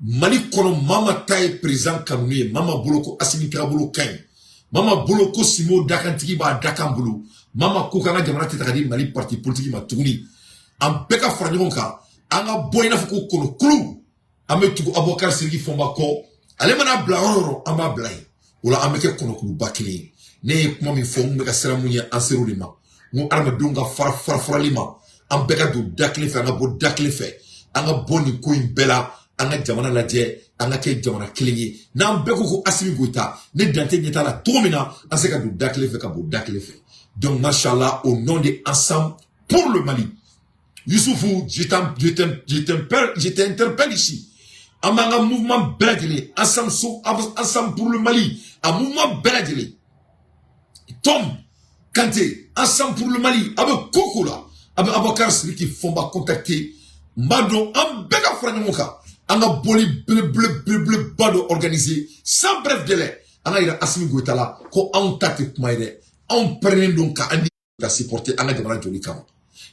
Mali kɔnɔ, maa ma ta ye président kanu ye, maa ma bolo ko Asimi tagabolo ka ɲi, maa ma bolo ko Simo dakantigi b'a dakan bolo, maa ma ko k'an ka jamana tɛ ta ka di Mali parti politique ma tuguni. An bɛɛ ka fara ɲɔgɔn kan, an ka bɔ i n'a fɔ ko kɔnɔkulu, an bɛ tugu Abubakar Sidiki Fɔnba kɔ. Ale mana bila yɔrɔ o yɔrɔ, an b'a bila yen. O la, an bɛ kɛ kɔnɔkuluba kelen ye. Ne ye kuma min fɔ, n bɛ ka siran mun ye, an ser'o de ma. N ko adamadenw ka fara fara farali ma, an bɛɛ ka don da kelen fɛ, an ka bɔ da kelen fɛ, an ka bɔ nin ko in bɛɛ la, an ka jamana lajɛ, an ka kɛ jamana kelen ye. N'an bɛɛ ko ko Asimi Goyita, ne dan tɛ ɲɛ t'a la cogo min na, an se ka don da kelen fɛ, ka bɔ da kelen fɛ. Donc machallah, au nom de Ensemble pour le Mali, Youssoufou, je t'interpelle ici. An b'an ka mouvement bɛɛ lajɛlen, Ensemble, Ensemble pour le Mali, a mouvement bɛɛ lajɛlen, Tom Kanté, Ensemble pour le Mali, a bɛ ko ko la, a bɛ Abubakar Sidiki Fɔnba contacter. N b'a dɔn, an bɛɛ ka fara ɲɔgɔn kan, an ka bɔli belebele belebeleba dɔ organiser sans bref délai, an ka yira Asimi Goyita la ko anw ta tɛ kuma ye dɛ, anw pɛrɛnnen don ka an ka supporter an ka jamana jɔli kama.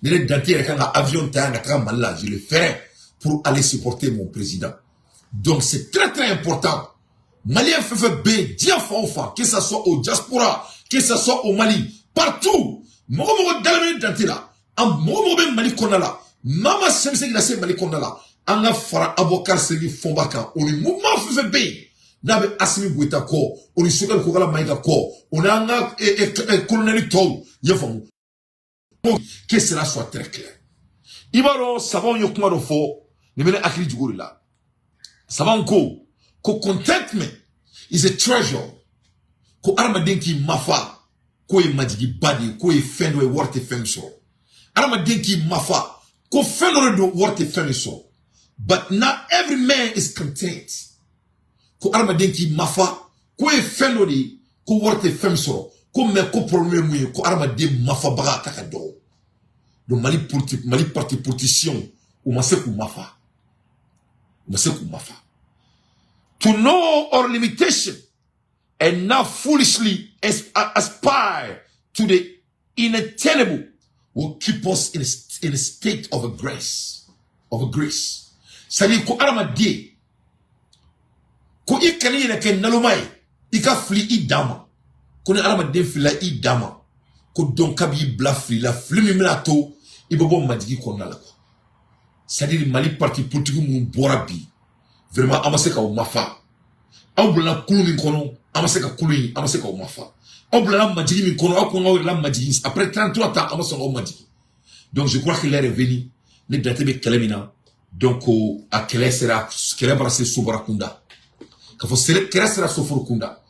Ni ne Dante yɛrɛ kan ka avion ta yan ka taga Mali la, je le ferai pour aller supporter mon président. Donc c'est très très important. Malien fɛn fɛn bɛ yen diɲɛ fan o fan, que ça soit au diaspora, que ça soit au Mali, partout, mɔgɔ mɔgɔ dalen bɛ Dante la, an mɔgɔ mɔgɔ bɛ Mali kɔnɔna la, maa ma sɛn bɛ se k'i lase Mali kɔnɔna la, an ka fara Abubakar Sidiki Fɔnba kan. O ni mouvement fɛn fɛn bɛ yen n'a bɛ Asimi Goyita kɔ, o ni Choguel Kokala Mayiga kɔ, o n'an ka colonel tɔw, i y'a faamu, que cela soit très clair. I b'a dɔn, sabanw ye kuma dɔ fɔ, nin bɛ ne hakili jigin o de la. Sabanw ko ko contentment is a treasure, ko adamaden k'i mafa, k'o ye majigiba de ye, k'o ye fɛn dɔ ye, wari tɛ fɛn min sɔrɔ. Adamaden k'i mafa, ko fɛn dɔ de don, wari tɛ fɛn min sɔrɔ. But not every man is content. Ko adamaden k'i mafa, k'o ye fɛn dɔ de ye, ko wari tɛ fɛn min sɔrɔ, ko mais ko problème ye mun ye? Ko adamaden mafabaga ta ka dɔgɔ. Donc Mali politique, Mali parti politicien, u ma se k'u mafa, u ma se k'u mafa. To know our limitation and not foolishly aspire to the inattainable will keep us in a state of a grace, of a grace. C'est-à-dire ko adamaden, ko i kana i yɛrɛ kɛ naloma ye, i ka fili i dan ma. Ko ni adamaden filila i dan ma, ko dɔn ka b'i bila fili la, fili min bɛna to i bɛ bɔ majigi kɔnɔna la quoi. C'est-à-dire Mali parti politique minnu bɔra bi, vraiment an ma se k'aw mafa. Aw bilala kulu min kɔnɔ, an ma se ka kulu in, an ma se k'aw mafa. Aw bilala majigi min kɔnɔ, aw ko k'aw yɛrɛ la majigi après 33 ans, an ma sɔn k'aw majigi. Donc je crois que l'heure est venue. Ne Dante bɛ kɛlɛ min na, donc a kɛlɛ sera, kɛlɛ bara se sobara kunda, k'a fɔ kɛlɛ sera soforo kunda.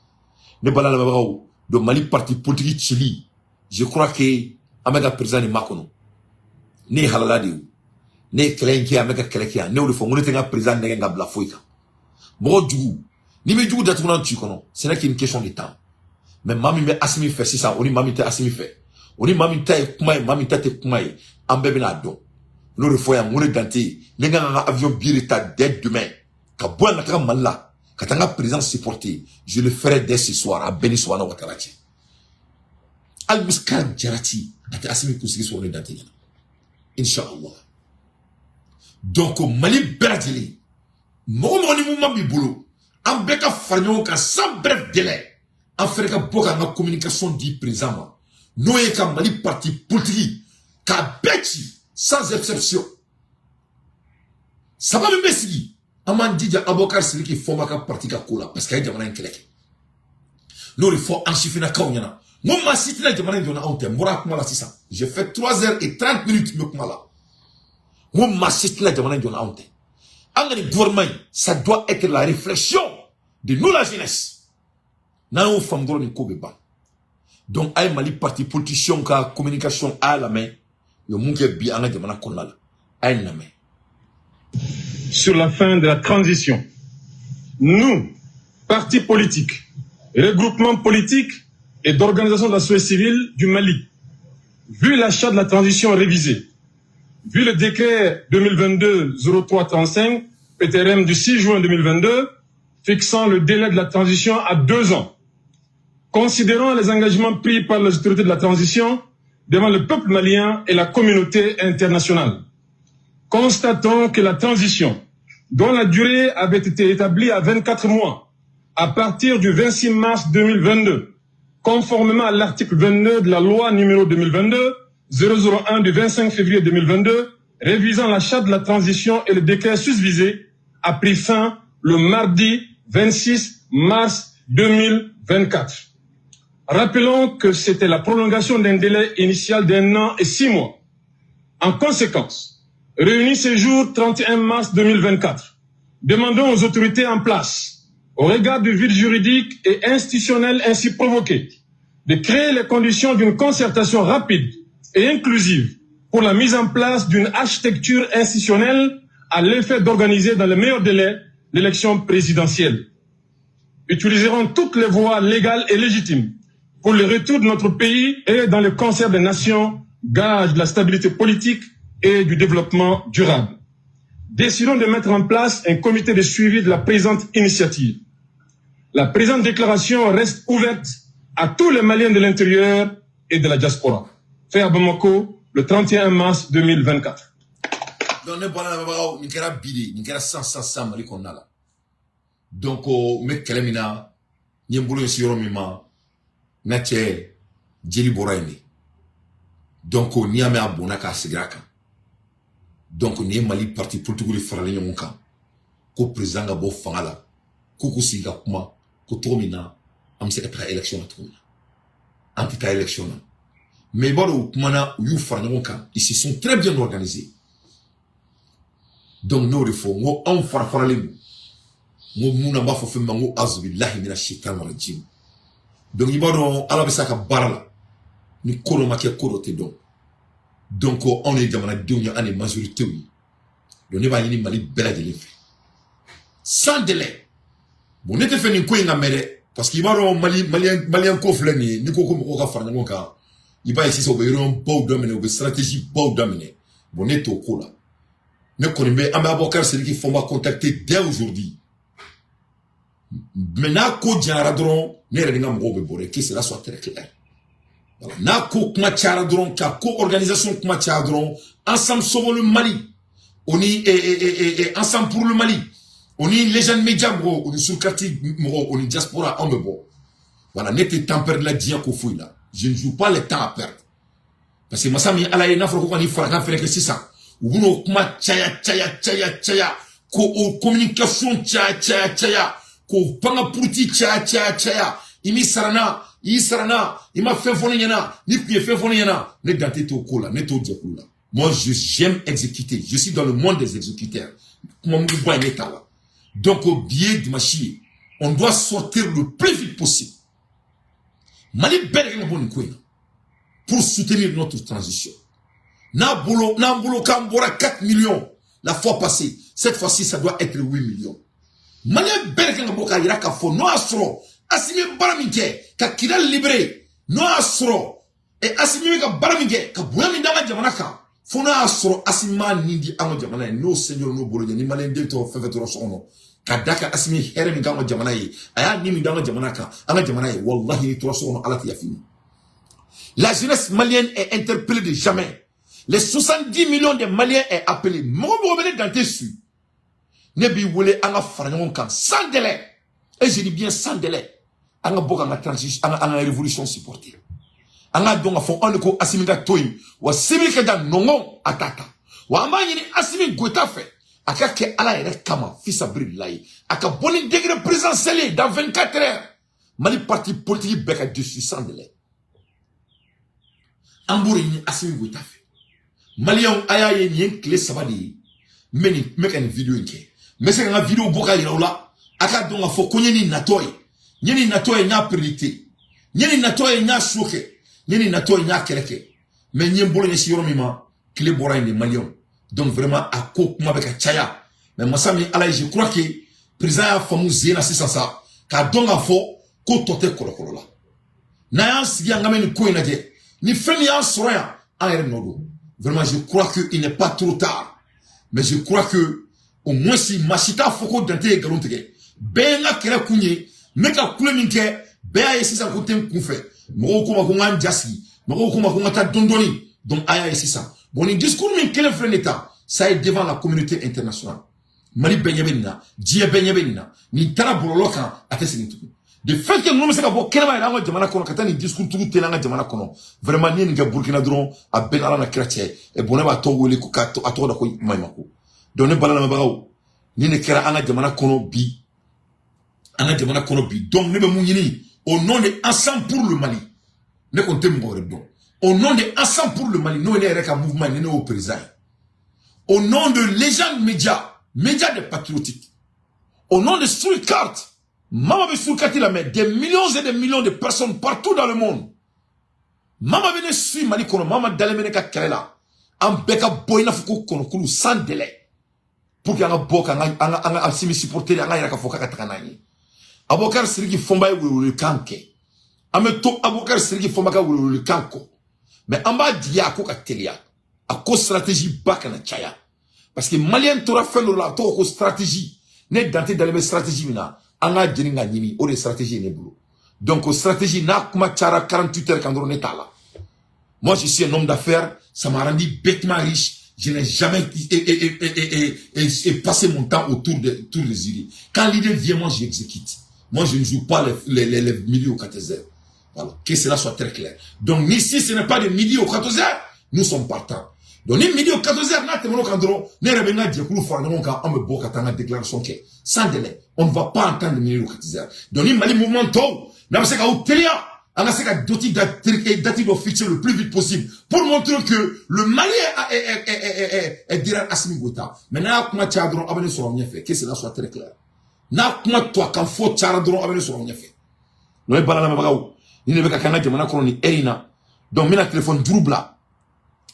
Ne bala lamɛnbagaw, donc Mali parti politique cili, je crois que an bɛ ka président nin makɔnɔ. Ne ye halala de ye, ne ye kɛlɛ in kɛ, an bɛ ka kɛlɛ kɛ yan. Ne y'o de fɔ, n ko ne tɛ n ka président nɛgɛn ka bila foyi kan. Mɔgɔ jugu, n'i bɛ jugu datugulan ci kɔnɔ, ce n'est qu'une question de temps. Mais maa min bɛ Asimi fɛ sisan, o ni maa min tɛ Asimi fɛ, o ni maa min ta ye kuma ye, maa min ta tɛ kuma ye, an bɛɛ bɛna dɔn. N'o de fɔ yan, n ko ne Dante, ne kan ka avion billet ta dès demain ka bɔ yan ka taga Mali la, ka taa n ka président supporter, je le ferai dès ce soir. A bɛɛ ni subahana wa taala cɛ, hali misikala jarati a tɛ Asimi kunsigi sɔrɔ ne Dante ɲɛna, inshallah. Donc Mali bɛɛ lajɛlen, mɔgɔ mɔgɔ ni mouvement b'i bolo, an bɛɛ ka fara ɲɔgɔn kan sans bref délai, an fɛnɛ ka bɔ k'an ka communication di président ma, n'o ye ka Mali parti politique k'a bɛɛ ci sans exception. Saba min bɛ sigi, an b'an jija Abubakar Sidiki Fɔnba ka parti ka ko la, parce que a ye jamana in kɛlɛ kɛ. N'o de fɔ an sifinnakaw ɲɛna, n ko maa si tɛna jamana in jɔ anw tɛ. N bɔra kuma la sisan, j'ai fait 3 heures et 30 minutes n bɛ kuma la. N ko maa si tɛna jamana in jɔ anw tɛ. An ka nin gouvernement in, ça doit être la réflexion de nous, la jeunesse. N'an y'o faamu dɔrɔn, nin ko bɛ ban. Donc a ye Mali parti politicien ka communication, a y'a lamɛn, u ye mun kɛ bi an ka jamana kɔnɔna la, a ye nin lamɛn. Sur la fin de la transition, nous, partis politiques, regroupements politiques et d'organisations de la société civile du Mali, vu la charte de la transition révisée, vu le décret 2022-0335 PTRM du 6 juin 2022 fixant le délai de la transition à 2 ans, considérant les engagements pris par les autorités de la transition devant le peuple malien et la communauté internationale, constatons que la transition dont la durée avait été établie à 24 mois, à partir du 26 mars 2022, conformément à l'article 29 de la loi numéro 2022-001 du 25 février 2022, révisant la charte de la transition et le décret susvisé, a pris fin le mardi 26 mars 2024. Rappelons que c'était la prolongation d'un délai initial d'1 an et 6 mois. En conséquence, réunis ce jour 31 mars 2024, demandons aux autorités en place, au regard du vide juridique et institutionnel ainsi provoqué, de créer les conditions d'une concertation rapide et inclusive pour la mise en place d'une architecture institutionnelle à l'effet d'organiser dans les meilleurs délais l'élection présidentielle. Utiliserons toutes les voies légales et légitimes pour le retour de notre pays et dans le concert des nations, gage de la stabilité politique et du développement durable. Décidons de mettre en place un comité de suivi de la présente initiative. La présente déclaration reste ouverte à tous les Maliens de l'intérieur et de la diaspora. Fait à Bamako le 31 mars 2024. Donc ne bɔra lamɛnbagaw, nin kɛra bi de, nin kɛra sisan sisan sisan Mali kɔnɔna la. Donc n bɛ kɛlɛ min na, n ye n bolo ɲɛsin yɔrɔ min ma, n ka cɛ jeli bɔra yen de. Donc n'i y'a mɛn a bɔnna k'a segin a kan. Donc nin ye Mali parti politique de faralen ɲɔgɔn kan ko président ka bɔ fanga la, k'u k'u sigi ka kuma ko cogo min na an bɛ se ka taga élection na cogo min na, an tɛ taa élection na. Mais i b'a dɔn, u kumana, u y'u fara ɲɔgɔn kan, ils se sont très bien organisés. Donc n'o de fɔ, n ko anw fara faralen don, n ko mun na, n b'a fɔ fɛn min ma, n ko azubilahi mina shaitan rajim. Donc i b'a dɔn, Ala bɛ se a ka baara la, ni ko dɔ ma kɛ, ko dɔ tɛ dɔn. Donc anw ye jamanadenw ye, an ye majorité ye. Donc ne b'a ɲini Mali bɛɛ lajɛlen fɛ, sans délai. Bon, ne tɛ fɛ nin ko in ka mɛn dɛ, parce que i b'a dɔn, Mali malien malien ko filɛ nin ye, n'i ko ko mɔgɔw ka fara ɲɔgɔn kan, i b'a ye sisan u bɛ réunion baw daminɛ, u bɛ stratégie baw daminɛ. Bon, ne t'o ko la. Ne kɔni bɛ, an bɛ Abubakar Sidiki Fɔnba contacter dès aujourd'hui. Mais n'a ko janyara dɔrɔn, ne yɛrɛ ni n ka mɔgɔw bɛ bɔ dɛ, que cela soit très clair. Voilà. N'a ko kuma cayara dɔrɔn, ka ko organisation kuma caya dɔrɔn, Ensemble Sauvons le Mali, o ni Ensemble pour le Mali, o ni Légende Média mɔgɔw, o ni Surkati mɔgɔw, o ni diaspora, anw bɛ bɔ. Voilà, ne tɛ temps perdre la diɲɛ ko foyi la. Je ne joue pas le temps à perdre. Parce que masa min Ala ye, n'a fɔra ko ka nin farakan fɛnɛ kɛ sisan, u bɛn'o kuma caya caya caya caya, ko o communication caya caya caya, k'o panga puruti caya caya caya. I m'i sara n na, i y'i sara n na, i ma fɛn fɔ ne ɲɛna, n'i tun ye fɛn fɔ ne ɲɛna, ne dan tɛ t'o ko la, ne t'o jɛkulu la. Moi, je j'aime exécuter. Je suis dans le monde des exécuteurs. Kuma mugu ba in, ne t'a la. Donc bi ye dimanche ye, on doit sortir le plus vite possible. Mali bɛɛ de kan ka bɔ nin ko in na pour soutenir notre transition. N'a bolo, n'an bolo k'an bɔra 4 millions la fois passée, cette fois-ci ça doit être 8 millions. Malien bɛɛ de kan ka bɔ k'a yira k'a fɔ n'o y'a sɔrɔ Asimi ye baara min kɛ ka Kidal libéré, n'o y'a sɔrɔ Asimi bɛ ka baara min kɛ ka bonya min d'an ka jamana kan, fo n'a y'a sɔrɔ Asimi m'a nin di an ka jamana ye, n'o sɛnjɔrɔ n'o bolo ɲɛ ni malien den tɔ fɛn fɛn tora so kɔnɔ, ka da kan Asimi ye hɛrɛ min k'an ka jamana ye, a y'a nin min d'an ka jamana kan, an ka jamana ye, walahi n'i tora so kɔnɔ, Ala tɛ yafa i ma. La jeunesse malienne est interpellée de jamais. Les 70 millions de Maliens est appelé. Mɔgɔ mɔgɔ bɛ ne Dante su, ne b'i wele an ka fara ɲɔgɔn kan sans délai. Et je dis bien sans délai. An ka bɔ k'an ka transition, an ka révolution supporter. An k'a dɔn k'a fɔ anw de ko Asimi ka to yen, wa sibiri ka da nɔngɔn a t'a ta. Wa an b'a ɲini Asimi Goïta fɛ, a ka kɛ Ala yɛrɛ kama, fisabililayi. A ka bɔ ni décret présidentiel ye dans 24 heures. Mali parti politique bɛɛ ka dessus sans délai. An b'o de ɲini Asimi Goïta fɛ. Maliyɛnw, a y'a ye, nin ye tile 3 de ye n bɛ nin, n bɛ ka nin vidéo in kɛ. N bɛ se ka n ka vidéo bɔ k'a yira aw la, a k'a dɔn k'a fɔ ko n ye nin natɔ ye, n ye nin natɔ ye, n y'a prédicté, n ye nin natɔ ye, n y'a so kɛ, n ye nin natɔ ye, n y'a kɛlɛ kɛ. Mais n ye n bolo ɲɛsin yɔrɔ min ma, tile bɔra yen de, maliyɛnw. Donc vraiment, a ko kuma bɛ ka caya. Mais masa min Ala ye, je crois que président y'a faamu zen na sisan sa, k'a dɔn k'a fɔ ko tɔ tɛ kɔlɔkɔlɔ la. N'an y'an sigi an ka mɛn nin ko in lajɛ, ni fɛn min y'an sɔrɔ yan, an yɛrɛ nɔ don. Vraiment, je crois que il n'est pas trop tard, mais je crois que au moins si maa si t'a fɔ ko Dante ye nkalon tigɛ, bɛɛ ye n ka kɛlɛ kun ye, n bɛ ka kule min kɛ, bɛɛ y'a ye sisan ko tɛ n kun fɛ. Mɔgɔw ko ma ko n k'an ja sigi, mɔgɔw ko ma ko n ka taa dɔɔni dɔɔni. Donc a y'a ye sisan. Bon, nin discours min kelen filɛ nin ta, ça est devant la communauté internationale. Mali bɛɛ ɲɛ bɛ nin na, diɲɛ bɛɛ ɲɛ bɛ nin na. Nin taara bɔlɔlɔ kan, a tɛ segin tugun. De fait que ninnu bɛ se ka bɔ kɛnɛma yɛrɛ an ka jamana kɔnɔ ka taa nin discours tugu teli an ka jamana kɔnɔ, vraiment, n'i ye nin kɛ Burukina dɔrɔn, a bɛɛ n'Ala na kira cɛ, bɔnɛ b'a tɔgɔ wele ko k'a a tɔgɔ da ko maɲumako. Donc ne balalamɛbagaw, nin de kɛra an ka jamana kɔnɔ bi, an ka jamana kɔnɔ bi. Donc ne bɛ mun ɲini au nom de Ensemble pour le Mali? Ne kɔni tɛ mɔgɔ wɛrɛ dɔn. Au nom de Ensemble pour le Mali, n'o ye ne yɛrɛ ka mouvement ye, ni ne y'o président ye, au nom de Légende Média, média des patriotiques, au nom de Streetcart, Mama bɛ Streetcart la, mais des millions et des millions de personnes partout dans le monde, Mama bɛ ne suit Mali kɔnɔ, Mama dalen bɛ ne ka kɛlɛ la, an bɛɛ ka bɔ i n'a fɔ ko kɔnɔkulu sans délai pour que an ka bɔ k'an ka an ka Assimi supporter, an ka yɛrɛ k'a fɔ k'a ka taga n'an ye. Abubakar Sidiki Fɔnba ye welewelekan kɛ, an bɛ to Abubakar Sidiki Fɔnba ka welewelekan kɔ, mais an b'a jigiya a ko ka teliya, a ko stratégie ba kana caya, parce que Malien tora fɛn dɔ la, a tɔgɔ ko stratégie. Ne Dante dalen bɛ stratégie min na, an k'a jeni ka ɲini, o de ye stratégie ye ne bolo. Donc o stratégie n'a kuma cayara 48 heures kan dɔrɔn, ne t'a la. Moi, je suis un homme d'affaires, ça m'a rendu bêtement riche. Je n'ai jamais et passé mon temps autour des idées. Quand l'idée vient, moi, j'exécute. Moi, je ne joue pas les midi au 14 heures. Voilà. Que cela soit très clair. Donc, ici, ce n'est pas de midi au 14 heures, nous sommes partants. Donc, ni midi au 14 heures, n'a tɛmɛn'o kan dɔrɔn, ne yɛrɛ bɛ n ka jɛkulu fara ɲɔgɔn kan, an bɛ bɔ ka taa an ka déclaration kɛ. Sans délai. On ne va pas entendre midi au 14 heures. Donc, ni Mali mouvement tɔw, n'a bɛ se k'aw teliya, an ka se ka date dɔ fixer le plus vite possible pour montrer que le Mali est derrière Assimi Goïta. Mais n'a y'a kuma caya dɔrɔn, aw bɛ ne sɔrɔ ɲɛfɛ. Que cela soit très clair. N'a kuma to a kan fɔ cayara dɔrɔn, aw bɛ ne sɔrɔ ɲɛfɛ. N'o ye bala lamɛnbagaw, ni ne bɛ ka kɛ an ka jamana kɔnɔ nin heure in na. Donc n bɛna téléphone juru bila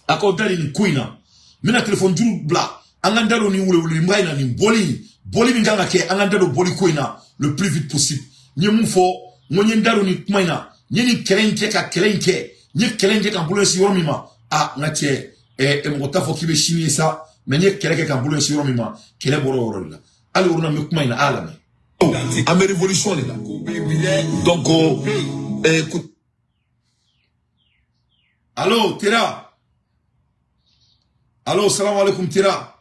a k'aw da nin ko in na. N bɛna téléphone juru bila, an k'an da don nin weleweleba in na, nin bɔli bɔli min kan ka kɛ, an k'an da don bɔli ko in na le plus vite possible. N ye mun fɔ? N ko n ye n da don nin kuma in na, n ye nin kɛlɛ in kɛ, ka kɛlɛ in kɛ, n ye kɛlɛ in kɛ ka n bolo ɲɛsin yɔrɔ min ma. A n ka cɛ, mɔgɔ t'a fɔ k'i bɛ sini ye sa, mais n ye kɛlɛ kɛ ka n bolo ɲɛsin yɔrɔ min ma, kɛlɛ bɔra o yɔrɔ de la. Hali o yɔrɔ la, n bɛ kuma in na, a y'a lamɛn. An bɛ révolution de la. Donc allo Tera, allo, salam alaikum Tera.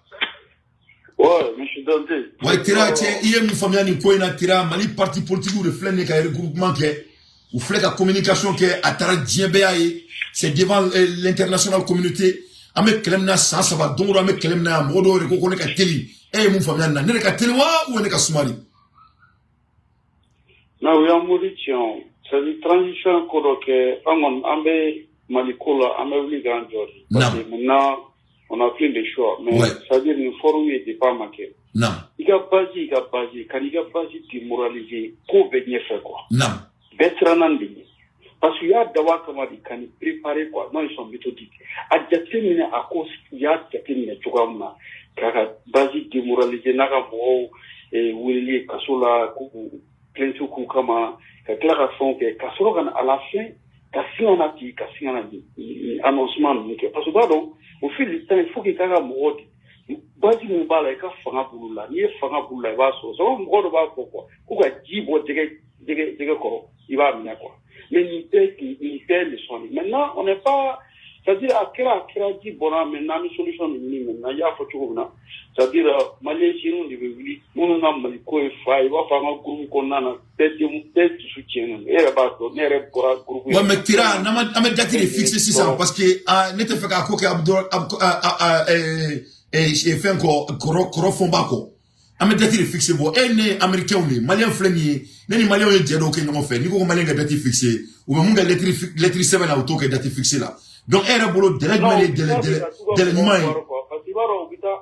Ouais, monsieur Dante. Ouais, Tera, cɛ, i ye mun faamuya nin ko in na, Tera? Mali parti politique de filɛ nin ye ka regroupement kɛ, u filɛ ka communication kɛ, a taara diɲɛ bɛɛ y'a ye, c'est devant l'international communauté. An bɛ kɛlɛ min na san 3 don o don, an bɛ kɛlɛ min na yan, mɔgɔ dɔw yɛrɛ ko ko ne ka teli. E ye mun faamuya nin na? Ne de ka teli wa ou ne ka suma de? Non, o y'an modi tiɲɛ o. C'est-à-dire transition ko dɔ kɛ, an kɔni an bɛ Mali ko la, an bɛ wuli k'an jɔ de. Parce que maintenant, on a plus le choix. Mais c'est-à-dire nin forum ye depuis a ma kɛ. I ka base, i ka base, ka n'i ka base démoraliser, ko bɛɛ ɲɛfɛ quoi. Bɛɛ siranna nin de ɲɛ. Parce que u y'a dabɔ a kama de ka nin préparer quoi. Non, ils sont méthodiques. A jateminɛ, a ko u y'a jateminɛ cogoya min na k'a ka base démoraliser n'a ka mɔgɔw weleli ye kaso la, k'u plainte k'u kama, ka tila ka fɛnw kɛ, ka sɔrɔ ka na à la fin ka sin ka na ten, ka sin ka na nin annoncement ninnu kɛ, parce que u b'a dɔn au fil du temps, il faut que i k'a ka mɔgɔw base mun b'a la, i ka fanga b'olu la. N'i ye fanga b'olu la, i b'a sɔrɔ sababu mɔgɔ dɔ b'a fɔ quoi, ko ka ji bɔ jɛgɛ kɔrɔ, i b'a minɛ quoi. Mais nin bɛɛ leçon de. Maintenant, on n'est pas, c'est-à-dire a kɛra ji bɔra, maintenant an bɛ solution de ɲini. Maintenant, i y'a fɔ cogo min na, c'est-à-dire Malien jeunes de bɛ wuli, minnu ka Mali ko ye fa ye, i b'a fɔ an ka groupe kɔnɔna na, bɛɛ denw bɛɛ dusu tiɲɛnen don. E yɛrɛ b'a dɔn, ne yɛrɛ bɔra groupe. Ouais, mais Tera, an bɛ date de fixer sisan, parce que ah, ne tɛ fɛ k'a ko kɛ fɛn kɔ, kɔrɔ fɔnba kɔ. An bɛ date de fixer. Bɔ e ne ye Américain de ye, Malien filɛ nin ye, ne ni Malien ye jɛ dɔw kɛ ɲɔgɔn fɛ. N'i ko ko Malien ka date fixer, u bɛ mun kɛ lettre sɛbɛn na, u t'o kɛ date fixer la. Donc e yɛrɛ bolo, délai jumɛn de ye délai ɲuman ye? Parce que i b'a dɔn, u bɛ taa,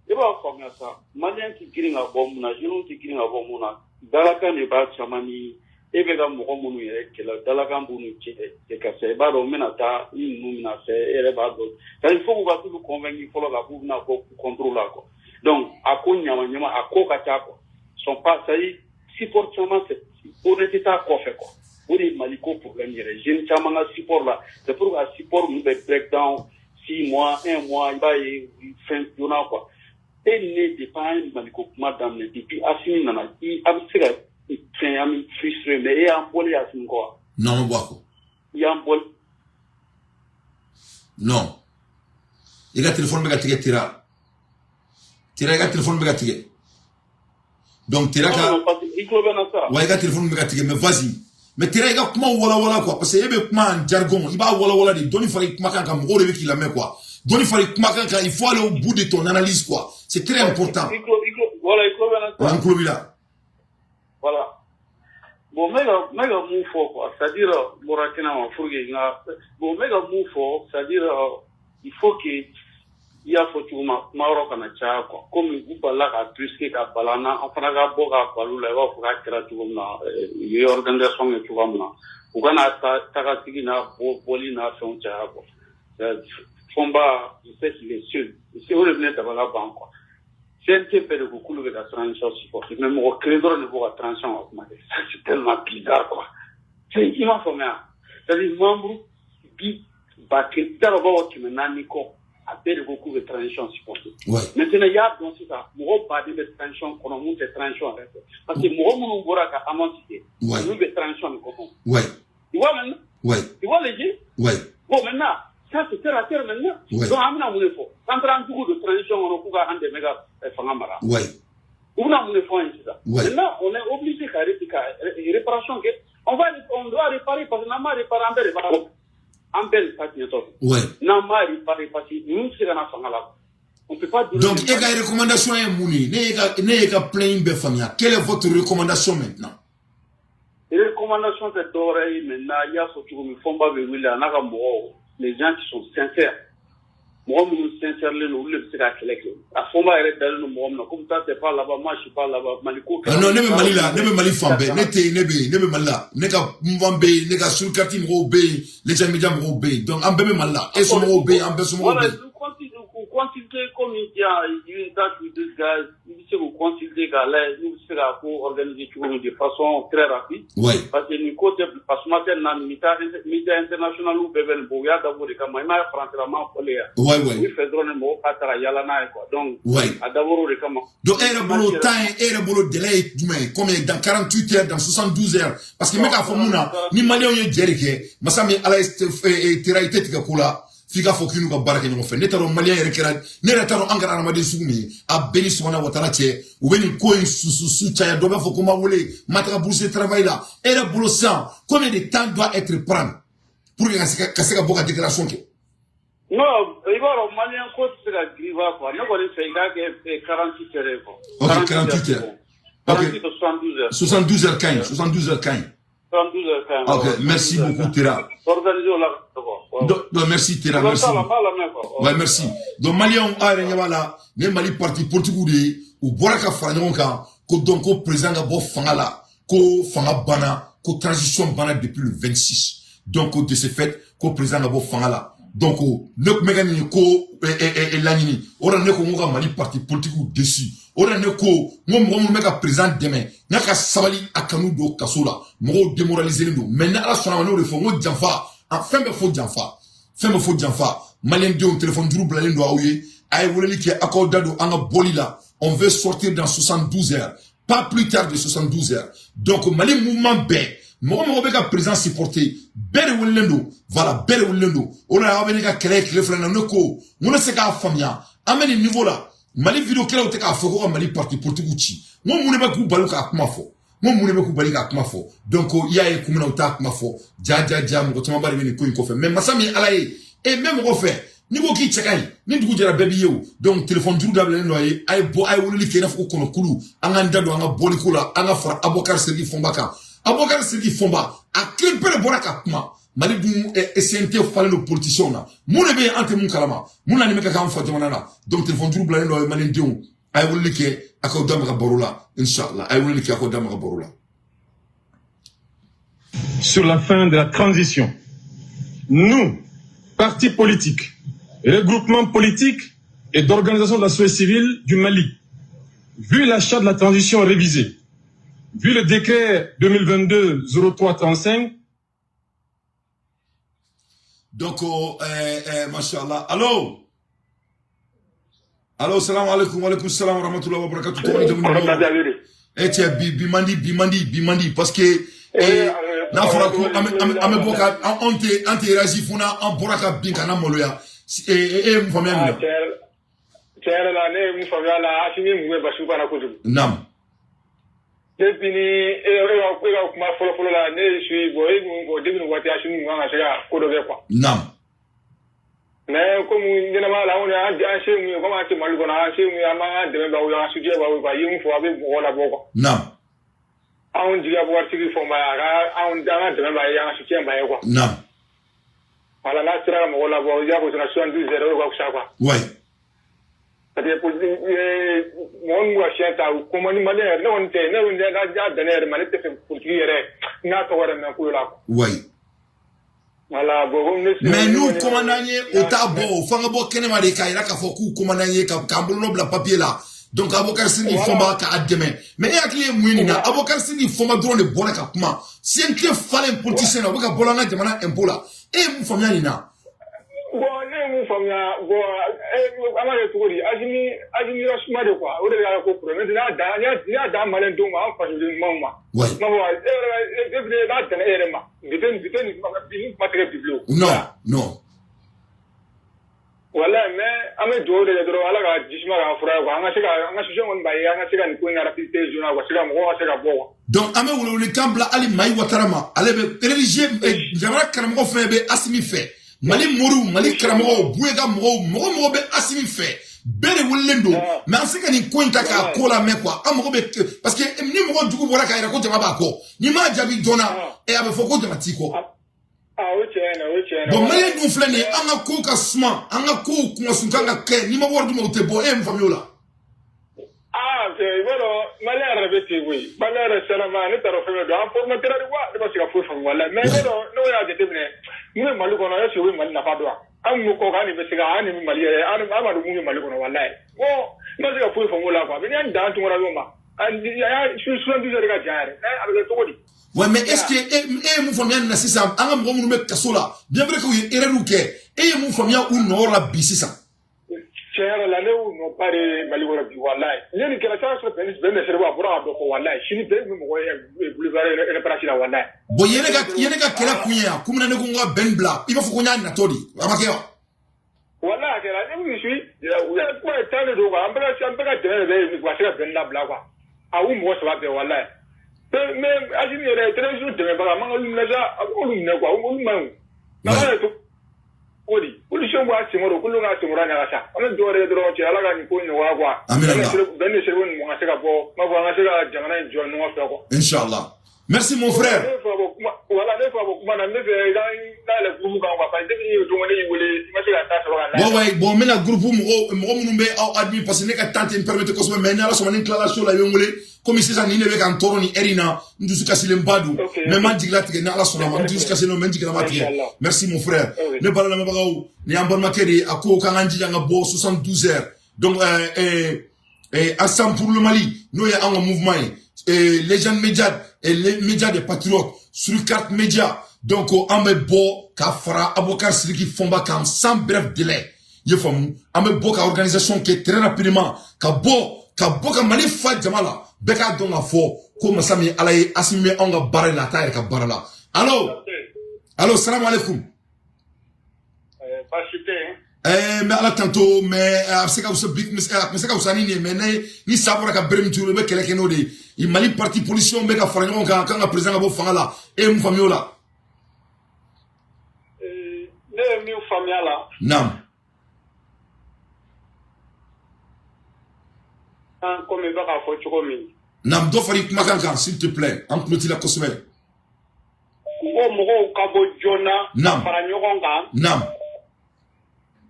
i b'a faamuya sa, Malien tɛ girin ka bɔ mun na, jeunes tɛ girin ka bɔ mun na, dalakan de b'a caman ni e bɛ ka mɔgɔ minnu yɛrɛ kɛlɛ, dalakan b'u ni cɛ karisa, i b'a dɔn n bɛna taa ni ninnu bɛna fɛ, e yɛrɛ b'a dɔn, c'est à dire faut k'u ka t'olu convaincre fɔlɔ k'a fɔ k'u bɛna bɔ contrôle la quoi. Donc a ko ɲama ɲama, a ko ka ca quoi, sont pas, c'est à dire support caman, c'est honnêteté t'a kɔfɛ quoi. O de ye Mali ko problème yɛrɛ, jeune caman ka support la, c'est pour que support ninnu bɛ break down 6 mois, un mois, i b'a ye fɛn joona quoi. E ni ne, depuis an ye Mali ko kuma daminɛ, depuis Assimi nana, i a bɛ se ka fɛn, an bɛ frustré, mais e y'an bɔlen Assimi kɔ wa? Non, an bɛ bɔ a kɔ. I y'an bɔli. Non, i ka téléphone bɛ ka tigɛ, Tera. Tera, i ka téléphone bɛ ka tigɛ. Donc Tera ka Non, parce que i tulo bɛ n na sa. Wa i ka téléphone bɛ ka tigɛ, mais vas-y. Mais Tera, i ka kuma walawala quoi, parce que e bɛ kuma en jargon, i b'a walawala de. Dɔɔni fara i kumakan kan, mɔgɔw de bɛ k'i lamɛn quoi. Dɔɔni fara i kumakan kan, il faut aller au bout de ton analyse quoi. C'est très important. I tulo, voilà, i tulo bɛ n na Wa sa. n tulo b'i la. Voilà. Bon, n bɛ ka mun fɔ quoi, c'est-à-dire n bɔra kɛnɛ ma pour que n ka, bon, n bɛ ka mun fɔ, c'est-à-dire il faut que, i y'a fɔ cogo min na, kuma yɔrɔ kana caya quoi. Komi u balila ka brusquer ka bala an na, an fana ka bɔ ka balu la, i b'a fɔ k'a kɛra cogo min na, u ye organisation kɛ cogoya min na, u kana ta tagasigi n'a bɔ bɔli n'a fɛnw caya quoi. Fɔnba, je sais qu'il est seul, o de bɛ ne dabala ban quoi. CNT bɛɛ de ko k'olu bɛ ka transition supporter, mais mɔgɔ kelen dɔrɔn de b'o ka transition ka kuma kɛ. Ça, c'est tellement bizarre quoi. C'est, i m'a faamuya, c'est-à-dire membre bi ba kelen, i t'a dɔn, b'a fɔ 400 kɔ, a bɛɛ de ko k'u bɛ transition supporter. Maintenant, i y'a dɔn sisan, mɔgɔ baden bɛ transition kɔnɔ mun tɛ transition yɛrɛ fɛ, parce que mɔgɔ minnu bɔra ka annonce kɛ, olu bɛ transition de kɔnɔ. Tu vois maintenant? Tu vois le jeu? Bon, maintenant, ça, c'est terre à terre maintenant. Donc an bɛna mun de fɔ? K'an taara an jugu don transition kɔnɔ k'u ka an dɛmɛ ka fanga mara. U bɛna mun de fɔ an ye sisan? Maintenant, on est obligé ka réparation kɛ. On doit réparer, parce que n'an ma réparer, an bɛɛ de b'a an bɛɛ de ta tiɲɛtɔ. N'an ma réparer, parce que ninnu tɛ se ka na fanga la. On peut pas donner. Donc e ka recommandation ye mun ye? Ne ye ka plainte bɛɛ faamuya. Quelle est votre recommandation maintenant? Recommandation tɛ dɔwɛrɛ ye maintenant, i y'a fɔ cogo min, Fɔnba bɛ wele, a n'a ka mɔgɔw, les gens qui sont sincères, mɔgɔ minnu sincère len don, olu de bɛ se ka kɛlɛ kɛ. A Fɔnba yɛrɛ dalen don mɔgɔ min na, comme toi t'es pas là-bas, moi je suis pas là-bas, Mali ko Ah non, ne bɛ Mali la, ne bɛ Mali fan bɛɛ. Ne tɛ yen, ne bɛ yen, ne bɛ Mali la. Ne ka mouvement bɛ yen, ne ka sur carte mɔgɔw bɛ yen, les médias mɔgɔw bɛ yen. Donc an bɛɛ bɛ Mali la. E somɔgɔw bɛ yen, an bɛɛ somɔgɔw bɛ yen. K'u consulter, comme il dit, you in touch with these guys, i bɛ se k'u consulter k'a lajɛ n'u bɛ se k'a ko organiser cogo min de façon très rapide. Parce que nin ko tɛ, a suma tɛ na média international bɛɛ bɛ nin bɔ, u y'a dabɔ o de kama. I m'a ye, faransilaman fɔlen yan. U bɛ fɛ dɔrɔn de mɔgɔw ka ta ka yala n'a ye quoi. Donc a dabɔra o de kama. Donc e yɛrɛ bolo temps ye, e yɛrɛ bolo délai ye jumɛn ye? Combien? Dans 48 heures, dans 72 heures? Parce que n bɛ k'a fɔ mun na, ni maliyɛnw ye jɛ de kɛ, masa min Ala ye tera, i tɛ tigɛ ko la, f'i k'a fɔ k'i n'u ka baara kɛ ɲɔgɔn fɛ. Ne t'a dɔn maliyɛn yɛrɛ kɛra, ne yɛrɛ t'a dɔn an kɛra adamaden sugu min ye. A bɛɛ ni sɔgɔma watara cɛ, u bɛ nin ko in susu caya, dɔ b'a fɔ ko n ma wele, n ma taga bourse de travail la. E yɛrɛ bolo sisan, combien de temps doit être prendre pour que ka se ka bɔ ka déclaration kɛ? Non, i b'a dɔn, maliyɛn ko tɛ se ka giriba quoi. Ne kɔni fɛ, i k'a kɛ 48 heures ye quoi. Ok, 48 heures. Ok. 48 ou 72 heures. 72 heures ka ɲi, 72 heures ka ɲi. 72 heures ka ɲi. Ok, merci beaucoup Tera. Organiser o la quoi. Donc, merci Tera, merci. Ouais, merci. Donc maliyɛnw, aw yɛrɛ ɲɛ b'a la, nin ye Mali parti politique de ye, u bɔra ka fara ɲɔgɔn kan ko donc ko président ka bɔ fanga la, ko fanga banna, ko transition banna depuis le 26. Donc de ce fait, ko président ka bɔ fanga la. Donc ne tun bɛ ka nin ko laɲini, o de la ne ko n ko ka Mali parti politique déçu. O de la ne ko n ko mɔgɔ minnu bɛ ka président dɛmɛ, n ka sabali, a kanu don kaso la, mɔgɔw démoraliser don. Mais ni Ala sɔnna ma, ne y'o de fɔ, n ko janfa, a fɛn bɛɛ fo janfa, fɛn bɛɛ fo janfa. Maliyɛndenw, téléphone juru bilalen don aw ye, a ye weleli kɛ, aw k'aw da don an ka bɔli la. On veut sortir dans 72 heures, pas plus tard de 72 heures. Donc Mali mouvement bɛɛ, mɔgɔ mɔgɔ bɛ ka président supporter, bɛɛ de welelen don. Voilà, bɛɛ de welelen don. O de la aw bɛ ne ka kɛlɛ ye tile fila in na. Ne ko n ko ne se k'a faamuya, an bɛ nin niveau la, Mali vidéo kɛlaw tɛ k'a fɔ ko ka Mali parti politique ci. N ko mun de bɛ k'u bali k'a kuma fɔ? N ko mun de bɛ k'u bali k'a kuma fɔ? Donc i y'a ye kun min na u t'a kuma fɔ, ja ja ja, mɔgɔ camanba de bɛ nin ko in kɔfɛ. Mais masa min Ala ye, e n bɛ mɔgɔ fɛ, n'i ko k'i cɛ ka ɲi, ni dugu jɛra, bɛɛ b'i ye o. Donc téléphone juru dabilalen don a ye, a ye bɔ, a ye weleli kɛ i n'a fɔ ko kɔnɔkulu. An k'an da don an ka bɔliko la, an ka fara Abubakar Sidiki Fɔnba kan. Abubakar Sidiki Fɔnba, a kelen pe de bɔra ka kuma. Mali dun CNT falen don politiciens na. Mun de bɛ yen an tɛ mun kalama? Mun na nin bɛ ka k'an fa jamana na? Donc téléphone juru bilalen don a ye, maliyɛndenw, a ye weleli kɛ, a k'aw da maga baro la, inshallah. A ye weleli kɛ, a k'aw da maga baro la. Sur la fin de la transition, nous, partis politiques, regroupements politiques et d'organisations de la société civile du Mali, vu la charte de la transition révisée, vu le décret 2022-0335. Donc, mashallah. Allo? Allo, salam alaikum, wa alaikum salam wa rahmatullahi wa barakatuh. Tɔgɔ ni jamu ni yɔrɔ? Eh cɛ, bi bi man di, bi man di, bi man di, parce que n'a fɔra ko an bɛ bɔ ka an tɛ réagi fo n'an bɔra ka bin ka na maloya. E ye mun faamuya nin na? Tiɲɛ yɛrɛ la, ne ye mun faamuya la, Asimi mun bɛ basi kana kojugu. Naam. Depuis ni e ka kuma fɔlɔ fɔlɔ la, ne ye suivi. Bon, e mun ko depuis nin waati, Assimi kun kan ka se ka ko dɔ kɛ quoi. Mais comme ɲɛnamaya la, anw an se mun ye, comme an tɛ Mali kɔnɔ, an se mun ye, an b'an ka dɛmɛ b'aw ye, an soutien b'aw ye quoi. I ye mun fɔ, a bɛ mɔgɔw labɔ quoi. Anw jigi Abubakar Sidiki Fɔnba ye, a ka anw, an ka dɛmɛ b'a ye, an ka soutien b'a ye quoi. Voilà, n'a sera ka mɔgɔw labɔ, i y'a fɔ sisan, 72 heures, o de ka fisa quoi. Parce que politique, mɔgɔ minnu ka siɲɛ ta, u ko man di Malien yɛrɛ. Ne kɔni tɛ, ne kɔni y'a dan ne yɛrɛ ma, ne tɛ fɛ politique yɛrɛ, n k'a tɔgɔ yɛrɛ mɛn ko la quoi. Voilà, bon, comme ne Mais n'u commandant ye, o t'a bɔ, o f'an ka bɔ kɛnɛma de k'a yira k'a fɔ k'u commandant ye, k'an bolonɔ bila papier la. Donc Abubakar Sidiki Fɔnba k'a dɛmɛ. Mais e hakili ye mun ye nin na? Abubakar Sidiki Fɔnba dɔrɔn de bɔra ka kuma. CNT falen politicien na, u bɛ ka bɔ an ka jamana impôt la. E ye mun faamuya nin na? Bon, ne ye mun faamuya? Bon, an b'a kɛ cogo di? Assimi ka suma de quoi, o de y'a ko problème. N'i y'a dan Malien denw ma, an fasoden ɲumanw ma. N b'a fɔ e yɛrɛ, e n'a danna e yɛrɛ ma, bi tɛ bi tɛ nin kuma, bi nin kuma tɛ kɛ bi bilen o. Non, non. Walayi, mais an bɛ dugawu de kɛ dɔrɔn, Ala ka jisuma k'an fura ye quoi. An ka se ka an ka situation kɔni b'a ye, an ka se ka nin ko in rapidité joona quoi, se ka mɔgɔw ka se ka bɔ quoi. Donc an bɛ welewelekan bila hali Mayi Watara ma. Ale bɛ religieux, jamana karamɔgɔ fɛn bɛ Assimi fɛ. Mali moriw, Mali karamɔgɔw, Buye ka mɔgɔw, mɔgɔ mɔgɔ bɛ Assimi fɛ, bɛɛ de welelen don. Mais an se ka nin ko in ta k'a ko lamɛn quoi. An mago bɛ, parce que ni mɔgɔ jugu bɔra k'a yira ko jama b'a kɔ, n'i m'a jaabi joona, a bɛ fɔ ko jama t'i kɔ. Ah, o tiɲɛ na, o tiɲɛ na. Bon, Malien dun filɛ nin ye, an ka kow ka suma, an ka kow kunkasun kan ka kɛ. N'i ma wari d'u ma, u tɛ bɔ. E ye mun faamuya o la? Ah, i b'a dɔn, Malien yɛrɛ bɛ ten koyi. Malien yɛrɛ sɛnɛma, ne t'a dɔn fɛn bɛ don. An formateur de wa, ne ma se ka foyi faamu walayi. Mais i b'a dɔn, n'o y'a jateminɛ, mun bɛ Mali kɔnɔ, est ce que u bɛ Mali nafa dɔn wa? An mun bɛ kɔ kan, an de bɛ se ka, an de bɛ Mali yɛrɛ, an b'a dɔn mun bɛ Mali kɔnɔ walayi. Bon, ne ma se ka foyi faamu o la quoi. Mais n'i y'an dan tunkara ɲɔgɔn ma, an y'a 72 heures ka jan yɛrɛ, a bɛ kɛ cogo di? Ouais, mais est-ce que e ye mun faamuya nin na sisan? An ka mɔgɔ minnu bɛ kaso la, bien vrai que u ye erreur kɛ, e ye mun faamuya u nɔ la bi sisan? Tiɲɛ yɛrɛ la, ne y'u nɔ ba de Mali kɔnɔ bi walayi. Ne nin kɛra sisan, sɔrɔ bɛn de sɛbɛn, a bɔra ka dɔ fɔ walayi. Sini bɛn bɛ mɔgɔ ye boulevard indépendance la walayi. Bon, ye ne ka kɛlɛ kun ye yan komi ne ko n ka bɛn bila, i b'a fɔ ko n y'a natɔ de, a ma kɛ wa? Walayi, a kɛra. Ne bɛ suis kuma ye tan de don quoi. An bɛɛ ka dɛmɛ de bɛ ka se ka bɛn labila quoi. A u mɔgɔ saba bɛɛ walayi. Mais Assimi yɛrɛ, télévision dɛmɛbaga, a man ka olu minɛ sa, a b'olu minɛ quoi, olu man ɲi. N'a ma kɛ cogo di? Olu sen bɔ a senkɔrɔ, k'olu ka senkɔrɔ ɲaga sa. An bɛ dugawu de kɛ dɔrɔn, cɛ, Ala ka nin ko nɔgɔya quoi. Amina. Bɛn ni Cerveau ninnu ka se ka bɔ, n b'a fɔ an ka se ka jamana in jɔ ɲɔgɔn fɛ quoi. Inshallah. Merci mon frère. Ne fɛ ka bɔ kuma, voilà, ne fɛ ka bɔ kuma na, ne fɛ i ka dayɛlɛ groupe kan quoi, parce que depuis ni don ne y'i wele, i ma se ka taa sɔrɔ ka Bon, ouais, bon, n bɛna groupe mɔgɔ minnu bɛ aw admis, parce que ne ka temps tɛ n permettre kosɛbɛ. Mais ni Ala sɔnna, ni n tilala so la, i bɛ n wele. Komi sisan nin de bɛ ka n tɔɔrɔ nin heure in na, n dusu kasilenba don. Mais n ma jigila tigɛ, ni Ala sɔnna ma. N dusu kasilen don, mais n jigila ma tigɛ. Merci mon frère. Ne bala lamɛnbagaw, nin y'an balimakɛ de ye. A ko k'an k'an jija an ka bɔ 72 heures. Donc Ensemble pour le Mali, n'o ye an ka mouvement ye, Légende Média et les médias des patriotes sur carte média. Donc an bɛ bɔ ka fara Abubakar Sidiki Fɔnba kan sans bref délai. I ye faamu? An bɛ bɔ ka organisation kɛ très rapidement, ka bɔ ka Mali fa jama la. Bɛɛ k'a dɔn k'a fɔ ko masa min ye Ala ye, Assimi bɛ anw ka baara la, a t'a yɛrɛ ka baara la. Allo, allo, salamu aleykum. Baasi tɛ yen. N bɛ Ala tanto, mais a bɛ se ka wusa bi, a bɛ se ka wusa ni nin ye. Mais ne ni sa bɔra ka bere min turu, i bɛ kɛlɛ kɛ n'o de ye. Mali parti politicien bɛ ka fara ɲɔgɔn kan kan ka président ka bɔ fanga la. E ye mun faamuya o la? Ne ye min faamuya la. Naam. Komi i bɛ k'a fɔ cogo min. Naam, dɔ fara i kumakan kan, s'il te plaît, an tulo t'i la kosɛbɛ. N ko mɔgɔw ka bɔ joona. Naam. Ka fara ɲɔgɔn kan. Naam.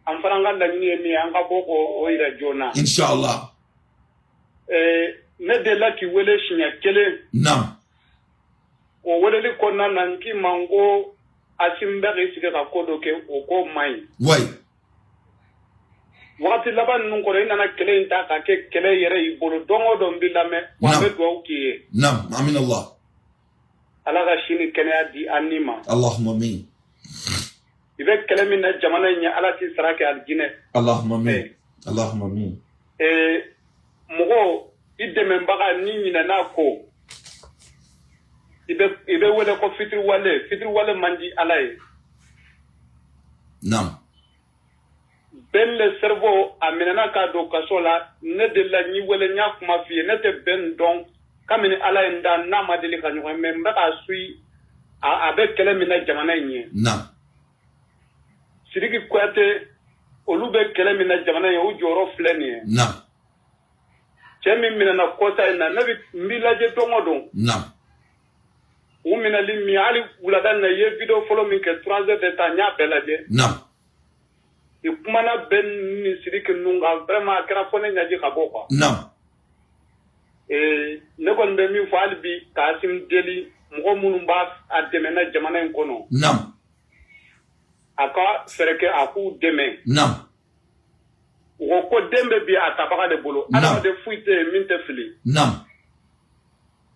An fana ka laɲini ye min ye, an ka bɔ k'o yira joona. Inshallah. Ne delila k'i wele siɲɛ kelen. Naam. O weleli kɔnɔna na, n k'i ma n ko Assimi bɛ k'i sigi ka ko dɔ kɛ, o ko man ɲi. Wagati laban ninnu kɔnɔ, i nana kɛlɛ in ta ka kɛ kɛlɛ yɛrɛ y'i bolo. Don o don n b'i lamɛn wa, n bɛ dugawu k'i ye. Naam, amin Allah. Ala ka si ni kɛnɛya di an ni ma. Allahumma amin. I bɛ kɛlɛ min na jamana in ɲɛ, Ala k'i sara kɛ alijinɛ. Allahumma amin. Allahumma amin. Mɔgɔ i dɛmɛbaga, ni ɲinɛna ko i bɛ wele ko fitiriwale, fitiriwale man di Ala ye. Naam. Ben le Cerveau, a minɛna k'a don kaso la. Ne delila n y'i wele, n y'a kuma f'i ye, ne tɛ Ben dɔn. Kabini Ala ye n da, n'a ma deli ka ɲɔgɔn ye, mais n bɛ k'a suit, a bɛ kɛlɛ min na jamana in ye. Sidiki Kuyate, olu bɛ kɛlɛ min na jamana in ye, u jɔyɔrɔ filɛ nin ye. Cɛ min minɛna kɔsa in na, ne bɛ n b'i lajɛ don o don. U minɛli min, hali wulada in na, i ye vidéo fɔlɔ min kɛ, 3 heures de temps, n y'a bɛɛ lajɛ. I kumana bɛɛ ni Sidiki ninnu kan, vraiment a kɛra fɔ ne ɲɛji ka bɔ quoi. Ne kɔni bɛ min fɔ hali bi, k'a Asimi deli, mɔgɔ minnu b'a a dɛmɛ na jamana in kɔnɔ, a ka fɛɛrɛ kɛ a k'u dɛmɛ. U ko ko den bɛ bi a tabaga de bolo. Adamaden foyi tɛ yen min tɛ fili.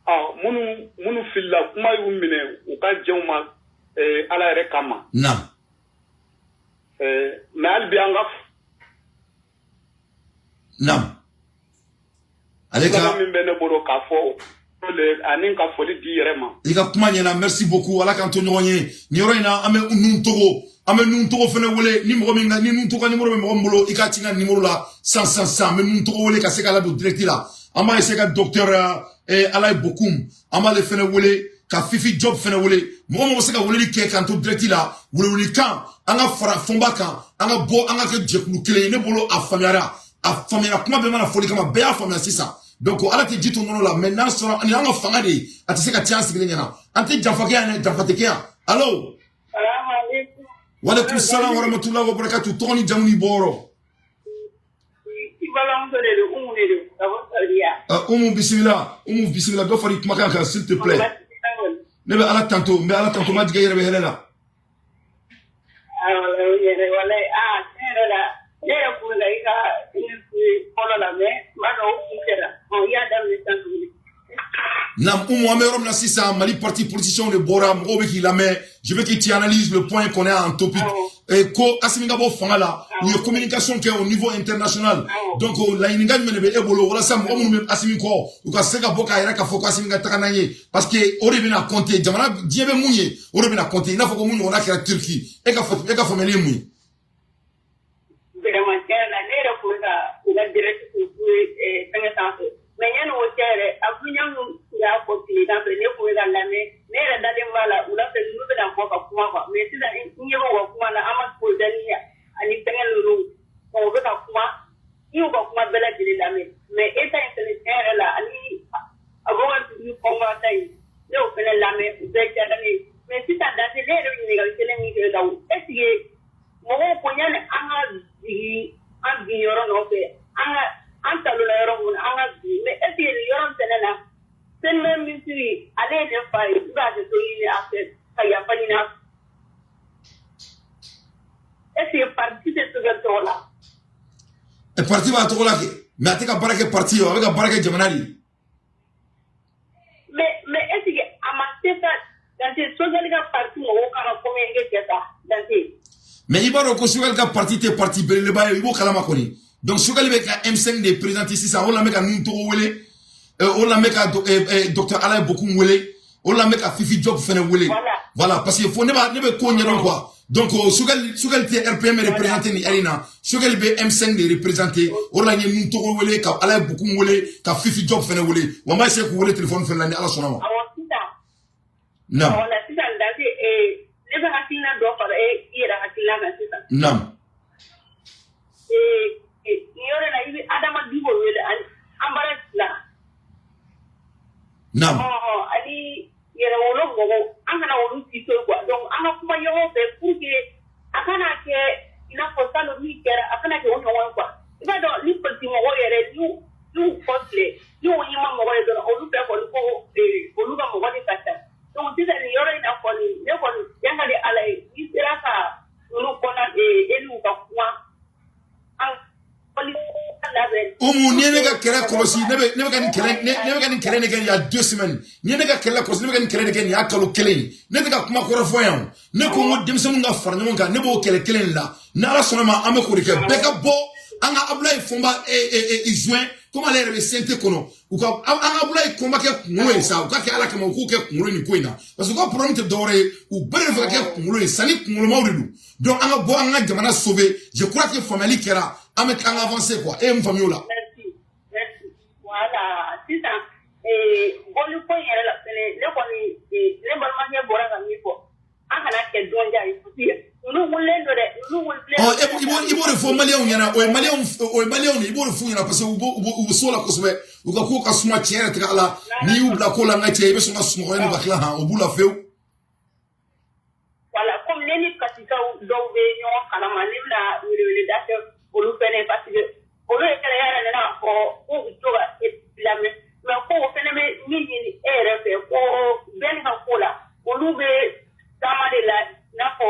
Ɔ minnu filila, kuma y'u minɛ, u ka jɛn u ma Ala yɛrɛ kama. Mais hali bi an ka Ale kuma ka min bɛ ne bolo k'a fɔ o le, ani ka foli di i yɛrɛ ma. I ka kuma ɲɛna, merci beaucoup. Ala k'an to ɲɔgɔn ye nin yɔrɔ in na. An bɛ nun togo, an bɛ nun togo fɛnɛ wele. Ni mɔgɔ min ka ni nun togo ka numéro bɛ mɔgɔ min bolo, i k'a ci n ka numéro la san san san. An bɛ nun togo wele ka se k'a ladon direct la. An b'a essayer ka docteur Alaye Bokum, an b'ale fɛnɛ wele, ka Fifi Job fɛnɛ wele. Mɔgɔ mɔgɔ bɛ se ka weleli kɛ k'an to direct la, welewelekan, an ka fara Fɔnba kan, an ka bɔ, an ka kɛ jɛkulu kelen ye. Ne bolo, a faamuyara, a faamuyara. Kuma bɛɛ mana fɔli kama, bɛɛ y'a faamuya sisan. Donc Ala tɛ ji to nɔnɔ la, mais n'a sɔrɔ nin y'an ka fanga de ye, a tɛ se ka tiɲɛ an sigilen ɲɛna. An tɛ janfa kɛ yan dɛ, janfa tɛ kɛ yan. Allo? Salaamaaleykum. Walekum salam warahmatullahi wabarakatuh. Tɔgɔ ni jamu ni bɔyɔrɔ? I balimamuso de don, Umu de don, ka bɔ Saudiya. Umu bisimila, Umu bisimila. Dɔ fara i kumakan kan, s'il te plaît. Ne bɛ Ala tanto, n bɛ Ala tanto. Ma jigin, i yɛrɛ bɛ hɛrɛ la? Awɔ, yɛrɛ walayi, aa, tiɲɛ yɛrɛ la, ne yɛrɛ kun bɛ ka i ka fɔlɔ la, mais n b'a dɔn o kun kɛra. Ɔ, i y'a daminɛ sisan tuguni. Nam Umu, an bɛ yɔrɔ min na sisan, Mali parti politicien de bɔra, mɔgɔw bɛ k'i lamɛn. Je veux que tu analyses le point qu'on est en topic. Ko Asimi ka bɔ fanga la, u ye communication kɛ au niveau international. Donc laɲininka jumɛn de bɛ e bolo walasa mɔgɔ minnu bɛ Asimi kɔ, u ka se ka bɔ k'a yɛrɛ k'a fɔ ko Asimi ka taga n'an ye? Parce que o de bɛna compter jamana diɲɛ bɛ mun ye, o de bɛna compter. I n'a fɔ ko mun ɲɔgɔnna kɛra Turquie. E ka faamuyali ye mun ye? Vraiment, tiɲɛ yɛrɛ la, ne yɛrɛ kun bɛ ka u ka direct k'u fɛngɛ sanfɛ. Mais yanni o cɛ yɛrɛ, Abuɲamu y'a fɔ tilegan fɛ, ne kun bɛ ka lamɛn, ne yɛrɛ dalen b'a la wula fɛ ninnu bɛna bɔ ka kuma quoi. Mais sisan n ɲɛ bɛ u ka kuma la, an ma Kozani ani fɛngɛ ninnu, u bɛ ka kuma, n y'u ka kuma bɛɛ lajɛlen lamɛn. Mais e ta in fɛnɛ, tiɲɛ yɛrɛ la, ani Abubakar Sidiki Fɔnba ta in, ne y'o fɛnɛ lamɛn, u bɛɛ diyara ne ye. Mais sisan Dante, ne yɛrɛ bɛ ɲininkali kelen min kɛ ka est ce que mɔgɔw ko yanni an ka jigin an bin yɔrɔ nɔfɛ, an ka an talonna yɔrɔ mun na, an ka bin, mais est ce que nin yɔrɔ in fɛnɛ na, premier ministre ale ye ne fa ye, i b'a kɛ to ɲini a fɛ ka yafa ɲini a fɛ, est ce que parti tɛ Choguel tɔgɔ la? Parti b'a tɔgɔ la kɛ, mais a tɛ ka baara kɛ parti ye, a bɛ ka baara kɛ jamana de ye. Mais est ce que a ma se ka Dante, Choguel ka parti mɔgɔw kan ka communiqué kɛ sa, Dante? Mais i b'a dɔn ko Choguel ka parti tɛ parti belebeleba ye, i b'o kalama kɔni. Donc Choguel bɛ ka M5 de présenter sisan. O la n bɛ ka nun tɔgɔ wele, o la n bɛ ka docteur Alaye Bokum wele, o la n bɛ ka Fifi Job fɛnɛ wele. Voilà, parce que fo ne b'a ne bɛ ko ɲɛdɔn quoi. Donc Choguel tɛ RPM représenter ni heure in na, Choguel bɛ M5 de représenter. O la n ye nun tɔgɔ wele, ka Alaye Bokum wele, ka Fifi Job fɛnɛ wele. Wa n b'a essayer k'u wele téléphone fɛnɛ la ni Ala sɔnna ma. Awɔ, sisan. Naam. Wala sisan Dante, ne bɛ hakilina dɔ fara i yɛrɛ hakilina kan sisan. Nin yɔrɔ in na, i bɛ Adama Diko wele ani Anbara la. Ɔhɔn, ani yɛrɛwolo mɔgɔw, an kana olu si to yen quoi. Donc an ka kuma ɲɔgɔn fɛ pour que a kana kɛ i n'a fɔ salon min kɛra, a kana kɛ o ɲɔgɔn ye quoi. I b'a dɔn ni politique mɔgɔw yɛrɛ n'u y'u kɔ filɛ, n'u ɲɛma mɔgɔ ye dɔrɔn, olu bɛɛ kɔni ko olu ka mɔgɔ de ka ca. Donc sisan nin yɔrɔ in na kɔni, ne kɔni yan ka di Ala ye, n'i sera ka ninnu kɔnɔ e n'u ka kuma an kɔni labɛn. Umu, n'i ye ne ka kɛlɛ kɔlɔsi, ne bɛ ka nin kɛlɛ, ne bɛ ka nin kɛlɛ de kɛ il y a 2 semaines. N'i ye ne ka kɛlɛ kɔlɔsi, ne bɛ ka nin kɛlɛ de kɛ nin y'a kalo kelen ye. Ne tɛ ka kuma kɔrɔ fɔ yan o. Ne ko n ko denmisɛnninw ka fara ɲɔgɔn kan, ne b'o kɛlɛ kelen de la. Ni Ala sɔnna ma, an bɛ k'o de kɛ. Bɛɛ ka bɔ, an ka Abulayi Fɔnba joint, komi ale yɛrɛ bɛ CNT kɔnɔ, u ka an ka Abulayi Fɔnba kɛ kunkolo ye sa. U ka kɛ Ala kama, u k'o kɛ kunkolo nin ko in na, parce que u ka problème tɛ dɔwɛrɛ ye, u bɛɛ de fɛ ka kɛ kunkolo ye sanni kunkolomaw de don. Donc an ka bɔ, an ka jamana sauver. Je crois que faamuyali kɛra, an bɛ an ka avancer quoi. E ye mun faamuya o la? Merci, merci. Voilà, sisan Bɔli ko in yɛrɛ la fɛnɛ, ne kɔni, ne balimakɛ bɔra ka min fɔ, an kana kɛ dɔnja ye, parce que ninnu wulilen don dɛ, ninnu wulilen. Ɔ, i b'o de fɔ maliyɛnw ɲɛna. O ye maliyɛnw de, i b'o de f'u ɲɛna, parce que u bɛ so la kosɛbɛ, u ka ko ka suma. Tiɲɛ yɛrɛ tigɛ ala, n'i y'u bila ko la, n ka cɛ, i bɛ sɔn ka sunɔgɔ yanni ka tila han, o b'u la fewu. Voilà, comme ne ni Katikaw dɔw bɛ ɲɔgɔn kalama, ne bɛna weleweleda kɛ olu fɛnɛ, parce que olu yɛrɛ yɛrɛ nana fɔ k'u bɛ to ka lamɛn, mais ko o fɛnɛ bɛ min ɲini e yɛrɛ fɛ, ko bɛɛ ka ko la, olu bɛ taama de la i n'a fɔ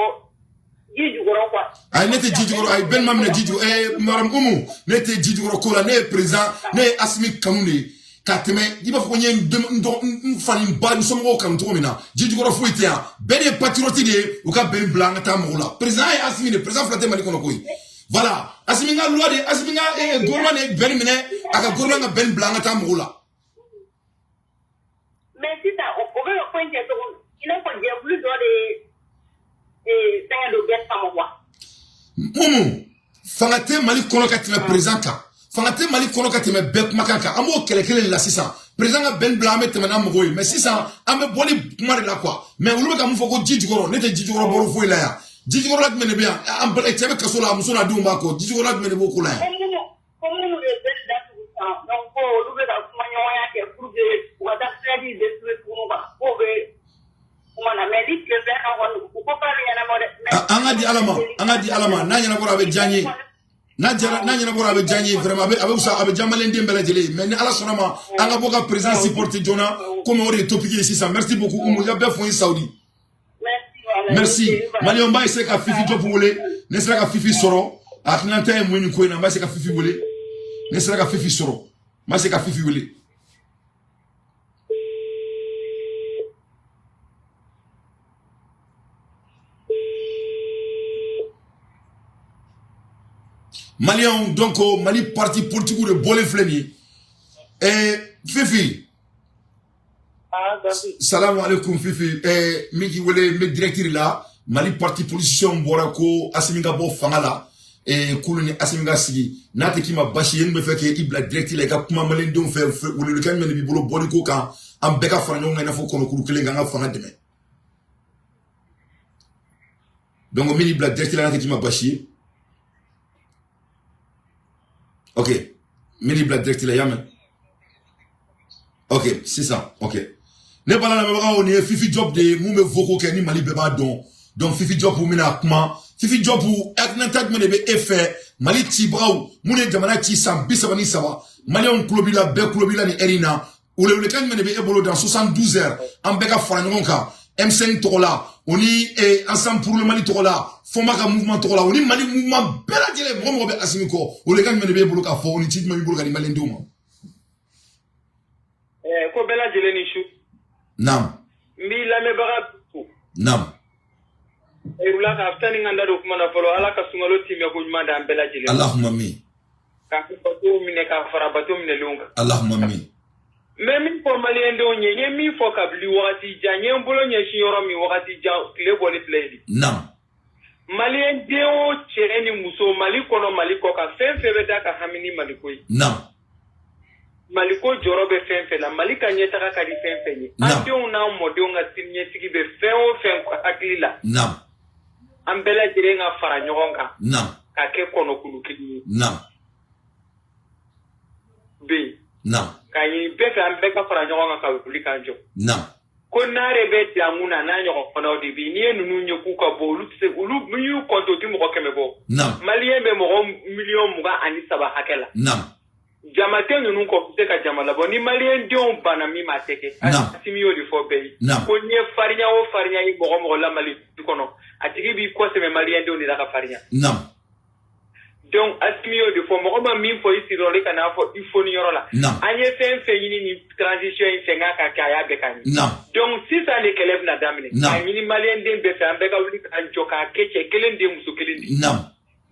ji jukɔrɔ quoi. Ayi, ne tɛ ji jukɔrɔ. Ayi, bɛɛ ma minɛ ji jukɔrɔ. Madame Umu, ne tɛ ji jukɔrɔ ko la. Ne ye président, ne ye Asimi kanu de ye ka tɛmɛ i b'a fɔ ko n ye n n fa ni n ba, n somɔgɔw kanu cogo min na. Ji jukɔrɔ foyi tɛ yan. Bɛɛ de ye patriote de ye. U ka bɛn bila, an ka taa mɔgɔw la. Président ye Asimi de, président fila tɛ Mali kɔnɔ koyi. Voilà, Asimi ka loi de, Asimi ka gouvernement de ye bɛn minɛ, a ka gouvernement ka bɛn bila, an ka taa mɔgɔw la. Mais sisan, o bɛ ka ko in kɛ cogo min, i n'a fɔ jɛkulu dɔ de ye fɛngɛ don bɛɛ kama quoi. Umu, fanga tɛ Mali kɔnɔ ka tɛmɛ président kan, fanga tɛ Mali kɔnɔ ka tɛmɛ bɛɛ kumakan kan. An b'o kɛlɛ kelen de la sisan. Président ka bɛn bila, an bɛ tɛmɛ n'a mɔgɔw ye. Mais sisan, an bɛ bɔli kuma de la quoi. Mais olu bɛ ka mun fɔ ko ji jukɔrɔ? Ne tɛ ji jukɔrɔ bɔrɔ foyi la yan. Ji jukɔrɔla jumɛn de bɛ yan? An cɛ bɛ kaso la, a muso n'a denw b'a kɔ. Ji jukɔrɔla jumɛn de b'o ko la yan? Ko minnu ye bɛɛ datugu sisan, donc ko olu bɛ ka kuma ɲɔgɔnya kɛ pour que u ka taa fɛn détruire tuguni quoi, k'o bɛ kuma na. Mais ni tile fila kan kɔni, u ko k'a bɛ ɲɛnabɔ dɛ. An ka di Ala ma, an ka di Ala ma. N'a ɲɛnabɔra, a bɛ diya n ye. N'a jara, n'a ɲɛnabɔra, a bɛ diya n ye vraiment. A bɛ fisaya, a bɛ diya maliyɛnden bɛɛ lajɛlen ye. Mais ni Ala sɔnna ma, an ka bɔ ka président supporter joona, komi o de ye topic ye sisan. Merci beaucoup Umu, i ka bɛɛ fo n ye Saudi. Merci. Maliyɛnw b'a essayer ka Fifi Diop wele. Ne sera ka Fifi sɔrɔ, a hakilinata ye mun ye nin ko in na? N b'a essayer ka Fifi wele. Ne sera ka Fifi sɔrɔ, n b'a essayer ka Fifi wele. Maliyɛnw, donc Mali parti politique de bɔlen filɛ nin ye. Fifi. Salamu alaikum Fifi. Min k'i wele, n bɛ direct de la. Mali parti politicien bɔra ko Asimi ka bɔ fanga la, k'olu ni Asimi ka sigi. N'a tɛ k'i ma basi ye, n bɛ fɛ k'i bila direct la, i ka kuma maliyɛndenw fɛ. Welewelekan jumɛn de b'i bolo bɔli ko kan, an bɛɛ ka fara ɲɔgɔn kan i n'a fɔ kɔnɔkuru kelen, k'an ka fanga dɛmɛ? Donc min y'i bila direct la, n'a tɛ k'i ma basi ye. Ok, min y'i bila direct la, i y'a mɛn? Ok, sisan, ok. Ne bala lamɛnbagaw, nin ye Fifi Diop de ye, mun bɛ vocal kɛ ni Mali bɛɛ b'a dɔn. Donc Fifi Diop bɛna kuma. Fifi Diop, hakilinata jumɛn de bɛ e fɛ Mali cibagaw mun ye jamana ci san 33? Maliyɛnw tulo b'i la, bɛɛ tulo b'i la nin heure in na. Welewelekan jumɛn de bɛ e bolo dans 72 heures, an bɛɛ ka fara ɲɔgɔn kan M5 tɔgɔ la, o ni Ensemble pour le Mali tɔgɔ la, Fɔnba ka mouvement tɔgɔ la, o ni Mali mouvement bɛɛ lajɛlen, mɔgɔ mɔgɔ bɛ Asimi kɔ? Welewelekan jumɛn de b'e bolo k'a fɔ, o ni ci jumɛn b'i bolo ka di maliyɛndenw ma? Ko bɛɛ lajɛlen ni su. Naam. N b'i lamɛnbaga fo. Naam. Irula ka sani ka n da don kuma na fɔlɔ, Ala ka sunkalo timɛ ko ɲuman d'an bɛɛ lajɛlen. Allahumma min. Ka bato minɛ, ka fara bato minɛlenw kan. Allahumma min. N bɛ min fɔ maliyɛndenw ye, n ye min fɔ kabini wagati jan, n ye n bolo ɲɛsin yɔrɔ min wagati jan, tile bɔli filɛ yen. Naam. Maliyɛn den o cɛ ni muso, Mali kɔnɔ, Mali kɔ kan, fɛn fɛn bɛ da ka hami ni Maliko ye. Naam. Maliko jɔyɔrɔ bɛ fɛn fɛn la, Mali ka ɲɛtaga ka di fɛn fɛn ye. An denw n'an mɔdenw ka siniɲɛsigi bɛ fɛn o fɛn hakili la. Naam. An bɛɛ lajɛlen ka fara ɲɔgɔn kan. Naam. Ka kɛ kɔnɔkulu kelen ye. Naam. Bɛ yen. Naam. K'a ɲini bɛɛ fɛ, an bɛɛ ka fara ɲɔgɔn kan ka wuli k'an jɔ. Naam. Ko n'are bɛ damu na, n'a ɲɔgɔnnaw de bɛ yen. N'i ye ninnu ye k'u ka bɔ, olu tɛ se, olu n'i y'u kɔnte, u tɛ mɔgɔ 100 bɔ. Naam. Maliyɛn bɛ mɔgɔ miliyɔn 23 hakɛ la. Naam. Jama tɛ ninnu kɔ tɛ se ka jama labɔ. Ni maliyɛn denw banna min ma, a tɛ kɛ. Asimi y'o de fɔ bɛɛ ye. Naam. Ko n'i ye farinya o farinya ye mɔgɔ mɔgɔ la Mali kɔnɔ, a tigi b'i kɔ sɛmɛ maliyɛn denw de la ka farinya. Naam. Donc Asimi y'o de fɔ. Mɔgɔ ma min fɔ i sigiyɔrɔ la, i kan'a fɔ i foni yɔrɔ la. Naam. An ye fɛn fɛn ɲini ni transition in fɛ k'a ka kɛ, a y'a bɛɛ ka ɲɛ. Naam. Donc sisan de kɛlɛ bɛna daminɛ. Naam. K'a ɲini maliyɛn den bɛɛ fɛ, an bɛɛ ka wuli k'an jɔ k'a kɛ cɛ kelen den, muso kelen de. Naam.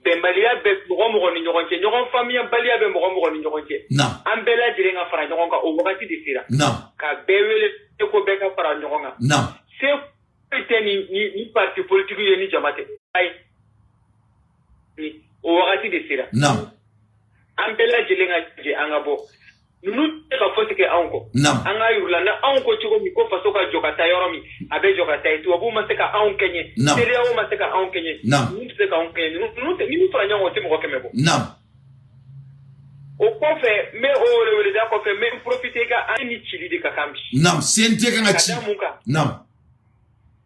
Bɛnbaliya bɛ mɔgɔ mɔgɔ ni ɲɔgɔn cɛ, ɲɔgɔn faamuyabaliya bɛ mɔgɔ mɔgɔ ni ɲɔgɔn cɛ. Naam. An bɛɛ lajɛlen ka fara ɲɔgɔn kan, o wagati de sera. Naam. Ka bɛɛ wele ko bɛɛ ka fara ɲɔgɔn kan. Naam. Se tɛ ni parti politique ye, ni jama tɛ. Ayi. O wagati de sera. Naam. An bɛɛ lajɛlen ka jɛ, an ka bɔ. Ninnu tɛ ka fosi kɛ anw kɔ. An k'a yir'u la ni anw ko cogo min ko faso ka jɔ ka taa yɔrɔ min, a bɛ jɔ ka taa yen. Tubabuw ma se ka anw kɛɲɛ, CEDEAO ma se ka anw kɛɲɛ, ninnu tɛ se ka anw kɛɲɛ. Ninnu tɛ, ni fara ɲɔgɔn kan, o tɛ mɔgɔ 100 bɔ. O kɔfɛ, n bɛ o weleweleda kɔfɛ, n bɛ n profiter ka an ni cili de ka kan bi. Naam, CNT kan ka ci. Ka da mun kan? Naam.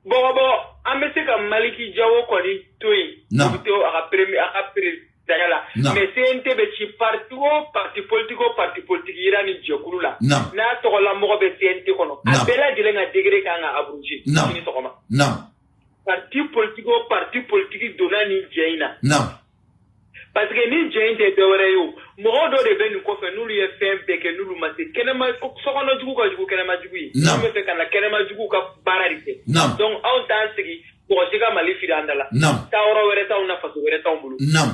Bɔgɔbɔ, an bɛ se ka Maliki Jawo kɔni to yen. Naam. O bɛ to a ka premier, a ka présidentya la. Naam. Mais CNT bɛ ci, parti o parti politique o parti politique yira nin jɛkulu la. Naam. N'a tɔgɔla mɔgɔ bɛ CNT kɔnɔ. A Naam. bɛɛ lajɛlen ka degré kan ka abroger. Naam. Sini sɔgɔma. Naam. Parti politique o parti politique donna nin jɛ in na. Naam. Parce que ni jɛ in tɛ dɔwɛrɛ ye o, mɔgɔ dɔ de bɛ nin kɔfɛ n'olu ye fɛn bɛɛ kɛ, n'olu ma se kɛnɛma, sokɔnɔ jugu ka jugu kɛnɛma jugu ye. Naam. N'olu bɛ fɛ ka na kɛnɛma jugu ka baara de kɛ. Naam. Donc anw t'an sigi mɔgɔ si ka Mali fili an da la. Naam. Taa yɔrɔ wɛrɛ t'anw na, faso wɛrɛ t'anw bolo. Naam.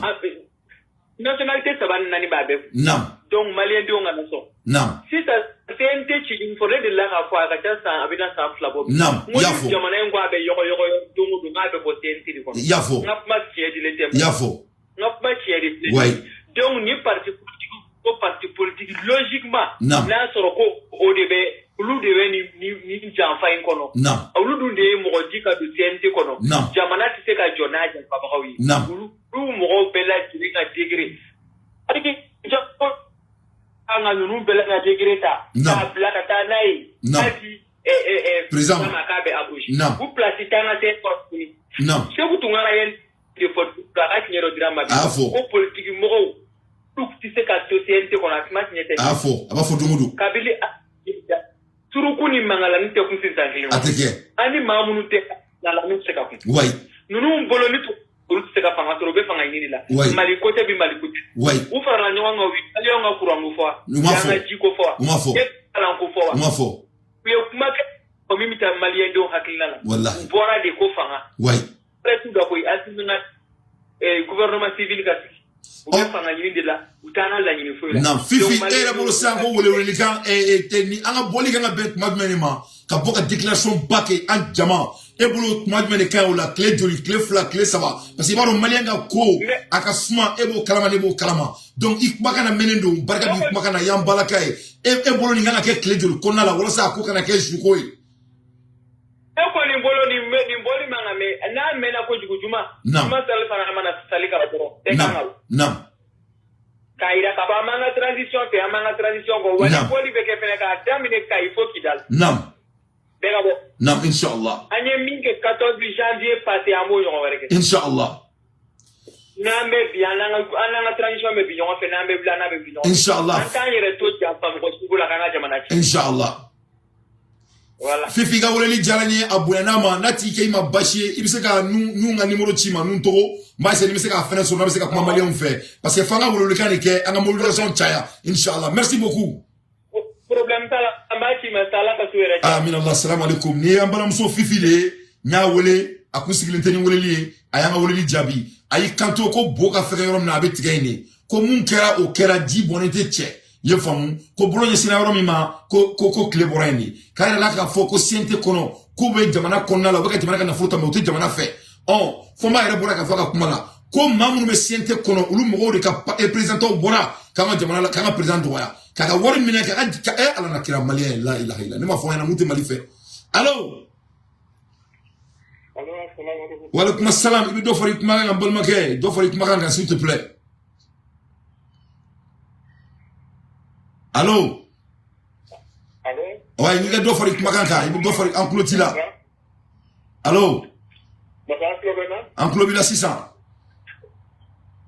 Nationalité 3 ni 4 b'a bɛɛ kun. Naam. Donc maliyɛndenw kana sɔn. Naam. Sisan CNT cili fɔ, ne delila k'a fɔ a ka ca san, a bɛna san 2 bɔ. Naam. N ko I y'a ni fɔ. jamana in ko a bɛ yɔgɔyɔgɔ don o don, k'a bɛ bɔ CNT de kɔnɔ. I y'a fɔ. N ka kuma tiɲɛ dilen tɛ. I y'a fɔ. N ka kuma tiɲɛ de filɛ. Ouais. Donc ni parti politique ko parti politique logiquement, Naam. n'a sɔrɔ ko o de bɛ, olu de bɛ nin janfa in kɔnɔ. Naam. Olu dun de ye mɔgɔ ji ka don CNT kɔnɔ. Naam. Jamana tɛ se ka jɔ n'a janfabagaw ye. Naam. Olu mɔgɔw bɛɛ lajɛlen ka degré. An ka ninnu bɛɛ la degré ta. Naam. K'a bila ka taa n'a ye. Naam. K'a di Président. ma k'a bɛ abroger. Naam. U place t'an ka CNT kɔnɔ tuguni. Naam. Seku Tunkara ye de fɔ, a ka tiɲɛ dɔ dira ma bi. A y'a fɔ. Ko politique mɔgɔw olu tɛ se ka to CNT kɔnɔ, a kuma tiɲɛ tɛ. A y'a fɔ, a b'a fɔ don o don. Kabili suruku ni mangalani tɛ kun sisan kelen. A tɛ kɛ. An ni maa minnu tɛ mangalani tɛ se ka kun. Wayi. Ninnu bolo ni olu tɛ se ka fanga sɔrɔ, u bɛ fanga ɲini la. Wayi. Mali ko tɛ bi, Mali ko tɛ. Wayi. U farala ɲɔgɔn kan, u ye maliyɛnw ka kuran ko fɔ wa? U m'a fɔ. U y'an ka ji ko fɔ wa? U m'a fɔ. U ye kalan ko fɔ wa? U m'a fɔ. U ye kuma kɛ min bɛ taa maliyɛndenw hakilina la. Walahi. U bɔra de ko fanga. Wayi. Presse da koyi, Asimi ka gouvernement civil ka sigi. U bɛ fanga ɲini de la, u t'an ka laɲini foyi la. Naam, Fifi, e yɛrɛ bolo sisan ko welewelekan ni an ka bɔli kan ka bɛn tuma jumɛn de ma ka bɔ ka déclaration ba kɛ an jama, e bolo tuma jumɛn de ka ɲi o la, tile joli, tile 2, tile 3, parce que i b'a dɔn maliyɛn ka ko a ka suma, e b'o kalama, ne b'o kalama, donc i kumakan na mɛnnen don, barika b'i kumakan na, y'an balaka ye, e bolo nin kan ka kɛ tile joli kɔnɔna la walasa a ko kana kɛ zuko ye? Ne kɔni bolo nin bɔli man kan mɛn, n'a mɛnna kojugu juma. Naam. Juma sali fana mana sali ka dɔrɔn. Bɛɛ kan ka Naam. Naam. K'a yira k'a fɔ an b'an ka transition fɛ, an b'an ka transition kɔ. Wa ni Naam. bɔli bɛ kɛ fɛnɛ k'a daminɛ Kayi fo Kidal. Naam. Bɛɛ ka bɔ. Naam, inshallah. An ye min kɛ 14 janvier passé, an b'o ɲɔgɔn wɛrɛ kɛ. Inshallah. N'an bɛ bi, an n'an ka transition bɛ bi ɲɔgɔn fɛ, n'an bɛ wuli, an n'a bɛ bi ɲɔgɔn fɛ. Inshallah. An t'an yɛrɛ to janfa mɔgɔ sugu la k'an ka jamana ci. Inshallah. Voilà. Fifi ka weleli diyara n ye, a bonyana ma, n'a t'i kɛ i ma basi ye, i bɛ se ka nun ka numéro ci ma, nun tɔgɔ n b'a essayer ni bɛ se k'a fɛnɛ sɔrɔ, n'a bɛ se ka kuma maliyɛnw fɛ, parce que f'an ka welelikan de kɛ, an ka mobilisation caya, inshallah. Merci beaucoup. Problème t'a la, an b'a ci ma sa, Ala ka so yɛrɛ. Amin Allah, salam alaikum. Ni ye an balimamuso Fifi de ye, n y'a wele, a kun sigilen tɛ ni weleli ye, a y'an ka weleli jaabi. A y'i kanto ko bo ka fɛgɛ yɔrɔ min na, a bɛ tigɛ yen de. Ko mun kɛra, o kɛra, ji bɔnnen tɛ cɛ. I ye faamu ko bolo ɲɛsinna yɔrɔ min ma, ko tile bɔra yen de. K'a yɛrɛ la k'a fɔ ko CNT kɔnɔ, k'u bɛ jamana kɔnɔna la, u bɛ ka jamana ka nafolo ta, mais u tɛ jamana fɛ. Fɔ n b'a yɛrɛ bɔra k'a fɔ a ka kuma la ko maa minnu bɛ CNT kɔnɔ, olu mɔgɔw de ka présidentw bɔra k'an ka jamana la, k'an ka président dɔgɔya, k'a ka wari minɛ, k'a ka Ala na kira maliyɛn, la ilaha illa, ne m'a fɔ an ɲɛna mun tɛ Mali fɛ. Allo. Wa alaikum salam, i bɛ dɔ fara i kumakan kan, balimakɛ, dɔ fara i kumakan kan s'il te plaît. Allo. Allo. Ouais, n'i ka dɔ fara i kumakan kan, i bɛ dɔ fara, an tulo t'i la. Allo. Masa, an tulo bɛ n na? An tulo b'i la sisan.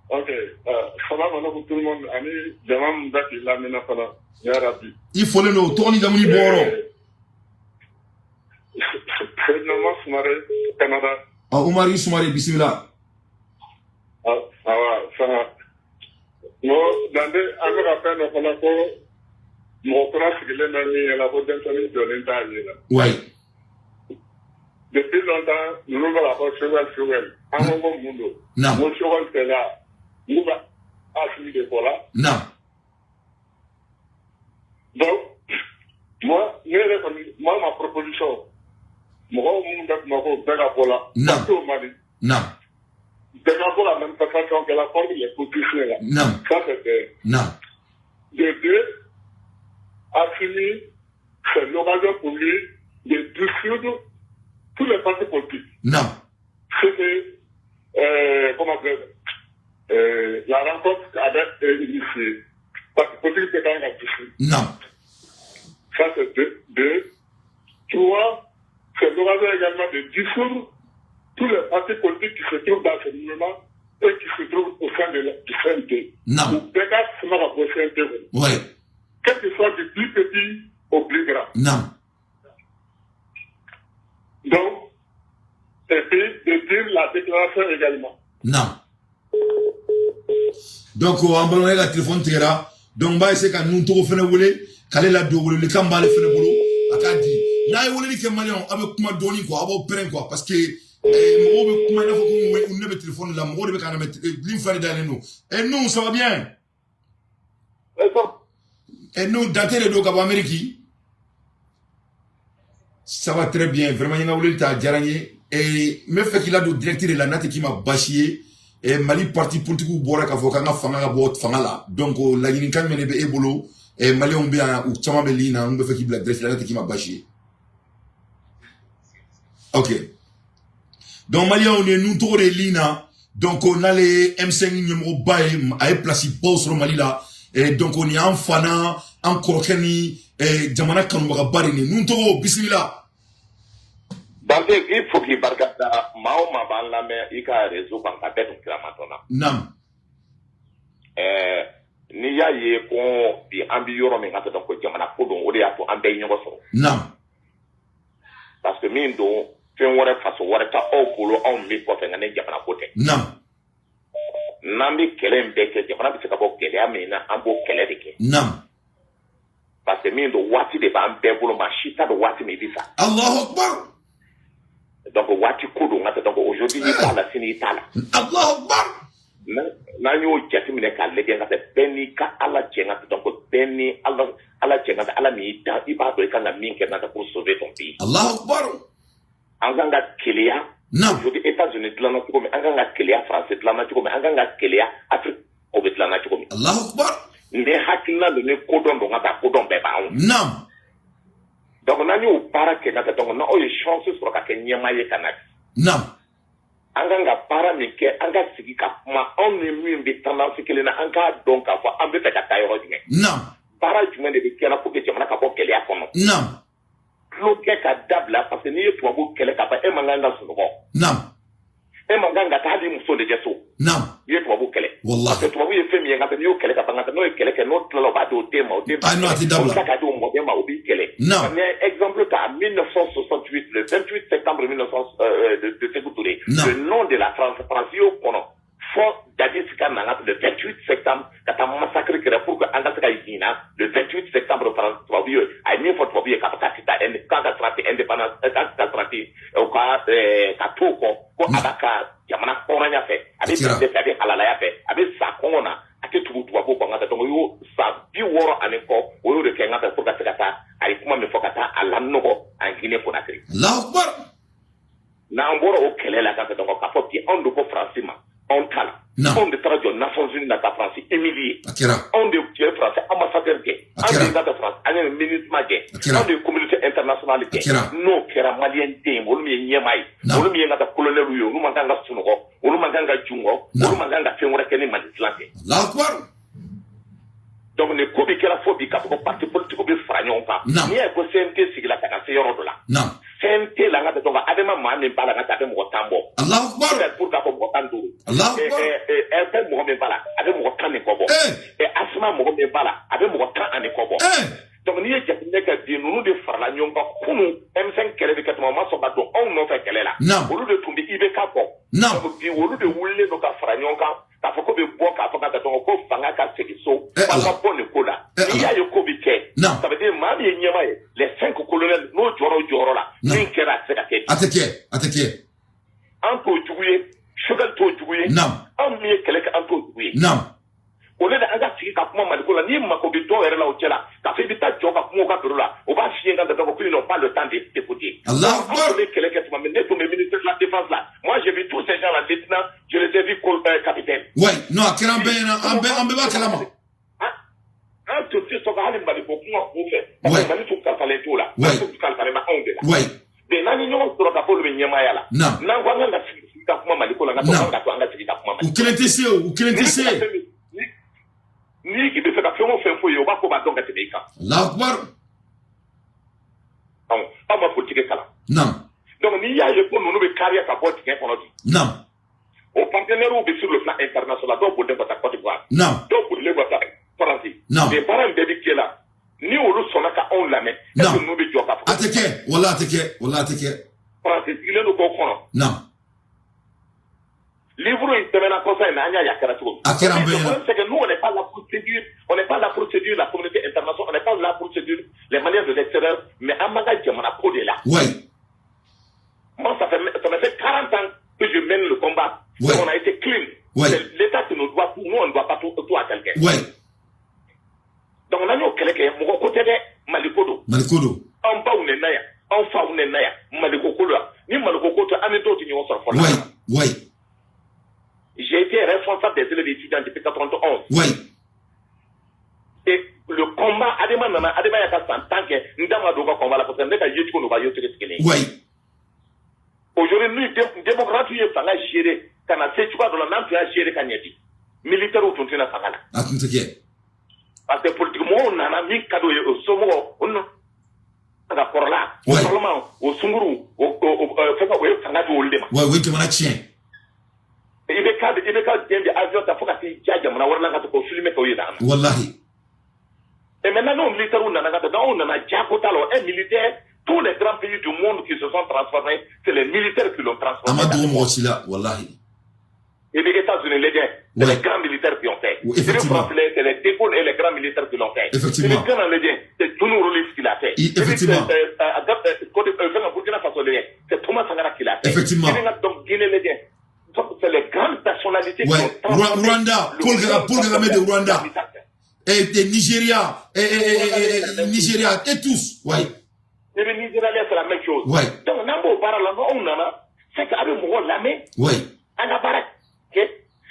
Ok, salam alaikum tout le monde, ani jama min bɛ k'i lamɛnna fana, ya Rabbi. I folen don, tɔgɔ ni jamu ni bɔyɔrɔ. Seydina Umar Sumare, Canada. Umar i Sumare, bisimila. Awa, fana. N ko Dante, an bɛ ka fɛn dɔ fana ko mɔgɔ kura sigilen bɛ min ɲɛna ko denmisɛnnin jɔlen t'a ɲɛ la. Ouais. Depuis longtemps, ninnu bɛ k'a fɔ Choguel Choguel. An ko mun don? Naam. N ko Choguel tɛ la, n k'u bɛ Asimi de kɔ la. Naam. Donc, moi, ne yɛrɛ kɔni, moi ma proposition, mɔgɔw minnu bɛ Bamakɔ, bɛɛ ka bɔ la. Naam. Partout au Mali. Naam. Bɛɛ ka bɔ la manifestation kɛ la contre les politiciens là. Naam. Ça c'est un. Naam. De deux, Assimi, c'est l'occasion pour lui de dissoudre tous les partis politiques. Non. Ce que, comment dire, la rencontre avait initié. Parti politique, c'est quand même dissous. Non. Ça, c'est deux. Deux. Trois, c'est l'occasion également de dissoudre tous les partis politiques qui se trouvent dans ce mouvement et qui se trouvent au sein du CNT. Non. Ou peut-être au CNT. Ouais. Quel que soit du plus petit au plus grand. Non. Donc, et puis de dire la déclaration également. Non. Donc, an balimakɛ ka téléphone tigɛra. Donc, n b'a essayer ka nun tɔgɔ fɛnɛ wele k'ale ladon welelikan b'ale fɛnɛ bolo a k'a di. N'a ye weleli kɛ, maliyɛnw, aw bɛ kuma dɔɔni quoi, aw b'aw pɛrɛn quoi, parce que mɔgɔw bɛ kuma i n'a fɔ ko ne bɛ téléphone la, mɔgɔw de bɛ ka na mɛ ligne fila de dayɛlɛn don. Nous, ça va bien? Nous, Dante de don ka bɔ Amérique. Ça va très bien, vraiment. N ka weleli ta, a diyara n ye. N bɛ fɛ k'i ladon direct de la n'a tɛ k'i ma baasi ye. Mali parti politique bɔra k'a fɔ k'an ka fanga ka bɔ fanga la. Donc laɲinikan jumɛn de bɛ e bolo? Maliyɛnw bɛ yan, u caman bɛ ligne na. N bɛ fɛ k'i bila direct la n'a tɛ k'i ma baasi ye. Ok, donc maliyɛnw, nin ye nun tɔgɔ de ye ligne na. Donc n'ale ye M5 ɲɛmɔgɔba ye, a ye place baw sɔrɔ Mali la. Donc nin y'an fa n'a an kɔrɔkɛ ni jamana kanubagaba de ye. Nun tɔgɔ, bisimila. Dante, k'i fo k'i barika da. Maa o maa b'an lamɛn i ka réseau kan, ka bɛɛ tun kiramatɔ na. Nam. N'i y'a ye ko bi an bɛ yɔrɔ min ka tɛ dɔn ko jamana ko don, o de y'a to an bɛɛ ye ɲɔgɔn sɔrɔ. Nam. Parce que min don, fɛn wɛrɛ, faso wɛrɛ ta aw bolo, anw bɛ kɔfɛ, nka ni jamana ko tɛ. Nam. N'an bɛ kɛlɛ in bɛɛ kɛ, jamana bɛ se ka bɔ gɛlɛya min na, an b'o kɛlɛ de kɛ. Nam. Parce que min don, waati de b'an bɛɛ bolo, maa si t'a dɔn waati min i bɛ sa. Allahu akbar. Donc waati ko don ka tɛ. Donc aujourd'hui i t'a la, sini i t'a la. Allahu akbar. N'an y'o jateminɛ k'a lajɛ ka tɛ, bɛɛ n'i ka Ala cɛ ka tɛ. Donc bɛɛ ni Ala cɛ ka tɛ, Ala min y'i dan, i b'a dɔn i kan ka min kɛ n'a tɛ pour sauver ton pays. Allahu akbar. An kan ka keleya. Nam. Aujourd'hui États-Unis dilanna cogo min, an kan ka keleya. France dilanna cogo min, an kan ka keleya. Afrique o bɛ dilanna cogo min. Allahu akbar. Ni hakilina don, ni kodɔn don ka taa, kodɔn bɛɛ b'anw. Nam. Donc n'an y'o baara kɛ ka taa, donc n'aw ye chance sɔrɔ ka kɛ ɲɛmaa ye ka na, Nam. an kan ka baara min kɛ, an ka sigi ka kuma, anw ni min bɛ tendance kelen na, an k'a dɔn k'a fɔ an bɛ fɛ ka taa yɔrɔ jumɛn. Nam. Baara jumɛn de bɛ kɛ la pour que jamana ka bɔ gɛlɛya kɔnɔ? Nam. Tulonkɛ ka dabila, parce que n'i ye tubabu kɛlɛ ka ban, e man kan ka sunɔgɔ. Nam. E man kan ka taa hali muso lajɛ so. Nam. I ye tubabu kɛlɛ. Wallahi. Parce que tubabu ye fɛn min ye, nka n'i y'o kɛlɛ ka ban, ka n'o ye kɛlɛ kɛ, n'o tilala, o b'a di o den ma, o den Ah non, a tɛ dabila. O bɛ tila k'a di o mɔden ma, o b'i kɛlɛ. Naam. N ye exemple ta, en 1968, le 28 septembre 1900 de Sékou Touré. Naam. Le nom de la France, France y'o kɔnɔ fɔ Dadis ka nana le 28 septembre ka taa massacre kɛra pour que an ka se ka ɲina le 28 septembre. France, tubabu ye, a ye min fɔ tubabu ye, k'a fɔ k'a tɛ taa k'a ka sira tɛ indépendance, k'a ka sira tɛ u ka ka t'o kɔ, ko a b'a ka jamana hɔrɔnya fɛ, a bɛ Kira. danbe fɛ, a bɛ halalaya fɛ, a bɛ sa kɔngɔ na, a tɛ tugu tubabu kɔ. N ka taa, donc o y'o san 60 ani kɔ, o y'o de kɛ n ka taa pour ka se ka taa, a ye kuma min fɔ, ka taa a lanɔgɔ en Guinée Conakry. Allahu akbar. N'an bɔra o kɛlɛ la ka taa, donc k'a fɔ bi anw de ko Faransi ma anw ta la. Naam. Anw de taara jɔ Nations Unies na ka Faransi humilier. A kɛra. Anw de ye Faransi ambassadeur gɛn. A Anw kɛra. de ka taa Faransi, an ye MINUSMA gɛn. A kɛra. Anw de ye communauté internationale A kɛra. gɛn. N'o kɛra, maliyɛn den, olu min ye ɲɛmaa ye, Naam. olu min ye ka taa colonel ye, olu man kan ka sunɔgɔ, olu man kan ka jungɔ, Naam. olu man kan ka fɛn wɛrɛ kɛ ni Mali dilan tɛ. Allahu akbar. Donc nin ko bi kɛra fo bi k'a fɔ ko parti politique bɛ fara ɲɔgɔn kan. Naam. N'i y'a ye ko CNT sigila ka na se yɔrɔ dɔ la, Nam. CNT la, n ka taa, donc ADEMA maa min b'a la, n ka taa, a bɛ mɔgɔ 10 bɔ. Allahu akbar. Peut-être pour k'a fɔ mɔgɔ 15. Allahu akbar. RPM mɔgɔ min b'a la, a bɛ mɔgɔ 10 ni kɔ bɔ. ASMA mɔgɔ min b'a la, a bɛ mɔgɔ 10 ani kɔ bɔ. Donc n'i ye jateminɛ kɛ bi, ninnu de farala ɲɔgɔn kan kunun. M5 kɛlɛ bɛ kɛ tuma, o ma sɔn ka don anw nɔfɛ kɛlɛ la. Naam. Olu de tun bɛ IBK kɔ. Naam. Donc bi olu de wulilen don ka fara ɲɔgɔn kan k'a fɔ ko bɛ bɔ k'a fɔ ka taa, donc ko fanga ka segin so. Eh, An Allah. ka bɔ nin ko la. Eh, N'i y'a Allah. ye ko bi kɛ, Naam. ça veut dire maa min ye ɲɛmaa ye, les cinq colonels, n'o jɔra o jɔyɔrɔ la, Naam. min kɛra, a tɛ se ka kɛ. A tɛ kɛ, a tɛ kɛ. An t'o jugu ye, Choguel t'o jugu ye. Naam. Anw min ye kɛlɛ kɛ, an t'o jugu ye. Naam. Au lieu de an ka sigi ka kuma Maliko la, n'i mako bɛ dɔw yɛrɛ la o cɛ la, k'a fɔ i bɛ taa jɔ ka kuma u ka bureau la, o b'a f'i ye kan dɔn ko ils n'ont pas le temps de t'écouter. Allahu Anw akbar. tun bɛ kɛlɛ kɛ tuma min, ne tun bɛ ministère de la défense la, moi j'ai vu tous ces gens là lieutenant, je les ai vus capitaine. Ouais, non, a kɛra an bɛɛ ɲɛna, an bɛɛ b'a kalama. An tun tɛ sɔn ka hali Maliko kuma kun fɛ. Parce que Mali tun kalifalen t'o la. Mali tun kalifalen bɛ anw de la. Mais n'an ye ɲɔgɔn sɔrɔ ka fɔ olu bɛ ɲɛmaaya la. N'an ko an kan ka sigi ka kuma Mali ko la, n ka to an ka to an ka sigi ka kuma Mali. U kelen tɛ se o, u kelen tɛ se. N'i k'i bɛ fɛ ka fɛn o fɛn fɔ ye, o b'a fɔ b'a dɔn ka tɛmɛ i kan. Allahu Akbar. Aw ma politique kalan. Naam. Donc n'i y'a ye ko ninnu bɛ kariya ka bɔ dingɛ kɔnɔ bi. Naam. O partenaires bɛ sur le plan international, dɔw bolilen ka taa Côte d'Ivoire. Naam. Dɔw bolilen ka taa France. Naam. Nin baara in bɛɛ bɛ kɛ la. Ni olu sɔnna ka anw lamɛn, est-ce que ninnu bɛ jɔ k'a fɔ? A tɛ kɛ, walahi a tɛ kɛ, walahi a tɛ kɛ. France sigilen don k'o kɔnɔ. Naam. Livre in sɛbɛnna kɔsa in na, an y'a ye a kɛra cogo min. A kɛra an bɛɛ ɲɛna. C'est que nous, on n'est pas là pour séduire, on n'est pas là pour séduire la communauté internationale, on n'est pas là pour séduire les Maliens de l'extérieur, mais an b'an ka jamana ko de la. Oui. Moi, ça me fait 40 ans que je mène le combat. Ouais. On a été clean. Ouais. C'est l'État qui nous doit tout. Nous, on ne doit pas tout à quelqu'un. Ouais. Donc, on a eu quelqu'un, mɔgɔ ko tɛ dɛ, Mali ko don. Mali ko don. An baw nɛnna yan, an faw nɛnna yan, Mali ko ko la. Ni Mali ko ko tɛ, an ni dɔw tɛ ɲɔgɔn sɔrɔ fɔlɔ. Oui, oui. J'ai été responsable des élèves étudiants depuis 91. Oui. Et le combat, Adema nana, Adema y'a ka san 10 kɛ, n da ma don u ka combat la parce que ne ka yecogo n'u ka yecogo tɛ kelen ye. Oui. Aujourd'hui, nous, démocrates ye fanga gérer ka na se cogoya dɔ la, n'an tun y'a gérer ka ɲɛ di, militaires tun tɛna fanga la. A tun tɛ kɛ. Parce que politique mɔgɔw nana min ka d'o ye, o somɔgɔw, o nana ka kɔrɔla, o kɔrɔlama, o sunkuru, o fɛn o ye fanga di olu de ma. Ouais, o ye jamana tiɲɛ. I bɛ ka den bɛ avion ta fo ka t'i ja jamana wɛrɛ la ka to k'o filmer k'o yira an na. Wallahi. Et maintenant, nos militaires nana ka taa, anw nana jago t'a la, un militaire, tous les grands pays du monde qui se sont transformés, c'est les militaires qui l'ont transformé. A ma dogo mɔgɔ si la, wallahi. Et les États-Unis, les gars, c'est les grands militaires qui ont fait. Effectivement. Et les Français, c'est les De Gaulle et les grands militaires qui l'ont fait. Effectivement. Et les Ghana, les gars, c'est John Rawlings qui l'a fait. Effectivement. Et Burkina Faso, les gars, c'est Thomas Sankara qui l'a fait. Effectivement. Et donc Guinée, les gars, c'est les grandes personnalités ouais. qui ont transformé. Rwanda, Paul Kagame de Rwanda. Et Nigeria, et Nigeria, et tous. Ouais. Et le Nigeria, c'est la même chose. Ouais. Donc, n'an b'o baara la, n'anw nana, c'est que a bɛ mɔgɔw lamɛn. Ouais. An ka baara kɛ.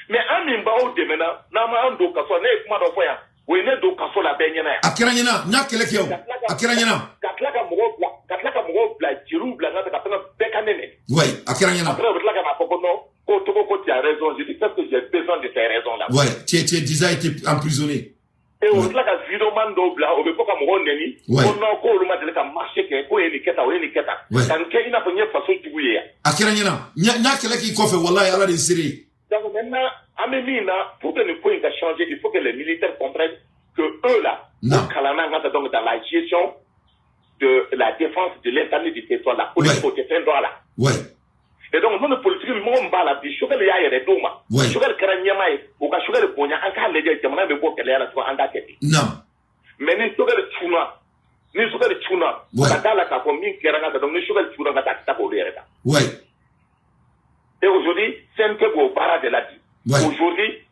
Mais an min b'aw dɛmɛ na, n'an m'an don kaso la, ne ye kuma dɔ fɔ yan, o ye ne don kaso la bɛɛ ɲɛna yan. A kɛra ɲɛna, n y'a kɛlɛ kɛ o. A kɛra ɲɛna. Ka tila ka mɔgɔw bila, ka tila ka mɔgɔw bila, jeliw bila, n ka fɛn bɛɛ ka ne nɛni. Ouais, a kɛra ɲɛna. Après, u bɛ tila ka n'a fɔ ko non, ko Togo ko tu as raison. Je dis, qu'est-ce que j'ai besoin de ces raisons là. Ouais, tu es déjà été emprisonné. Et o tila ka videoman dɔw bila, o bɛ bɔ ka mɔgɔw nɛni. Ouais. Ko non, ko olu ma deli ka marché kɛ, ko ye nin kɛ tan, o ye nin kɛ tan. Ouais. Ka nin kɛ i n'a fɔ n ye faso jugu ye yan. A kɛra ɲɛna, n y'a kɛlɛ k'i kɔfɛ, wallahi ala de ye seere ye. Donc maintenant, an bɛ min na, pour que nin ko in ka changer, il faut que les militaires comprennent que eux là, Non. u kalanna an ka donc dans la gestion de la défense de l'intérieur du territoire, la police o tɛ fɛn dɔn a la. Ouais. Et donc, nous, politique, mɔgɔ min b'a la bi, Choguel y'a yɛrɛ d'o ma. Ouais. Choguel kɛra ɲɛmaa ye, u ka Choguel bonya, an k'a lajɛ jamana bɛ bɔ gɛlɛya la cogo an k'a kɛ ten. Non. Mais ni Choguel cunna, ni Choguel cunna, Ouais. ka d'a la k'a fɔ min kɛra n ka donc ni Choguel cunna ka taa a tɛ taa k'olu yɛrɛ ta. Ouais. Et aujourd'hui, CNT b'o baara de la bi. Ouais. Aujourd'hui,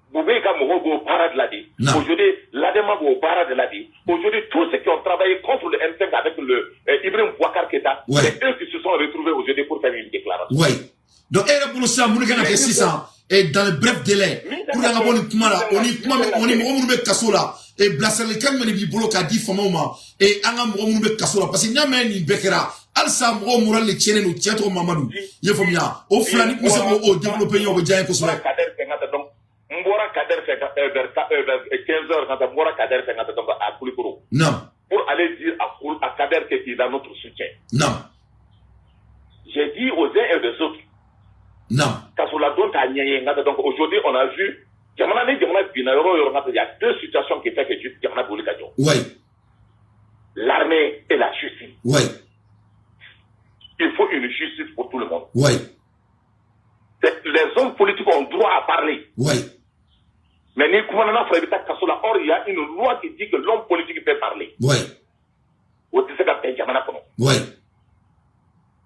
Boubé ka mɔgɔw b'o baara de la bi. Non. Aujourd'hui, l'ADEMA b'o baara de la bi. Aujourd'hui, tous ceux qui ont travaillé contre le M5 avec le Ibrahim Boubacar Keïta, Ouais. c'est eux qui se sont retrouvés aujourd'hui pour faire une déclaration. Ouais. Donc, e yɛrɛ bolo sisan mun de kan ka kɛ sisan et dans le bref délai pour que an ka bɔ nin kuma la, o ni kuma o ni mɔgɔ minnu bɛ kaso la, et bilasiralikan jumɛn de b'i bolo k'a di faamaw ma et an ka mɔgɔ minnu bɛ kaso la, parce que n'i y'a mɛn nin bɛɛ kɛra halisa mɔgɔw moral de tiɲɛnen don. Cɛ tɔgɔ Mamadu, i ye faamuya, o fila ni tun bɛ se k'o développer ɲɛ, o bɛ diya n ye kosɛbɛ. Kader fɛ ka taa donc n bɔra Kader fɛ vers 15 heures ka taa, n bɔra Kader fɛ ka taa donc à Koulikoro. Non. Pour aller dire à Kader qu'il a notre soutien. Non. J'ai dit aux uns et aux autres. Non. Kasoladon t'a ɲɛɲɛ n ka taa donc aujourd'hui on a vu jamana ni jamana binna yɔrɔ o yɔrɔ ka taa, il y a deux situations qui fait que jamana bɛ wuli ka jɔ. Ouais. L'armée et la justice. Ouais. Il faut une justice pour tout le monde. Ouais. Les hommes politiques ont droit à parler. Ouais. Mais ni kumana n'a fɔra i bɛ taa kaso la, or il y a une loi qui dit que l'homme politique peut parler. Ouais. O tɛ se ka bɛn jamana kɔnɔ. Ouais.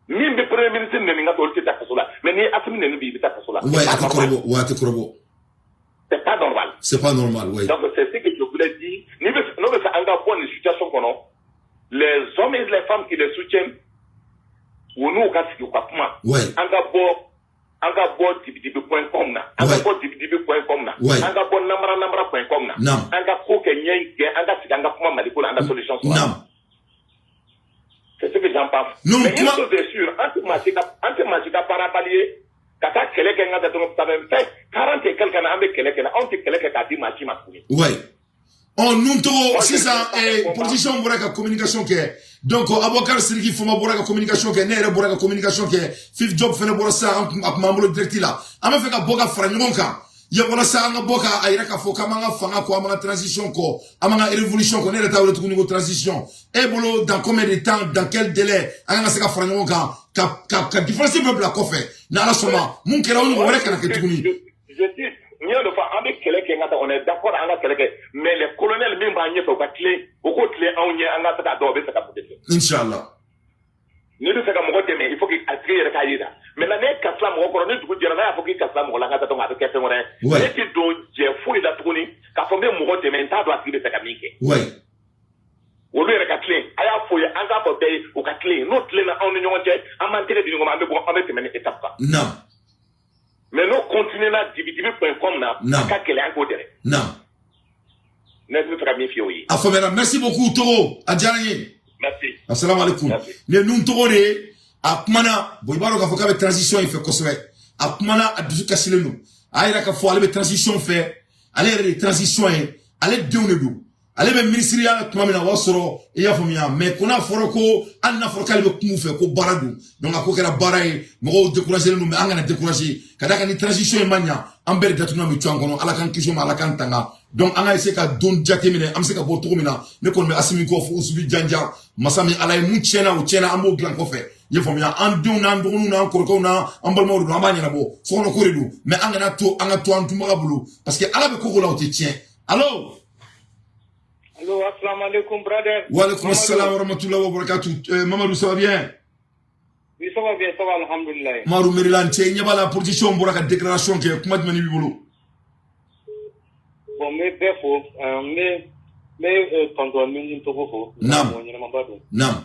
Min bɛ premier ministre nɛni ka taa, olu tɛ taa kaso la, mais ni Assimi nɛni bi, i bɛ taa kaso la. Ouais, a tɛ kɔrɔbɔ, ouais, a tɛ kɔrɔbɔ. C'est pas normal. C'est pas normal, ouais. Donc c'est ce que je voulais dire. Ni bɛ n'o bɛ fɛ an ka bɔ nin situation kɔnɔ, les hommes et les femmes qui les soutiennent, u n'u ka sigi u ka kuma. Ouais. An ka bɔ An ka bɔ dibidibi.com na, an ka bɔ dibidibi.com na, an ka bɔ namara namara.com na, an ka ko kɛ ɲɛ gɛn, an ka sigi, an ka kuma Maliko la, an ka solution sɔrɔ. C'est ce que j'en pense. Mais une chose est sûre, an tɛ maa si ka baarabali ye ka taa kɛlɛ kɛ n ka taa dɔrɔn, ça fait 40 et quelque années an bɛ kɛlɛ kɛ la, anw tɛ kɛlɛ kɛ k'a di maa si ma tuguni. Ouais. Ɔ, nun tɔgɔ sisan, politicien bɔra ka communication kɛ. Donc Abubakar Sidiki Foma bɔra ka communication kɛ, ne yɛrɛ bɔra ka communication kɛ, Fif Job fɛnɛ bɔra sisan, a kun b'an bolo direct la. An bɛ fɛ ka bɔ ka fara ɲɔgɔn kan ye walasa an ka bɔ ka a yira k'a fɔ k'an b'an ka fanga kɔ, an b'an ka transition kɔ, an b'an ka révolution kɔ. Ne yɛrɛ t'a wele tuguni ko transition. E bolo, dans combien de temps, dans quel délai an kan ka se ka fara ɲɔgɔn kan ka différence bɛɛ bila kɔfɛ, ni Ala sɔnna, mun kɛra, o ɲɔgɔn wɛrɛ kana kɛ tuguni? N y'o de fɔ, an bɛ kɛlɛ kɛ, n ka taa, on est d'accord, an ka kɛlɛ kɛ, mais les colonels min b'an ɲɛfɛ, u ka tilen, u k'o tilen anw ɲɛ, an ka se k'a dɔn o bɛ fɛ ka mun de kɛ. Inshallah. N'i bɛ fɛ ka mɔgɔ dɛmɛ, il faut que a tigi yɛrɛ k'a yira. Maintenant, n'e kasila mɔgɔ kɔrɔ, ni dugu jɛra, n'a y'a fɔ k'i kasila mɔgɔ la, n ka taa dɔn a bɛ kɛ fɛn wɛrɛ ye. Ne tɛ don jɛ foyi la tuguni k'a fɔ n bɛ mɔgɔ dɛmɛ, n t'a dɔn a tigi bɛ fɛ ka min kɛ. Olu yɛrɛ ka tilen, a y'a fɔ ye, an k'a fɔ bɛɛ ye, u ka tilen. N'o tilenna anw ni ɲɔgɔn cɛ, an b'an tɛgɛ di ɲɔgɔn ma, an bɛ bɔ, an bɛ tɛmɛ ni étape kan. Mais n'o continue na dibidibi.com na, a ka gɛlɛn an k'o dɛmɛ. Ne bɛ fɛ ka min f'i ye, o ye. A faamuyara, merci beaucoup Togo, a diyara n ye. Merci. Assalamu alaikum. Ne nun Togo de ye, a kumana. Bon, i b'a dɔn k'a fɔ k'a bɛ transition in fɛ kosɛbɛ. A kumana, a dusu kasilen don. A y'a yira k'a fɔ ale bɛ transition fɛ, ale yɛrɛ de ye transition ye, ale denw de don. Ale bɛ minisiriya la tuma min na, o b'a sɔrɔ i y'a faamuya, mais ko n'a fɔra ko hali n'a fɔra k'ale bɛ kuma u fɛ ko baara don, donc a ko kɛra baara ye, mɔgɔw découragé don, mais an kana découragé ka d'a kan ni transition in ma ɲa, an bɛɛ de datugulan bɛ to an kɔnɔ. Ala k'an kisi o ma, Ala k'an tanga. Donc an ka essayer ka don jateminɛ, an bɛ se ka bɔ cogo min na. Ne kɔni bɛ Asimi kɔ fo Usubi Janja masa min Ala ye, mun tiɲɛna, o tiɲɛna, an b'o dilan kɔfɛ. I y'a faamuya, an denw n'an dɔgɔninw n'an kɔrɔkɛw n'an balimaw de don, an b'a ɲɛnabɔ, sokɔnɔ ko de don, mais an kana to an ka to an dunbaga bolo, parce que Ala bɛ ko ko la, o tɛ tiɲɛ. Allo. Allo, assalamu alaikum, brother. Wa alaikum assalam wa rahmatullahi wa barakatuh. Mamadou, ça va bien? Oui, ça va bien, ça va, alhamdulillah. Mamadou Maryland, cɛ, ɲɛ b'a la, politicien bɔra ka déclaration kɛ, kuma jumɛn b'i bolo? Bon, n bɛ bɛɛ fo, n bɛ tonton Mingun Togo fo. Naam. Mɔgɔ ɲɛnamaba don. Naam.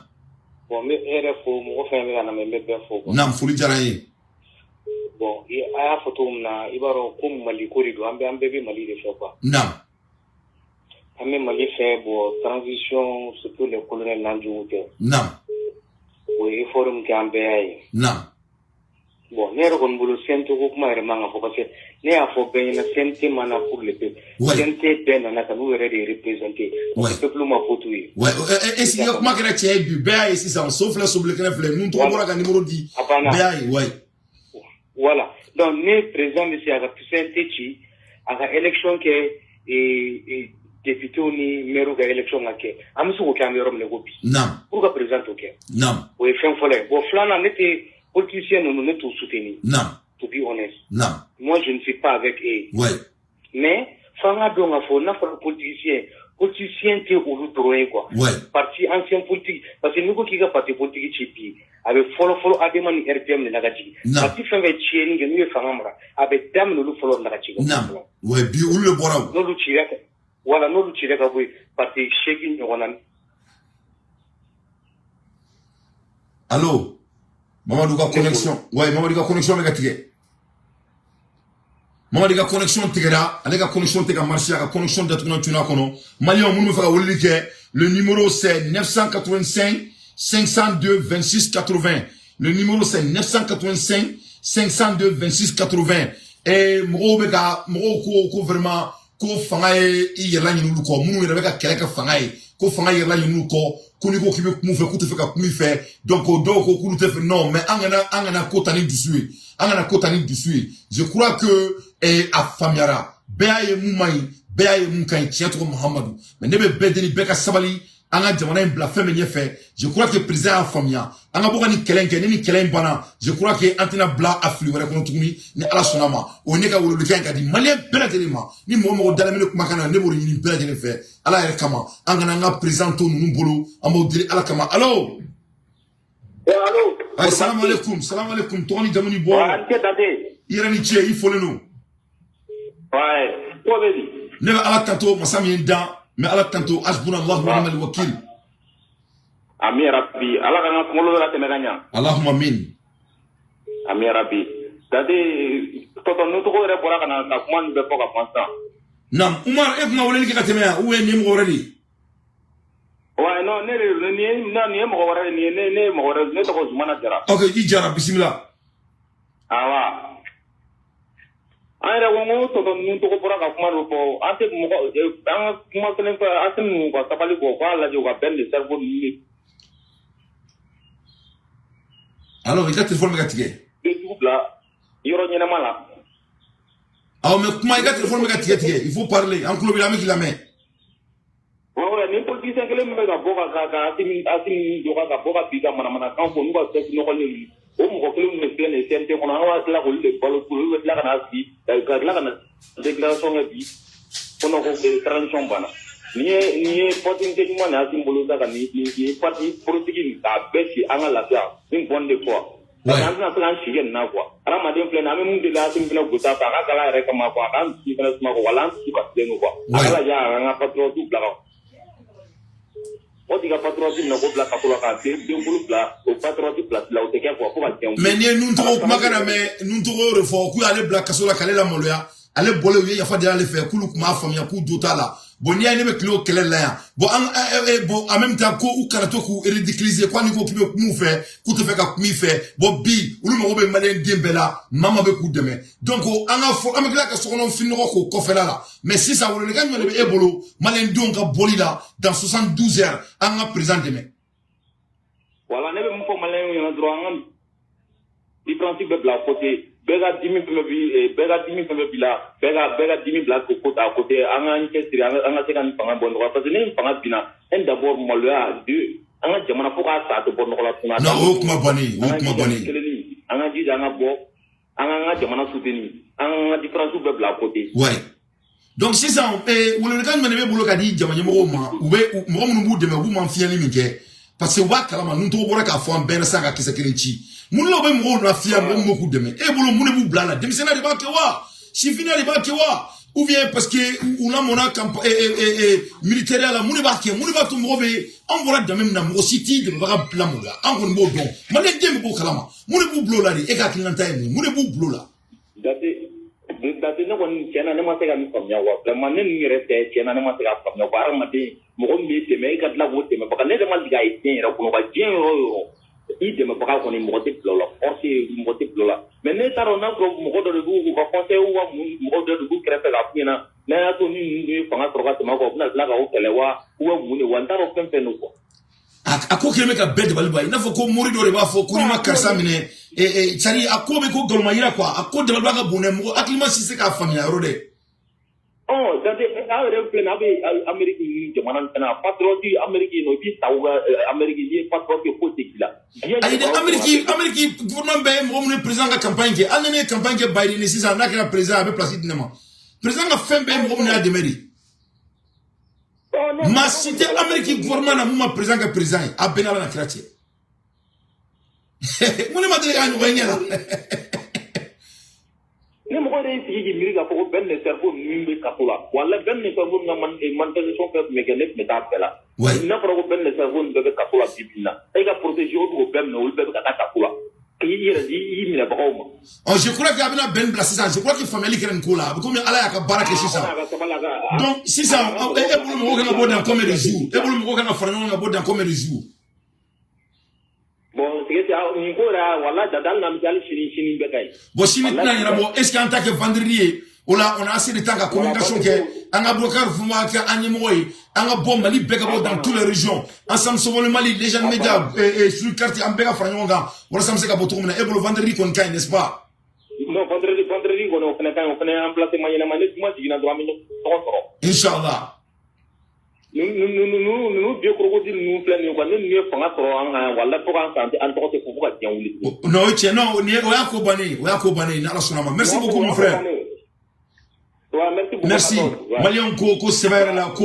Bon, n bɛ e yɛrɛ fo, mɔgɔ fɛn bɛ ka na, n bɛ bɛɛ fo. Naam, foli diyara n ye. Bon, a y'a fɔ cogo min na, i b'a dɔn ko Mali ko de don, an bɛɛ bɛ Mali de fɛ quoi. Naam. An bɛ Mali fɛ, bon, transition, surtout les colonels n'an jugu tɛ. Naam. O ye effort min kɛ, an bɛɛ y'a ye. Naam. Bon, ne yɛrɛ kɔni bolo, CNT ko kuma yɛrɛ man ka fɔ, parce que ne y'a fɔ bɛɛ ɲɛna, CNT ma na pour le peuple. CNT bɛɛ nana ka n'u yɛrɛ de représenter. Peuple ma vote u ye. Ouais, est-ce que kuma kɛra tiɲɛ ye bi, bɛɛ y'a ye sisan, so filɛ, sobilikɛnɛ filɛ, nun tɔgɔ bɔra ka numéro di. A banna. Bɛɛ y'a ye, ouais. Voilà. Donc ni président bɛ se a ka CNT ci, a ka élection kɛ, député ni maire ka élection ka kɛ, an bɛ se k'o kɛ, an bɛ yɔrɔ min na ko bi. Naam. Pour que président t'o kɛ. Naam. O ye fɛn fɔlɔ ye. Bon, filanan, ne tɛ politicien ninnu, ne t'u soutenir. Naam. To be honest. Naam. Moi, je ne suis pas avec eux. Mais f'an ka dɔn k'a fɔ n'a fɔra politicien tɛ olu dɔrɔn ye quoi. Parti ancien politique, parce que n'i ko k'i ka parti politique ci bi, a bɛ fɔlɔ fɔlɔ ADEMA ni RPM de la ka jigin. Naam. Parti fɛn fɛn tiɲɛni kɛ, n'u ye fanga mara, a bɛ daminɛ olu fɔlɔ de la ka jigin. Naam. Ouais, bi olu de bɔra o. N'olu cira ka, voilà, n'olu cira ka bɔ yen, parti 8 ɲɔgɔn na. Allo. Mamadou ka connexion. Ouais, Mamadou ka connexion bɛ ka tigɛ. Mamadi ka connexion tigɛra, ale ka connexion tɛ ka marcher, a ka connexion datugulan tuna kɔnɔ. Maliyɛnw minnu bɛ fɛ ka weleli kɛ, le numéro c'est 985 502 26 80. Le numéro c'est 985 502 26 80. Et mɔgɔw bɛ ka mɔgɔw ko vraiment ko fanga ye i yɛrɛ laɲini olu kɔ, minnu yɛrɛ bɛ ka kɛlɛ kɛ fanga ye, ko fanga yɛrɛ laɲini olu kɔ, ko n'i ko k'i bɛ kuma u fɛ, k'u tɛ fɛ ka kuma i fɛ, donc dɔw ko k'olu tɛ fɛ. Non, mais an kana ko ta ni dusu ye, an kana ko ta ni dusu ye. Je crois que a faamuyara, bɛɛ y'a ye mun man ɲi, bɛɛ y'a ye mun ka ɲi, tiɲɛ tɔgɔ Muhamadu. Mais ne bɛ bɛɛ deli, bɛɛ ka sabali, an ka jamana in bila fɛn min ɲɛfɛ. Je crois que président y'a faamuya, an ka bɔ ka nin kɛlɛ in kɛ. Ni nin kɛlɛ in banna, je crois que an tɛna bila a fili wɛrɛ kɔnɔ tuguni, ni Ala sɔnna ma. O ye ne ka welewelekan ye ka di maliyɛn bɛɛ lajɛlen ma. Ni mɔgɔ mɔgɔ dalen bɛ ne kumakan na, ne b'o de ɲini bɛɛ lajɛlen fɛ, Ala yɛrɛ kama, an kana an ka président to ninnu bolo, an b'o deli Ala kama. Allo. Allo. Ayi, salamu aleykum, salamu aleykum. Tɔgɔ ni jamu ni bɔ? Wa, an tɛ Dante. I yɛrɛ ni ce, i folen don. Ouais, ko bɛ di? Ne bɛ Ala tanto, masa min ye n dan, n bɛ Ala tanto, hasbunallahu wa ni'mal wakil. Ami rabbi, Ala k'an ka kunkolo bɛ ka tɛmɛ ka ɲa. Allahumma amin. Ami rabbi. Dante tɔtɔ Nutogo yɛrɛ bɔra ka na ka kuma ninnu bɛɛ fɔ ka ban sisan. Naam, Umar, e kun ka weleli kɛ ka tɛmɛ yan ou bien nin ye mɔgɔ wɛrɛ de ye? Ouais, non, ne de nin ye, non, nin ye mɔgɔ wɛrɛ de, nin ye ne ye mɔgɔ wɛrɛ, ne tɔgɔ Zumana Jara. Ok, i Jara, bisimila. Awa. An yɛrɛ ko n ko tɔtɔ Nutogo bɔra ka kuma dɔ fɔ, an tɛ mɔgɔ an ka kuma kelen fɔ, Asimi ninnu ka sabali kɔ, u k'a lajɛ u ka Ben le cerveau ninnu de. Alors, i ka téléphone bɛ ka tigɛ. Jugu bila yɔrɔ ɲɛnama la. Awɔ, mais kuma, i ka téléphone bɛ ka tigɛ tigɛ, il faut parler, an tulo b'i la, an bɛ k'i lamɛn. Ouais, ni politicien kelen min bɛ ka bɔ ka Asimi dɔgɔ ka bɔ ka bi ka manamanakan fɔ n'u ka chef nɔgɔlen ninnu, o mɔgɔ kelen min de filɛ nin ye CNT kɔnɔ, an b'a tila k'olu de balo, olu bɛ tila ka na sigi ka tila ka na déclaration kɛ bi ko non, ko transition banna. Nin ye opportunité ɲuman de Asimi bolo sa ka nin parti politique nin k'a bɛɛ ci an ka lafiya ni bonne de foi. Parce que an tɛna se k'an si kɛ nin na quoi. Hadamaden filɛ nin ye, an bɛ mun deli Asimi fɛnɛ Goyita fɛ, a ka kalan yɛrɛ kama quoi, a k'an dusu fɛnɛ suma quoi, wala an dusu kasilen don quoi. A ka lajɛ a k'an ka patriote bila ka o t'i ka patriote minɛ k'o bila kaso la k'a den bolo bila o patriote place la, o tɛ kɛ quoi, fo ka diɲɛ wuli. Mais n'i ye Nuntogo kumakan na mɛn, Nuntogo y'o de fɔ k'u y'ale bila kaso la k'ale lamaloya, ale bɔlen u ye yafa deli ale fɛ, k'olu tun b'a faamuya k'u jo t'a la. Bon, n'i y'a ye ne bɛ tile o kɛlɛ la yan, bon, an bon, en même temps ko u kana to k'u ridiculiser, ko hali n'i ko k'i bɛ kuma u fɛ, k'u tɛ fɛ ka kuma i fɛ. Bon, bi olu mago bɛ maliyɛn den bɛɛ la, maa maa bɛ k'u dɛmɛ. Donc an ka fɔ an bɛ tila ka sokɔnɔ finɔgɔ k'o kɔfɛla la. Mais sisan, welelikan jumɛn de bɛ e bolo maliyɛn denw ka bɔli la dans 72 heures, an ka président dɛmɛ? Voilà, ne bɛ mun fɔ maliyɛnw ɲɛna dɔrɔn, an ka différence bɛɛ bila côté, bɛɛ ka dimi fɛn fɛn bi, bɛɛ ka dimi fɛn fɛn b'i la, bɛɛ ka dimi bila côté à côté, an k'an cɛsiri, an ka se ka nin fanga bɔ nɔgɔ la, parce que ni nin fanga binna, un, d'abord maloya, deux, an ka jamana fo k'a sa a tɛ bɔ nɔgɔ la tuguni. Non, o ye kuma bannen ye, o ye kuma bannen ye. Kelenni, an ka jija, an ka bɔ, an k'an ka jamana soutenir, an k'an ka différence bɛɛ bila à côté. Ouais. Donc sisan, welelikan jumɛn de b'e bolo ka di jama ɲɛmɔgɔw ma, u bɛ mɔgɔ minnu b'u dɛmɛ, u b'u ma fiyɛli min kɛ, parce que u b'a kalama Nuntogo bɔra k'a fɔ an bɛɛ la sisan ka kisɛ kelen ci, mun de la u bɛ mɔgɔw lafiya, mɔgɔ minnu bɛ k'u dɛmɛ? E bolo, mun de b'u bila a la? Denmisɛnninya de b'a kɛ wa, sifinna de b'a kɛ wa, ou bien parce que u lamɔna camp militaire la? Mun de b'a kɛ? Mun de b'a to mɔgɔ bɛ anw bɔra danbe min na, mɔgɔ si t'i dɛmɛbaga bila maloya, an kɔni b'o dɔn, maliyɛn den bɛ b'o kalama. Mun de b'u bila o la de? E ka hakilinata ye mun ye? Mun de b'u bila o la? Dante, ne kɔni tiɲɛ na ne ma se ka nin faamuya wa, vraiment ne ninnu yɛrɛ tɛ, tiɲɛ na ne ma se k'a faamuya quoi. Hadamaden, mɔgɔ min b'i dɛmɛ, e ka tila k'o dɛmɛbaga, ne yɛrɛ ma deli k'a ye diɲɛ yɛrɛ kɔnɔ ka diɲɛ yɔrɔ o yɔrɔ, i dɛmɛbaga kɔni mɔgɔ tɛ bila o la, force mɔgɔ tɛ bila o la. Mais ne t'a dɔn n'a sɔrɔ mɔgɔ dɔ de b'u ka conseil wa, mɔgɔ dɔ de b'u kɛrɛfɛ k'a f'u ɲɛna n'a y'a to ni ninnu ye fanga sɔrɔ ka tɛmɛ a kan, u bɛna tila k'aw kɛlɛ wa, ou mun de wa, n t'a dɔn fɛn fɛn don quoi. A ko kelen bɛ ka bɛɛ dabali ban, i n'a fɔ ko mori dɔ de b'a fɔ ko n'i ma karisa minɛ, c'est à dire a ko bɛ ko galoma yira quoi, a ko dabaliba ka bon dɛ, mɔgɔ hakilima si se k'a faamuya yɔrɔ dɛ. Ɔ Dante, aw yɛrɛ filɛ nin ye, aw bɛ Amérique ni jamana in fana patriote, Amérique yen nɔ, i b'i ta u ka Amérique, n'i ye patriote ye, foyi tɛ k'i la. Ayi dɛ, Amérique gouvernement bɛɛ ye mɔgɔ minnu ye président ka campagne kɛ, hali ni ne ye campagne kɛ Biden ni sisan n'a kɛra président, a bɛ place di ne ma. Président ka fɛn bɛɛ ye mɔgɔ minnu y'a dɛmɛ de. Maa si tɛ Amérique gouvernement na mun ma président kɛ président ye, a bɛɛ n'Ala na kira cɛ. Mun ne ma deli k'a ɲɔgɔn ye ɲɛ la. Ni mɔgɔ yɛrɛ y'i sigi k'i miiri k'a fɔ ko Ben le cerveau ninnu bɛ kaso la, walahi Ben le cerveau ninnu ka manifestation fɛn tun bɛ kɛ, ne tun bɛ taa bɛɛ la. N'a fɔra ko Ben le cerveau ninnu bɛɛ bɛ kaso la bi bi in na, e ka protéger o bɛ k'o bɛɛ minɛ, olu bɛɛ bɛ ka taa kaso la k'i yɛrɛ di i minɛbagaw ma. Ɔ, je crois que a bɛna bɛn bila sisan, je crois que faamuyali kɛra nin ko la, a bɛ komi Ala y'a ka baara kɛ sisan. Donc sisan, e bolo mɔgɔw kan ka bɔ dans combien de jours? E bolo mɔgɔw kan ka fara ɲɔgɔn kan ka bɔ dans combien de jours? Bon, nin ko yɛrɛ, walahi Dante, hali n'an bɛ se hali sini, sini bɛɛ ka ɲi. Bon, sini tɛna ɲɛnabɔ, est ce que an ta kɛ vendredi ye? O la, on a assez de temps ka communication kɛ, an ka Boubacar Fuma kɛ an ɲɛmɔgɔ ye, an ka bɔ, Mali bɛɛ ka bɔ dans toutes les régions, Ensemble Sauvons le Mali, Légende Média et sur quartier, an bɛɛ ka fara ɲɔgɔn kan walasa an bɛ se ka bɔ cogo min na. E bolo, vendredi kɔni ka ɲi, n'est-ce pas? Non, vendredi kɔni, o fana ka ɲi, o fana ye emplacement ɲɛnama, ni juma jiginna dɔrɔn, an bɛ ɲɔgɔn sɔrɔ. Inchallah. Ninnu vieux crocodile ninnu filɛ nin ye quoi, ni ninnu ye fanga sɔrɔ an kan yan, walahi fo k'an san, an tɔgɔ tɛ fɔ fo ka diɲɛ wuli. Non, o ye tiɲɛ, non, nin ye o y'a ko bannen ye, o y'a ko bannen ye, ni Ala sɔnna ma. Merci beaucoup, mon frère. Ouais, merci beaucoup. Merci. Maliyɛnw ko sɛbɛ yɛrɛ la ko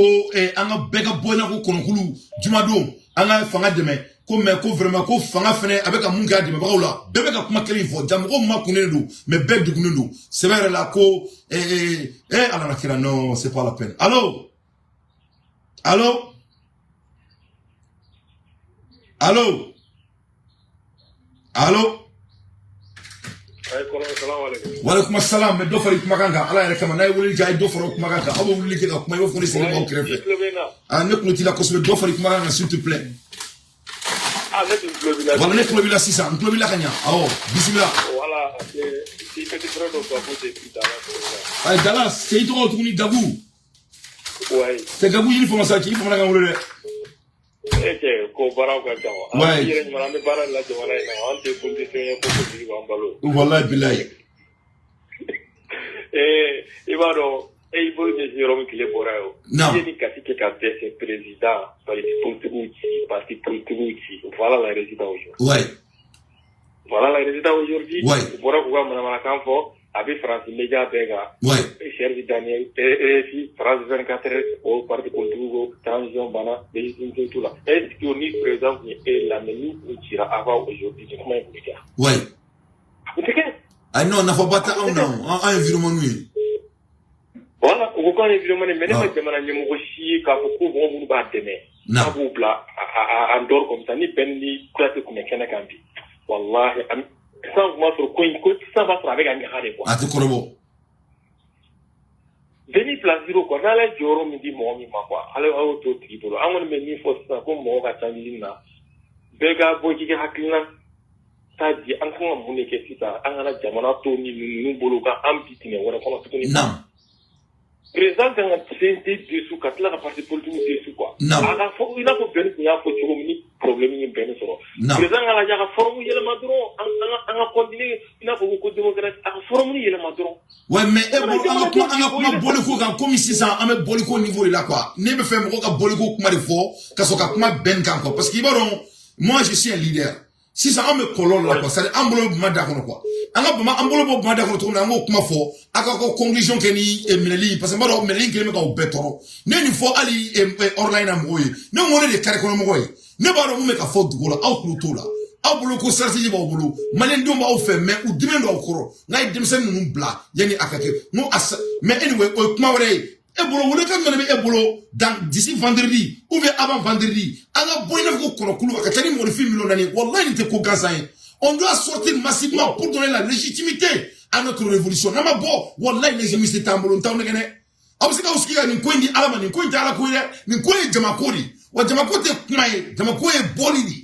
an ka bɛɛ ka bɔ i n'a ko kɔnɔkulu jumadon, an ka fanga dɛmɛ ko, mais ko vraiment ko fanga fɛnɛ a bɛ ka mun kɛ a dɛmɛbagaw la, bɛɛ bɛ ka kuma kelen fɔ, ja mɔgɔw ma kunnen don, mais bɛɛ degunnen don sɛbɛ yɛrɛ la ko Ala na kira, non, c'est pas la peine. Allo, allo, allo, allo. Waaleykum salam. Mais dɔ fara i kumakan kan, Ala yɛrɛ kama. N'a ye weleli kɛ, a ye dɔ fara o kumakan kan. Aw bɛ weleli kɛ ka kuma, i b'a fɔ ne sigilen b'aw kɛrɛfɛ. Ah, ne tulo t'i la kosɛbɛ. Dɔ fara i kumakan kan, s'il te plaît. Ah, ne tun tulo b'i la. Voilà, ne tulo b'i la sisan, n tulo b'i la ka ɲa. Awɔ, bisimila. Voilà, c'est petit frère dɔ Gakou depuis Dallas. Ayi, Dallas, c'est i tɔgɔ tuguni, Gakou? Ouais. C'est Gakou yiri fama sa, k'i fama kan wele dɛ. E cɛ, ko baaraw ka ca wa. Ouais. An yɛrɛ ɲuman, an bɛ baara de la jamana in na, an tɛ politicien ye ko politique b'an balo. Wallahi bilahi. Eh, i b'a dɔn, e y'i bolo ɲɛsin yɔrɔ min, tile bɔra yen o. Non. I ye nin kasi kɛ ka dɛsɛ, président, parti politique ci, parti politique ci. Voilà la résultat aujourd'hui. Voilà la résultat aujourd'hui. U bɔra k'u ka manamanakan fɔ, a bɛ Faransi média bɛɛ kan. Serge Daniel, RFI, France 24, o parti politique ko transition banna, légitimité t'u la. Est-ce que ni président tun ye e lamɛn, n'u kun cira avant aujourd'hui, nin kuma in tun bɛ kɛ? A tun tɛ kɛ. Ayi, non, nafaba tɛ anw na o. An ye virement ye. Voilà, u ko k'an ye virement ye, mais ne ma Ah. jamana ɲɛmɔgɔ si ye k'a fɔ ko mɔgɔ minnu b'a dɛmɛ, Na. k'a b'u bila en dehors comme ça. Ni Ben ni Kouyaté tun bɛ kɛnɛ kan bi, wallahi, sisan tun b'a sɔrɔ ko in ko sisan b'a sɔrɔ a bɛ ka ɲaga de quoi. A tɛ kɔrɔbɔ. Bɛɛ n'i place don quoi. N'Ala ye jɔyɔrɔ min di mɔgɔ min ma quoi, Ala y'o t'o tigi bolo. An kɔni bɛ min fɔ sisan, ko mɔgɔ ka ca ɲini na, bɛɛ ka bɔ k'i ka hakilina ta di. An kan ka mun de kɛ sisan? An kana jamana to ni ninnu bolo ka an bi dingɛ wɛrɛ kɔnɔ tuguni. Président kan ka CNT dissous, ka tila ka parti politique dissous quoi. A ka fɔ i n'a fɔ Bɛn tun y'a fɔ cogo min, ni problème ye Bɛn sɔrɔ, président ka lajɛ a ka forme yɛlɛma dɔrɔn, an ka continuer i n'a fɔ ko démocratie, a ka forme yɛlɛma dɔrɔn. Ouais, mais e bolo, an ka kuma bɔliko kan, komi sisan an bɛ bɔliko niveau de la quoi. Ne bɛ fɛ mɔgɔ ka bɔliko kuma de fɔ ka sɔrɔ ka kuma bɛn kan quoi, parce que i b'a dɔn, moi je suis un leader. Sisan an bɛ kɔlɔlɔ la quoi, c'est à dire an bolo bɛ bama da kɔnɔ quoi. An ka bama, an bolo bɔ bama da kɔnɔ cogo min na, an k'o kuma fɔ, a ka ko conclusion kɛ ni minɛli, parce que n b'a dɔn minɛli kelen bɛ k'aw bɛɛ tɔɔrɔ. Ne ye nin fɔ hali hors na mɔgɔw ye, ne ko ne de ye carré kɔnɔ mɔgɔ ye, ne b'a dɔn mun bɛ ka fɔ dugu la, aw tulo t'o la. Aw bolo ko stratégie b'aw bolo, maliyɛndenw b'aw fɛ, mais u diminen don aw kɔrɔ. N'a ye denmisɛnnin ninnu bila yanni a ka kɛ n ko a sa. Mais anyway, o ye kuma wɛrɛ ye. E bolo, welekan jumɛn de bɛ e bolo dans d'ici vendredi ou bien avant vendredi, an ka bɔ i n'a fɔ ko kɔnɔkulu, a ka ca ni mɔgɔninfin miliyɔn 4 ye? Wallahi, nin tɛ ko gansan ye. On doit sortir massivement pour donner la légitimité à notre révolution. N'an ma bɔ, wallahi, légitimité t'an bolo. N t'aw nɛgɛ dɛ. Aw bɛ se k'aw sigi ka nin ko in di Ala ma. Nin ko in tɛ Ala ko ye dɛ, nin ko ye jamako de ye. Wa jamako tɛ kuma ye, jamako ye bɔli de ye.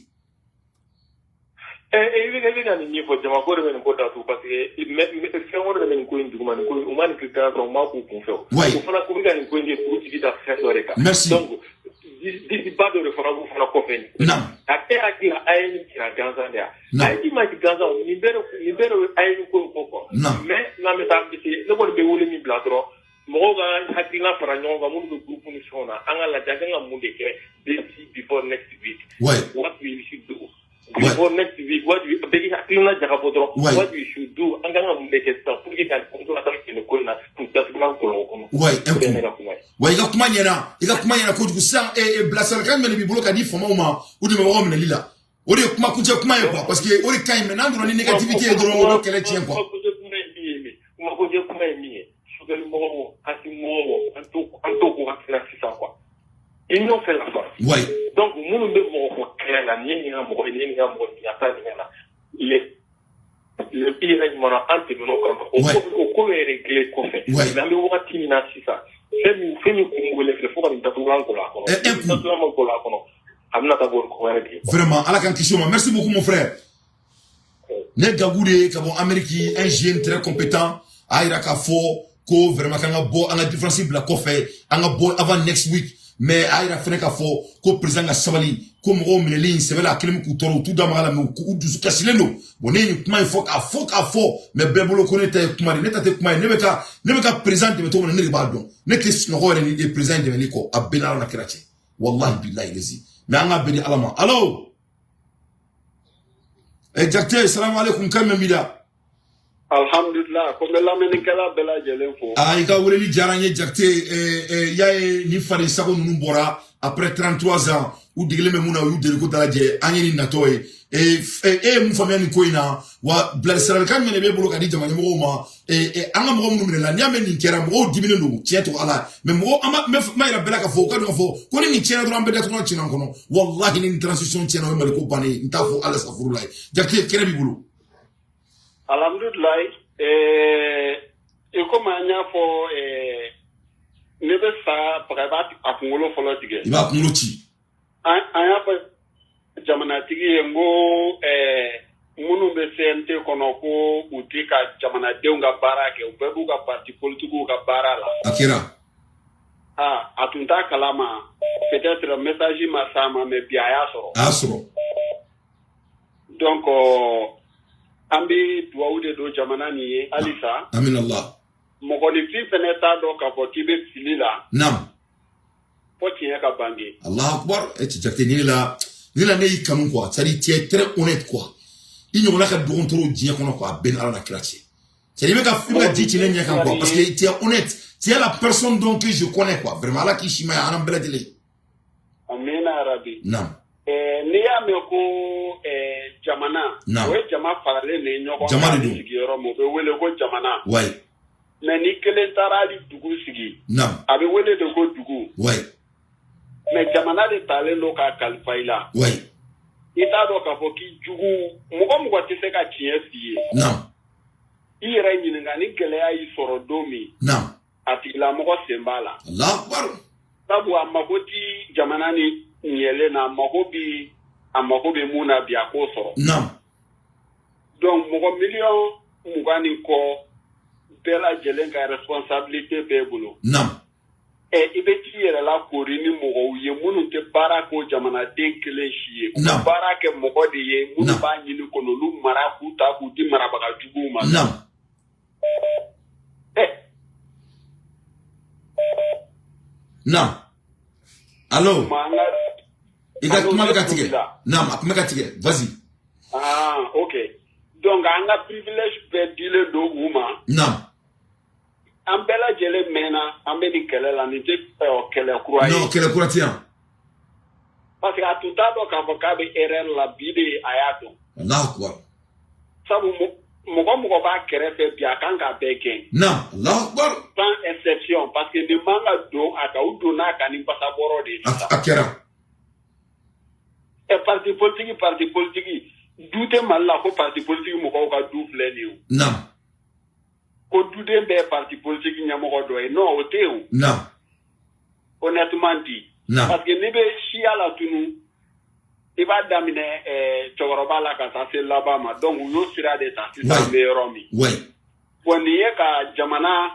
I bɛ ka nin min fɔ, jamako de bɛ nin ko datugu, parce que fɛn wɛrɛ de bɛ nin ko in duguma. Nin ko in, u ma nin critère sɔrɔ, u m'a k'u kun fɛ o. O fana, u bɛ ka nin ko in kɛ k'u jigi da fɛn dɔ de kan. Merci. Donc disi ba dɔ de fana b'u fana kɔfɛ nin. A tɛ hakili la, a ye nin cira gansan de ya. A ye ma ci gansan, nin bɛɛ de a ye nin ko in ko quoi. Mais n'an bɛ taa, an bɛ se, ne kɔni bɛ wele min bila dɔrɔn, mɔgɔw ka hakilina fara ɲɔgɔn kan, minnu bɛ groupe ni fɛnw na, an ka lajɛ an kan ka mun de kɛ d'ici before next week. What we should do before next week, what we bɛɛ k'i hakilina jagabɔ dɔrɔn. What we should do, an kan ka mun de kɛ sisan pour que ka ka taa nin ko in na k'u datugulan kɔlɔn kɔnɔ. Un O de ye coup. ne ka kuma ye. Wa i ka kuma ɲɛna, i ka kuma ɲɛna kojugu. Sisan bilasiralikan jumɛn de b'i bolo ka di faamaw ma, u dɛmɛbagaw minɛli la? O de ye kuma kuncɛ kuma ye quoi, parce que o de ka ɲi. Mais n'an donna ni négativité ye dɔrɔn, o bɛ kɛlɛ tiɲɛ quoi. Kuma kuncɛ kuma ye min ye, kuma kuncɛ kuma ye min ye, Choguel mɔgɔw, Assimi mɔgɔw, an t'o ko hakilina sisan quoi. Union fait la force. Donc minnu bɛ mɔgɔ ko kɛlɛ la, nin ye nin ka mɔgɔ ye, nin ye nin ka mɔgɔ ye, nin ka taa nin ka na, le i yɛrɛ ɲuman na, an tɛmɛn'o kan. O ko bɛ réglé kɔfɛ. Mais an bɛ wagati min na sisan, fɛn min kun wele filɛ, fo ka nin datugulan gɔlɔ a kɔnɔ. Un coup. Datugulan ma gɔlɔ a kɔnɔ, a bɛna taa bɔ ko wɛrɛ de ye. Vraiment, Ala k'an kisi o ma. Merci beaucoup, mon frère. Ne Gagou de ye ka bɔ Amérique, un jeune très compétent. A yira k'a fɔ ko vraiment k'an ka bɔ, an ka différence bila kɔfɛ, an ka bɔ avant next week. Mais a yira fɛnɛ k'a fɔ ko président ka sabali, ko mɔgɔw minɛli in sɛbɛ la, a kelen bɛ k'u tɔɔrɔ, u t'u da maga la, mais u dusu kasilen don. Bon, ne ye nin kuma in fɔ k'a fɔ k'a fɔ, mais bɛɛ bolo ko ne ta ye kuma de, ne ta tɛ kuma ye. Ne bɛ ka président dɛmɛ cogo min na, ne de b'a dɔn. Ne tɛ sunɔgɔ yɛrɛ ni président in dɛmɛli kɔ, a bɛɛ n'Ala na kira cɛ, wallahi billahi lezi. Mais an ka bɛɛ di Ala ma. Allo, Jakite, salamu alaikum, kan mɛn b'i da? Alhamdulillah, ko n bɛ lamɛnnikɛla bɛɛ lajɛlen fo. Ah, i ka weleli diyara n ye, Jakite. Y'a ye ni faden sago ninnu bɔra après 33 ans, u degelen bɛ mun na, u y'u deli ko dalajɛ. An ye nin natɔ ye. E ye mun faamuya nin ko in na? Wa bilasiralikan jumɛn de b'e bolo ka di jama ɲɛmɔgɔw ma? An ka mɔgɔ minnu minɛla, n'i y'a mɛn nin kɛra, mɔgɔw diminen don, tiɲɛ to Ala. Mais mɔgɔ an b'a n b'a yira bɛɛ la k'a fɔ, u ka dɔn k'a fɔ ko ni nin tiɲɛna dɔrɔn, an bɛɛ datugulan tiɲɛna an kɔnɔ. Wallahi, ni nin transition tiɲɛna, o ye Maliko bannen ye. N t'a fɔ Ala safuru la ye. Jakite, kɛnɛ b'i bolo. Alhamdulilayi, i komi an y'a fɔ, ne bɛ sa faga, i b'a a kunkolo fɔlɔ tigɛ. I b'a kunkolo ci. An y'a fɔ jamanatigi ye n ko minnu bɛ CNT kɔnɔ, ko u tɛ ka jamanadenw ka baara kɛ, u bɛɛ b'u ka parti politikiw ka baara la. A kɛra. Ah, a tun t'a kalama, peut-être message ma s'a ma, mais bi a y'a sɔrɔ. A y'a sɔrɔ. Donc an bɛ dugawu de don jamana nin ye halisa. Amin Allah. Mɔgɔninfin fɛnɛ t'a dɔn k'a fɔ k'i bɛ fili la fo tiɲɛ ka bange. Allah akbar. E cɛ Jakite, ni la ni la ne y'i kanu quoi. C'est à dire, tu es très honnête quoi. I ɲɔgɔnna ka dɔgɔn trop diɲɛ kɔnɔ quoi, a bɛɛ ni Ala na kira cɛ. C'est à dire, i bɛ ka ji ci ne ɲɛ kan quoi, parce que tu es honnête, tu es la personne dont que je connais quoi. Vraiment, Ala k'i si ma ye an bɛɛ lajɛlen. Amina yarabi. Naam. N'i y'a mɛn ko jamana, o ye jama faralen de ye ɲɔgɔn Jama de kan don. sigi yɔrɔ min, o bɛ wele ko jamana. Mais ni kelen taara hali dugu sigi, a bɛ wele de ko dugu. Mais jamana de talen don k'a kalifa i la. I t'a dɔn k'a fɔ k'i jugu, mɔgɔ mɔgɔ tɛ se ka tiɲɛ f'i ye. I yɛrɛ ɲininka, ni gɛlɛya y'i sɔrɔ don min, a tigilamɔgɔ sen b'a la. Allah akbar. Sabu a mako ti jamana ni ɲɛlen na, a mako bɛ mun na bi, a k'o sɔrɔ. Donc mɔgɔ miliyɔn 20 ni kɔ bɛɛ lajɛlen ka responsabilité b'e bolo. Ɛ, i bɛ t'i yɛrɛ la koori ni mɔgɔw ye minnu tɛ baara k'o jamanaden kelen si ye, u bɛ baara kɛ mɔgɔ de ye minnu b'a ɲini k'olu mara, k'u ta k'u di marabaga juguw ma. Ɛ. Naam, allo. Ma an ka I ka Allo, kuma bɛ ne ka tulo tigɛ. b'i la. Naam, a kuma bɛ ka tigɛ, vas-y. Ah, ok, donc an ka privilège bɛɛ dilen don u ma. An bɛɛ lajɛlen mɛnna, an bɛ nin kɛlɛ la, nin tɛ kɛlɛ kura ye. Non, kɛlɛ kura tɛ yan. Parce que a tun t'a dɔn k'a fɔ k'a bɛ erreur la, bi de a y'a dɔn. Allah akbar. Sabu mɔgɔ mɔgɔ b'a kɛrɛfɛ bi, a kan k'a bɛɛ gɛn. Naam, Allah akbar. Sans exception, parce que nin man ka don a kan, u donna a kan ni basabɔrɔ de ye A sisan. A kɛra. Ɛ, parti politique, parti politique, du tɛ Mali la ko parti politique mɔgɔw ka du filɛ nin ye o. Ko duden bɛɛ ye parti politique ɲɛmɔgɔ dɔ ye, non, o tɛ yen o. Honnêtement dit. Parce que n'i bɛ siya la tunu, i b'a daminɛ cɛkɔrɔba la ka taa se laban ma. Donc u y'o sira de ta sisan, an bɛ yɔrɔ min. Bon, nin ye ka jamana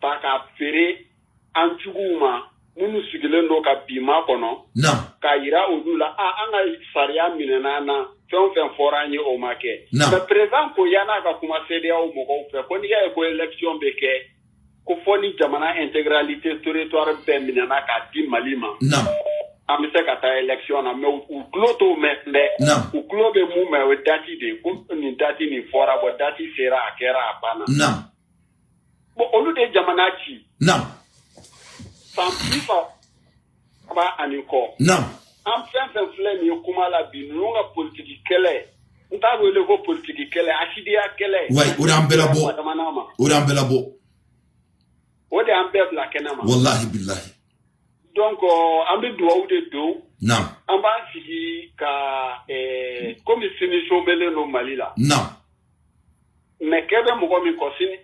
ta k'a feere an juguw ma minnu sigilen don ka bi ma kɔnɔ, k'a yira olu la a an ka sariya minɛna an na, fɛn o fɛn fɔra an ye, o ma kɛ. Mais président ko yann'a ka kuma CEDEAO mɔgɔw fɛ, ko n'i y'a ye ko élection bɛ kɛ, ko fɔ ni jamana intégralité territoire bɛɛ minɛna k'a di Mali ma, an bɛ se ka taa élection na. Mais u tulo t'o mɛn dɛ. U tulo bɛ mun mɛn, o ye date de ye, ko nin date nin fɔra, bon, date sera, a kɛra, a banna. Bon, olu de ye jamana ci san 30 ani kɔ. An fɛn fɛn filɛ nin ye kuma la bi, ninnu ka politiki kɛlɛ, n t'a wele ko politiki kɛlɛ, asidiya kɛlɛ. Ouais, o de y'an bɛɛ labɔ. Jamana ma. O de y'an bɛɛ labɔ. O de y'an bɛɛ bila kɛnɛ ma. Wallahi billahi. Donc an bɛ dugawu de don. An b'an sigi ka komi sini sobelen don Mali la. Mais kɛ bɛ mɔgɔ min kɔ sini,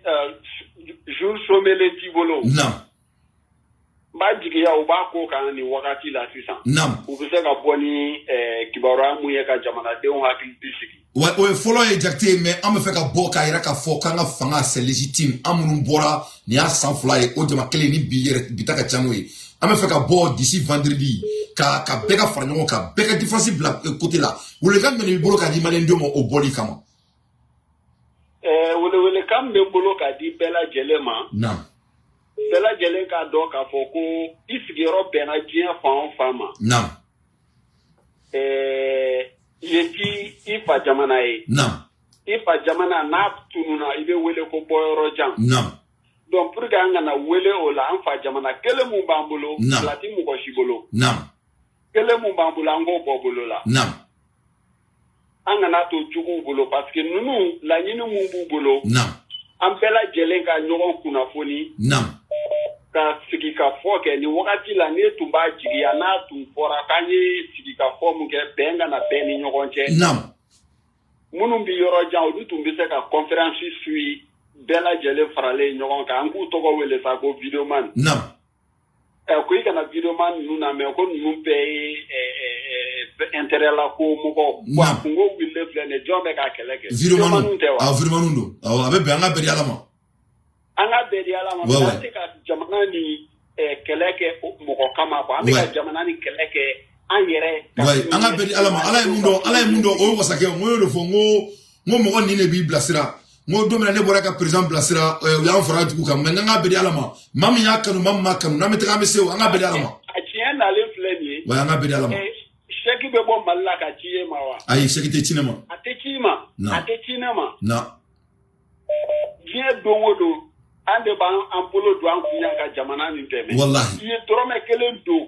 jour sobelen t'i bolo. N b'a jigiya u b'a ko kan nin wagati la sisan. U bɛ se ka bɔ ni kibaruya mun ye ka jamanadenw hakili sigi. Wa o ye fɔlɔ ye, Jakite, mais an bɛ fɛ ka bɔ k'a yira k'a fɔ k'an ka fanga, c'est légitime. An minnu bɔra nin y'a san 2 ye, o jama kelen ni bi yɛrɛ bi ta ka ca n'o ye. An bɛ fɛ ka bɔ d'ici vendredi ka bɛɛ ka fara ɲɔgɔn kan, bɛɛ ka différence bila côté la. Welewelekan jumɛn de b'i bolo k'a di maliyɛndenw ma o bɔli kama? Welewelekan min bɛ n bolo k'a di bɛɛ lajɛlen ma, bɛɛ lajɛlen k'a dɔn k'a fɔ ko i sigiyɔrɔ bɛnna diɲɛ fan o fan ma, yen ti i fa jamana ye. I fa jamana n'a tununa, i bɛ wele ko bɔyɔrɔ jan. Donc pour que an kana wele o la, an fa jamana kelen mun b'an bolo, fila ti mɔgɔ si bolo, kelen mun b'an bolo, an k'o bɔ bolo la. An kana to juguw bolo, parce que ninnu laɲini mun b'u bolo, an bɛɛ lajɛlen ka ɲɔgɔn kunnafoni, ka sigi ka fɔ kɛ nin wagati la. Ne tun b'a jigiya n'a tun fɔra k'an ye sigi ka fɔ mun kɛ, bɛn ka na bɛɛ ni ɲɔgɔn cɛ. Minnu bɛ yɔrɔ jan, olu tun bɛ se ka conférence suit, bɛɛ lajɛlen faralen ɲɔgɔn kan. An k'u tɔgɔ wele sa ko videoman. Ɛ, ko i kana videoman ninnu lamɛn, ko ninnu bɛɛ ye intérêt la ko mɔgɔ. Ko a kungo wulilen filɛ nin ye, jɔn bɛ ka kɛlɛ kɛ? Videoman tɛ wa? Awɔ, videoman don. Awɔ, a bɛ bɛn, an ka bɛn di Ala ma. An ka bɛn di Ala ma. An tɛ ka jamana ni kɛlɛ kɛ mɔgɔ kama quoi. An bɛ ka jamana ni kɛlɛ kɛ an yɛrɛ. An ka bɛn di Ala ma. Ala ye mun dɔn, Ala ye mun dɔn, o ye wasakɛ. N ko y'o de fɔ, n ko mɔgɔ nin de b'i bilasira. N ko don min na ne bɔra ka président bilasira, u y'an fara jugu kan. Mais n k'an ka bɛn di Ala ma. Maa min y'a kanu, maa min m'a kanu, n'an bɛ taga, an bɛ se o. An ka bɛn di Ala ma. A tiɲɛ nalen filɛ nin ye. Wa an ka bɛn di Ala ma. Chèque bɛ bɔ Mali la ka ci e ma wa? Ayi, chèque tɛ ci ne ma. A tɛ ci i ma. A tɛ ci ne ma. Non. Diɲɛ don o don, an de b'an an bolo don an kun yan ka jamana nin dɛmɛ. Walahi. I ye dɔrɔmɛ kelen don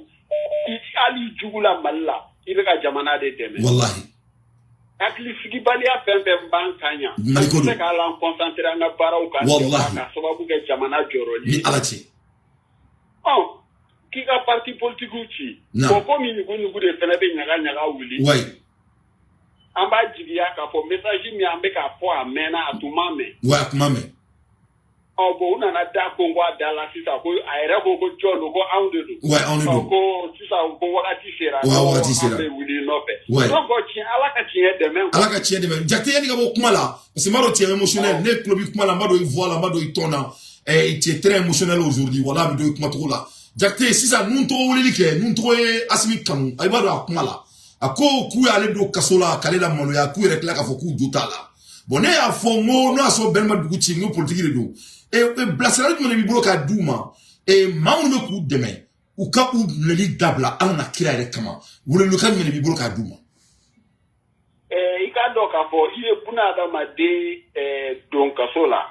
hali jugu la Mali la, i bɛ ka jamana de dɛmɛ. Walahi. Hakilisigibaliya fɛn fɛn b'an kan yan. Mali ko An don. tɛ se k'ala concentrer an ka baaraw kan. Walahi. Ka sababu kɛ jamana jɔyɔrɔli Ni ye. Ala cɛ. Ɔ, k'i ka parti politique ci. Naam. Bon, komi ɲugu-ɲugu de fana bɛ ɲaga ɲaga wuli. An b'a jigiya k'a fɔ message min an bɛ k'a fɔ, a mɛnna, a tun ma mɛn. Wayi, a kuma mɛn. Ɔ bon, u nana da konko a da la sisan, ko a yɛrɛ ko ko jɔn don? Ko anw de don. Wayi, anw de Ɔ don. ko sisan ko wagati sera. Wa, wagati sera. An bɛ wuli i nɔfɛ. Ouais. Donc tiɲɛ, Ala ka tiɲɛ dɛmɛ quoi. Ala ka tiɲɛ dɛmɛ. Jakite, yanni ka bɔ kuma la, parce que n b'a dɔn tu es émotionnel. Ne tulo b'i kuma la, n b'a dɔn i voix la, n b'a dɔn i ton na. Tu es très émotionnel aujourd'hui. Wala a bɛ dɔn i kumacogo la. Jakite, sisan nun tɔgɔ weleli kɛ, nun tɔgɔ ye Asimi kanu. A b'a dɔn a kuma la. A ko k'u y'ale don kaso la k'ale la maloya, k'u yɛrɛ tila k'a fɔ k'u jo t'a la. Bon, ne y'a fɔ n ko n'o y'a sɔrɔ bɛn ma dugu ci, n ko politique de don. Bilasirali jumɛn de b'i bolo k'a d'u ma? Maa minnu bɛ k'u dɛmɛ, u ka u minɛli dabila Ala na kira yɛrɛ kama. Welelikan jumɛn de b'i bolo k'a d'u ma? I k'a dɔn k'a fɔ i ye buna adamaden don kaso la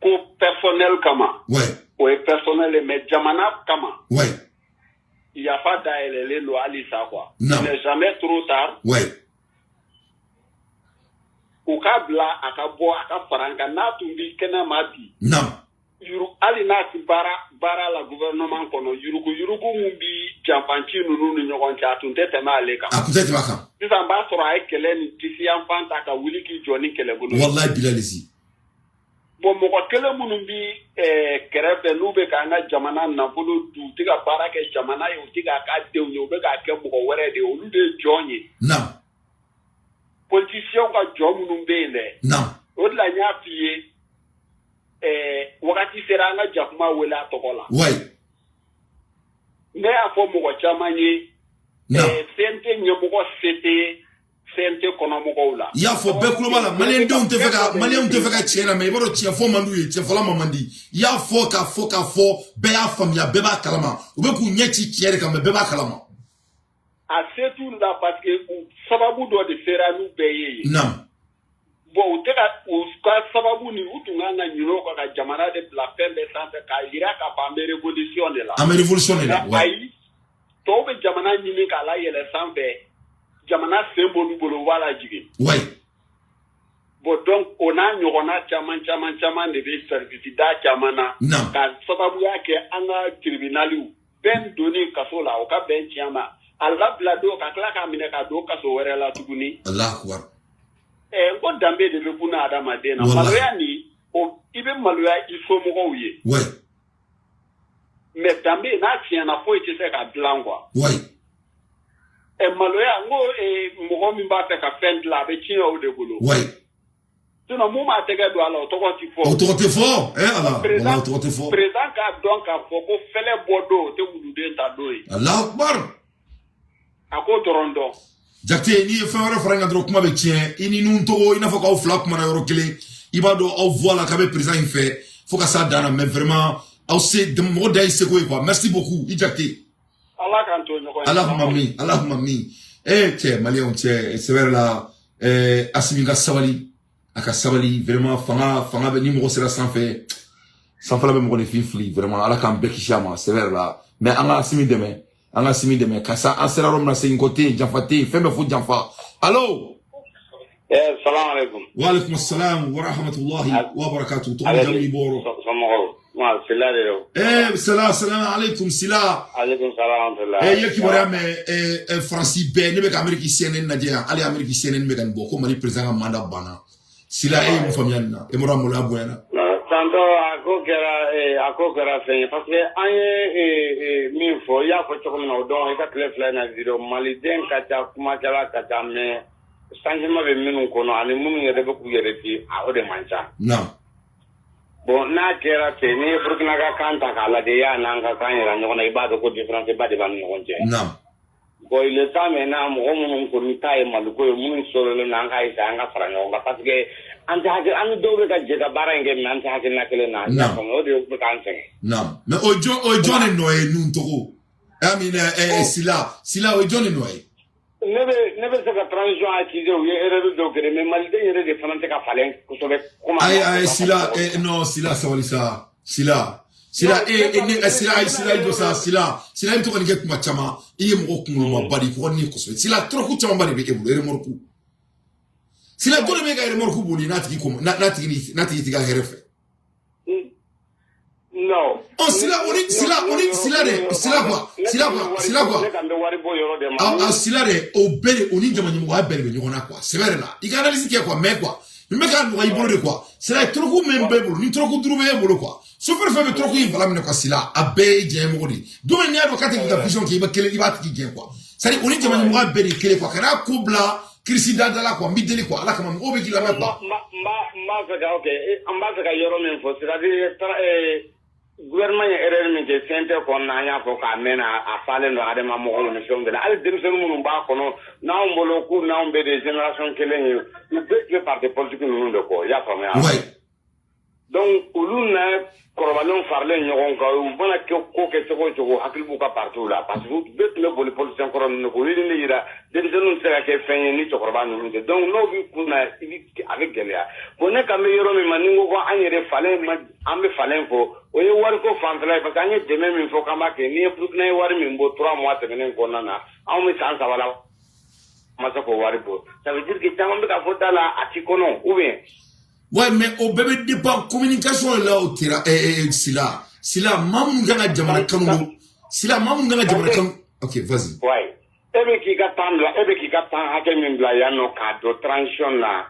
ko personnel kama. O ye personnel ye, mais jamana kama. Yafa dayɛlɛlen don halisa quoi. Non. Il n'est jamais trop tard. U k'a bila a ka bɔ, a ka fara an kan. N'a tun bi kɛnɛ ma bi. Yuru, hali n'a ti baara baara la gouvernement kɔnɔ, yurugu yurugu mun bi janfanci ninnu ni ɲɔgɔn cɛ, a tun tɛ tɛmɛ ale kan. A kun tɛ tɛmɛ a kan. Sisan b'a sɔrɔ a ye kɛlɛ ni disi yanfan ta ka wuli k'i jɔ ni kɛlɛbolo ye. Wallahi bilalisi. Bon, mɔgɔ kelen minnu bi kɛrɛfɛ, n'u bɛ k'an ka jamana nafolo dun, u tɛ ka baara kɛ jamana ye, u tɛ k'a k'a denw ye, u bɛ k'a kɛ mɔgɔ wɛrɛ de ye, olu de ye jɔn ye? Politiciens ka jɔn minnu bɛ yen dɛ. O de la n y'a f'i ye, wagati sera an ka jakuma wele a tɔgɔ la. Ne y'a fɔ mɔgɔ caman ye. CNT ɲɛmɔgɔ se tɛ CNT kɔnɔmɔgɔw la. I y'a fɔ bɛɛ tulo b'a la, maliyɛndenw tɛ fɛ ka, maliyɛnw tɛ fɛ ka tiɲɛ lamɛn. I b'a dɔn tiɲɛ fɔ man d'u ye, tiɲɛ fɔla ma man di. I y'a fɔ k'a fɔ k'a fɔ, bɛɛ y'a faamuya, bɛɛ b'a kalama. U bɛ k'u ɲɛ ci tiɲɛ de kan, mais bɛɛ b'a kalama. A se t'u la parce que u sababu dɔ de sera n'u bɛɛ ye yen. Bon, u tɛ ka u ka sababu ni u tun kan ka ɲinɛ o kan ka jamana de bila fɛn bɛɛ sanfɛ k'a yira k'a fɔ an bɛ révolution de la. An bɛ révolution de la. Mais ayi, tɔw bɛ jamana ɲini k'a layɛlɛ sanfɛ, jamana sen b'olu bolo, u b'a lajigin. Bon, donc o n'a ɲɔgɔnna caman caman caman de bɛ service da caman na. Ka sababuya kɛ an ka tribunaliw bɛn donni kaso la, o ka bɛn tiɲɛ ma, a labila don ka tila k'a minɛ ka don kaso wɛrɛ la tuguni. Allahu akbar. N ko danbe de bɛ buna adamaden na. Wallahi. Maloya nin o, i bɛ maloya i somɔgɔw ye. Mais danbe n'a tiɲɛna, foyi tɛ se ka dilan quoi. Maloya, n ko mɔgɔ min b'a fɛ ka fɛn dilan, a bɛ tiɲɛ o de bolo. Sinon mun b'a tɛgɛ don a la, o tɔgɔ ti fɔ. O tɔgɔ tɛ fɔ. Ala. Président Walahi, o tɔgɔ tɛ fɔ. Président k'a dɔn k'a fɔ ko fɛlɛ bɔ don, o tɛ wuluden ta don ye. Allahu akbar. A k'o dɔrɔn dɔn. Jakite, n'i ye fɛn wɛrɛ fara n kan dɔrɔn, kuma bɛ tiɲɛ. I ni nun tɔgɔ, i n'a fɔ k'aw fila kumana yɔrɔ kelen. I b'a dɔn aw voix la k'a bɛ président in fɛ fo ka s'a dan na, mais vraiment aw se mɔgɔ da y'i seko ye quoi. Merci beaucoup, i Jakite. Ala k'an to ɲɔgɔn ye. Allahumma min, Allahumma min. Cɛ, maliyɛnw, cɛ, c'est vrai la, Asimi ka sabali, a ka sabali vraiment. Fanga bɛ ni mɔgɔ sera sanfɛ, sanfɛla bɛ mɔgɔninfin fili vraiment. Ala k'an bɛɛ kisi a ma, c'est vrai la. Mais an ka Asimi dɛmɛ, an ka Asimi dɛmɛ karisa. An sera yɔrɔ min na, segin kɔ tɛ yen, janfa tɛ yen, fɛn bɛɛ fo janfa. Allo? Salam alaikum. Wa alaikum salam wa rahmatullahi wa barakatuh. Tɔgɔ ni jamu, i bɔ yɔrɔ? Somɔgɔw. Ma Sila de don. Salam, salam alaikum Sila. Alaikum salam rahmatullah. Ye kibaruya mɛn Faransi bɛɛ, ne bɛ ka Amérique CNN lajɛ yan, hali Amérique CNN bɛ ka nin bɔ ko Mali président ka mandat banna. Sila, e ye mun faamuya nin na? E mɔra maloya bonyana. Tantôt a ko kɛra fɛn ye, parce que an ye min fɔ, i y'a fɔ cogo min na, o dɔn i ka tile 2 in na vidéo maliden ka ca, kumakɛla ka ca, mais changement bɛ minnu kɔnɔ ani minnu yɛrɛ bɛ k'u yɛrɛ di, a o de man ca. Bon, n'a kɛra ten, n'i ye Burukina ka kan ta k'a lajɛ, i y'a n'an ka kan yira ɲɔgɔn na, i b'a dɔn ko différence ba de b'an ni ɲɔgɔn cɛ. Bon, il est temps maintenant, mɔgɔ minnu kɔni ta ye Maliko ye, minnu sɔrɔlen don, an k'a essayer an ka fara ɲɔgɔn kan, parce que an tɛ hakili, an ni dɔw bɛ ka jɛ ka baara in kɛ, mais an tɛ hakilina kelen na. I y'a faamu, o de bɛ k'an sɛgɛn. Naam. Mais o jɔn, o jɔn de nɔ ye nun togo? Amina Sila, Sila, o jɔn de nɔ ye? Ne bɛ se ka transition accuser, u ye erreur dɔw kɛ, mais maliden yɛrɛ de fana tɛ ka falen kosɛbɛ. Ayi ayi, Sila, non, Sila, sabali sa. Sila. Sila, ne Sila, ayi Sila, i jɔ sa Sila. Sila, i bɛ to ka nin kɛ kuma caman. I ye mɔgɔ kunkolomaba de ye, kɔgɔ ni kosɛbɛ. Sila, tɔrɔku camanba de bɛ e bolo, remorque. Sila, jɔn de bɛ e ka remorque boli n'a tigi ko n'a tigi ni n'a tigi t'i ka hɛrɛ fɛ? Non. Ɔ Sila, o ni Sila, o ni Sila de, Sila quoi, Sila quoi, Sila quoi. Ne kan bɛ wari bɔ yɔrɔ de ma. A Sila de, o bɛɛ de, o ni jama ɲɛmɔgɔya bɛɛ de bɛ ɲɔgɔn na quoi. Sɛbɛ de la. I ka analyse kɛ quoi, mais quoi. Nin bɛ k'a nɔgɔya i bolo de quoi. Sila, toroku min b'e bolo, ni toroku 5 bɛ e bolo quoi. Chauffeur fɛn bɛ toroku in fala minɛ quoi, Sila, a bɛɛ ye diɲɛmɔgɔ de ye. Don min n'i y'a dɔn k'a tɛ k'i ka vision kɛ, i bɛ kelen, i b'a tigi gɛn quoi. C'est à dire o ni jama ɲɛmɔgɔya bɛɛ de ye kelen quoi. Kana ko bila kirisi da la quoi, n b'i deli quoi, Ala kama, mɔgɔw bɛ k'i lamɛn quoi. N b'a fɛ ka, ok, an b'a fɛ ka yɔrɔ min fɔ, c'est à dire gouvernement ye erreur min kɛ CNT kɔnɔna, an y'a fɔ k'a mɛn, a falen don adama mɔgɔw ni fɛnw de la. Hali denmisɛnnin minnu b'a kɔnɔ n'anw bolo k'u n'anw bɛ de génération kelen ye, u bɛɛ tun bɛ parti politique ninnu de kɔ, i y'a faamuya? Donc olu n'a kɔrɔbalenw faralen ɲɔgɔn kan, u mana kɛ ko kɛ cogo o cogo, hakili b'u ka partiw la, parce que bɛɛ tun bɛ boli politicien kɔrɔ ninnu kɔ. U ye ne yira, denmisɛnninw tɛ se ka kɛ fɛn ye ni cɛkɔrɔba ninnu tɛ. Donc n'o b'i kun na, i bi a bɛ gɛlɛya. Bon, ne kan bɛ yɔrɔ min ma, ni n ko an yɛrɛ falen ma, an bɛ falen fɔ, o ye wariko fanfɛla ye, parce que an ye dɛmɛ min fɔ k'an b'a kɛ, n'i ye Burukina ye wari min bɔ 3 mois tɛmɛnen kɔnɔna na, anw bɛ san 3 la ma se k'o wari bɔ. Ça veut dire que caman bɛ ka fɔ da la, a ti kɔnɔ ou bien. Ouais, mais o bɛɛ bɛ dépend communication de la o tera Sila. Sila, maa minnu kan ka jamana kanu don. Sila, maa minnu kan ka jamana kanu. Ok, vas-y. Ouais. E bɛ k'i ka temps bila, e bɛ k'i ka temps hakɛ min bila yan nɔ k'a don transition na,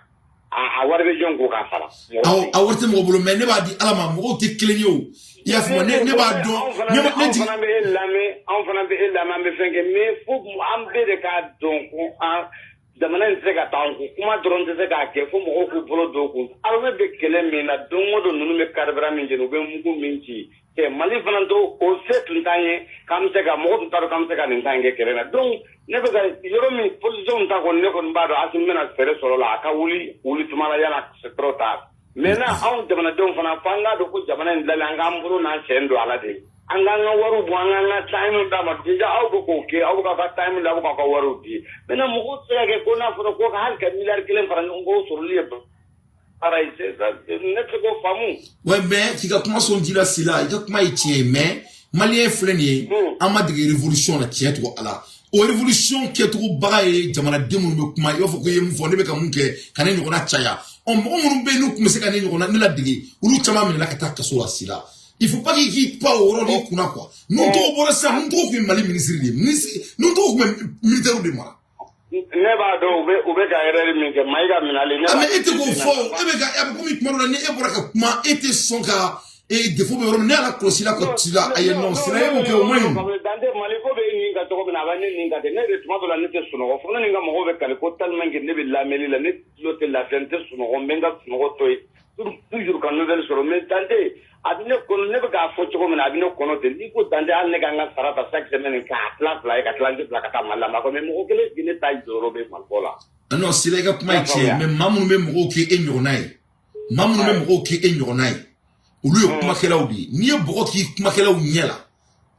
a wari bɛ jɔn ko k'a sara? Awɔ, a wari tɛ mɔgɔ bolo, mais ne b'a di Ala ma, mɔgɔw tɛ kelen ye o. I y'a faamu, ne b'a dɔn. Ne ne jigi. Anw fana bɛ e lamɛn, anw fana bɛ e lamɛn, an bɛ fɛn kɛ, mais fo an bɛɛ de k'a dɔn ko an jamana in tɛ se ka taa an kun, kuma dɔrɔn tɛ se k'a kɛ, fo mɔgɔw k'u bolo don u kun. Armée bɛ kɛlɛ min na, don o don ninnu bɛ carburant min jeni, u bɛ mugu min ci cɛ, Mali fana to o se tun t'an ye k'an bɛ se ka mɔgɔ tun t'a dɔn k'an bɛ se ka nin ta in kɛ kɛlɛ la. Donc ne bɛ ka yɔrɔ min position ta kɔni, ne kɔni b'a dɔn Asimi bɛna fɛɛrɛ sɔrɔ la, a ka wuli wuli tuma la yan'a c'est trop tard. Maintenant, anw jamanadenw fana, fo an k'a dɔn ko jamana in dilanlen, an k'an bolo n'an sen don a la de, an k'an ka wariw bɔ, an k'an ka time d'a ma. Déjà aw bɛ k'o kɛ, aw bɛ k'aw ka time di, aw bɛ k'aw ka wariw di. Maintenant, mɔgɔw tɛ se ka kɛ ko n'a fɔra ko hali ka miliyari 1 fara ɲɔgɔn kan, o sɔrɔli ye baara ye, ne tɛ se k'o faamu. Ouais, mais k'i ka kuma sɔn ji la, Sila, i ka kuma ye tiɲɛ ye, mais malien filɛ nin ye, an ma dege révolution na tiɲɛ tɔgɔ ala. O révolution kɛcogo baga ye jamanaden minnu bɛ kuma, i b'a fɔ ko i ye mun fɔ, ne bɛ ka mun kɛ ka ne ɲɔgɔnna caya. Ɔ mɔgɔ minnu bɛ yen n'u tun bɛ se ka ne ɲɔgɔnna ne ladege, olu caman minɛna ka taa kaso la. Sila, il faut pas k'i k'i pan o yɔrɔ de kunna quoi. Ninnu tɔgɔ bɔra sisan, ninnu tɔgɔ tun ye Mali ministre de ye, ministre ninnu tɔgɔ tun bɛ militaire de mara. Ne b'a dɔn u bɛ ka erreur min kɛ, Mayiga minɛlen. Ah, mais e tɛ k'o fɔ o, e bɛ ka, a bɛ komi tuma dɔ la ni e bɔra ka kuma, e tɛ sɔn ka e défaut bɛ yɔrɔ min, ne y'a lakɔlɔsi la ka ci la. Ayi, non, Sila, e b'o kɛ, o man ɲi. Dante, Mali ko bɛ nin ka cogo min na, a bɛ ne nin ka ten. Ne de tuma dɔ la ne tɛ sunɔgɔ fo ne ni n ka mɔgɔw bɛ kali ko tellement que ne bɛ lamɛnni la, ne tulo tɛ lafiya, n tɛ sunɔgɔ, n bɛ n ka sunɔgɔ to yen toujours ka nouvelle sɔrɔ. Mais Dante, a bɛ ne kɔnɔ, ne bɛ k'a fɔ cogo min na, a bɛ ne kɔnɔ ten. N'i ko Dante, hali ne ka n ka sara ta chaque semaine k'a tila fila ye, ka tilancɛ bila ka taa Mali la, ma ko mais mɔgɔ kelen sigi ne ta jɔyɔrɔ bɛ Maliko la. Non, Sila, i ka kuma ye tiɲɛ ye, mais maa minnu bɛ mɔgɔw kɛ e ɲɔgɔnna ye, maa minnu bɛ mɔgɔw kɛ e ɲɔgɔnna ye, olu ye kumakɛlaw de ye. N'i ye bɔgɔ k'i kumakɛlaw ɲɛ la,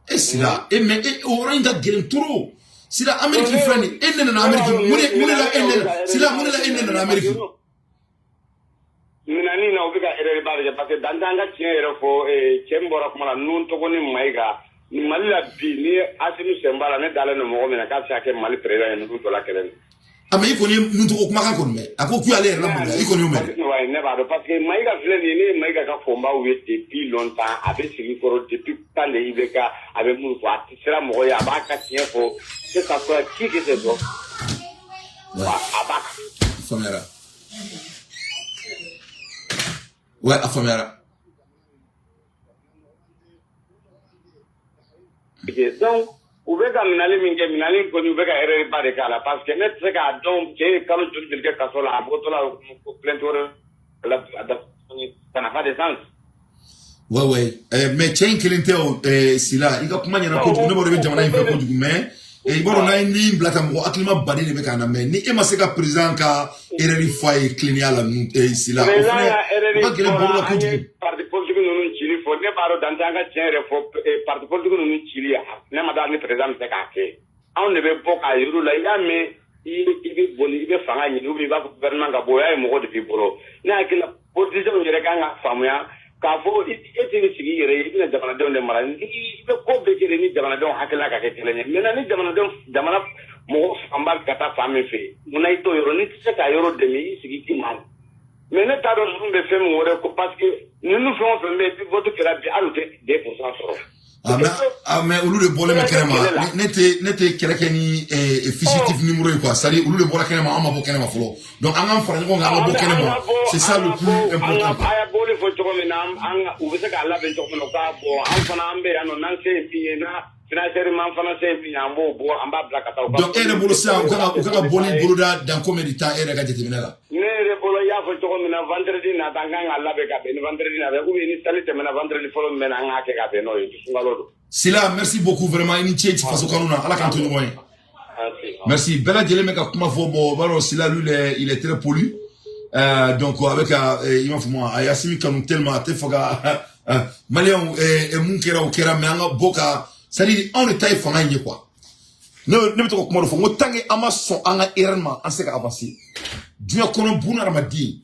e Sila, e mais e o yɔrɔ in ka gɛlɛn trop. Sila, Amérique filɛ nin ye, e ne nana Amérique, mun de la e ne Sila, mun de la e ne nana Amérique? Minani na, u bɛ ka erreur ba de kɛ, parce que Dante, an ka tiɲɛ yɛrɛ fɔ, cɛ min bɔra kuma la, nun tɔgɔ ni Mayiga, Mali la bi, ni Asimi sen b'a la, ne dalen don mɔgɔ min na k'a bɛ se ka kɛ Mali président ye, ninnu dɔ la kɛlɛ. Ah, mais i kɔni ye Nuntogo kumakan kɔni mɛn. A ko k'u y'ale yɛrɛ lamaloya. I kɔni y'o mɛn dɛ. Ouais, ne b'a dɔn parce que Maïga filɛ nin ye, ne ye Maïga ka combat ye depuis longtemps. A bɛ sigi kɔrɔ depuis temps de IBK, a bɛ mun fɔ, a tɛ siran mɔgɔ ye, a b'a ka tiɲɛ fɔ, que ça soit qui que ce soit. A b'a Faamuyara. Ouais, a faamuyara. Donc u bɛ ka minɛli min kɛ, minɛli kɔni, u bɛ ka erreur ba de k'a la, parce que ne tɛ se k'a dɔn cɛ ye kalo joli joli kɛ kaso la, a bɔtɔ la ko plainte wɛrɛ la, ça n'a pas de sens. Ouais. Mais cɛ in kelen tɛ o, Sila, i ka kuma ɲɛna kojugu. Ne b'a dɔn i bɛ jamana in fɛ kojugu, mais i b'a dɔn n'an ye min bila tan, mɔgɔ hakilima baden de bɛ k'an lamɛn. Ni e ma se ka président ka erreur fɔ a ye tilennenya la, Sila, o Président fɛnɛ ka erreur o ka gɛlɛn baro la fɔra, an ye kojugu. parti politique ninnu cili fɔ. Ne b'a dɔn Dante, an ka tiɲɛ yɛrɛ fɔ, parti politique ninnu cili, ne ma d'a ni président bɛ se k'a kɛ. Anw de bɛ bɔ k'a yir'u la. I y'a mɛn, i bɛ boli, i bɛ fanga ɲini, ou bien i b'a fɔ gouvernement ka bɔ, o y'a ye mɔgɔ de b'i bolo. Ne hakili la, politiciens yɛrɛ kan ka faamuya k'a fɔ e tɛ sigi i yɛrɛ ye, i bɛna jamanadenw de mara. I bɛ ko bɛɛ kɛ de ni jamanadenw hakilina ka kɛ kelen ye. Maintenant, ni jamanadenw, jamana mɔgɔ fanba bɛ ka taa fan min fɛ, munna i t'o yɔrɔ? N'i tɛ se ka yɔrɔ dɛmɛ, i sigi k'i ma. Mais ne t'a dɔn ninnu bɛ fɛn min wɛrɛ ko, parce que ninnu fɛn o fɛn bɛ yen, vote kɛra bi, hali u tɛ 2% sɔrɔ. Ah, mais olu de bɔlen bɛ kɛnɛma. Ne tɛ kɛlɛ kɛ ni fugitif numéro ye quoi. C'est à dire olu de bɔra kɛnɛma, an ma bɔ kɛnɛma fɔlɔ. Donc an k'an fara ɲɔgɔn kan, an ka bɔ kɛnɛma. C'est ça le plus important, quoi. A y'a bɔli fɔ cogo min na, an u bɛ se k'a labɛn cogo min na, u k'a bɔ. An fana, an bɛ yan nɔ, n'an se ye min ye, n'a financièrement fana se ye min ye, an b'o bɔ, an b'a bila ka taa u ka. Donc e yɛrɛ bolo sisan, u kan ka bɔli boloda dans combien de temps, e yɛrɛ ka jateminɛ la? Ne yɛrɛ bolo, i y'a fɔ cogo min na, vendredi nata, an kan ka labɛn ka bɛn ni vendredi nata, ou bien ni sali tɛmɛna, vendredi fɔlɔ min bɛ na, an k'a kɛ ka bɛn n'o ye, sunkalo don. Sila, merci beaucoup vraiment. I ni ce faso kanu na. Ala k'an to ɲɔgɔn ye. Merci. Bɛɛ lajɛlen bɛ ka kuma fɔ. Bon, o b'a dɔn Sila, lui, il est très poli. Donc avec i m'a faamu, a ye Asimi kanu tellement a tɛ fɛ ka maliyɛnw mun kɛra, o kɛra, mais an ka bɔ ka, c'est à dire anw de ta ye fanga in ye quoi. Ne bɛ to ka kuma dɔ fɔ, n ko tant que an ma sɔn an ka erreur ma, an tɛ se ka avancer diɲɛ kɔnɔ. Buna hadamaden,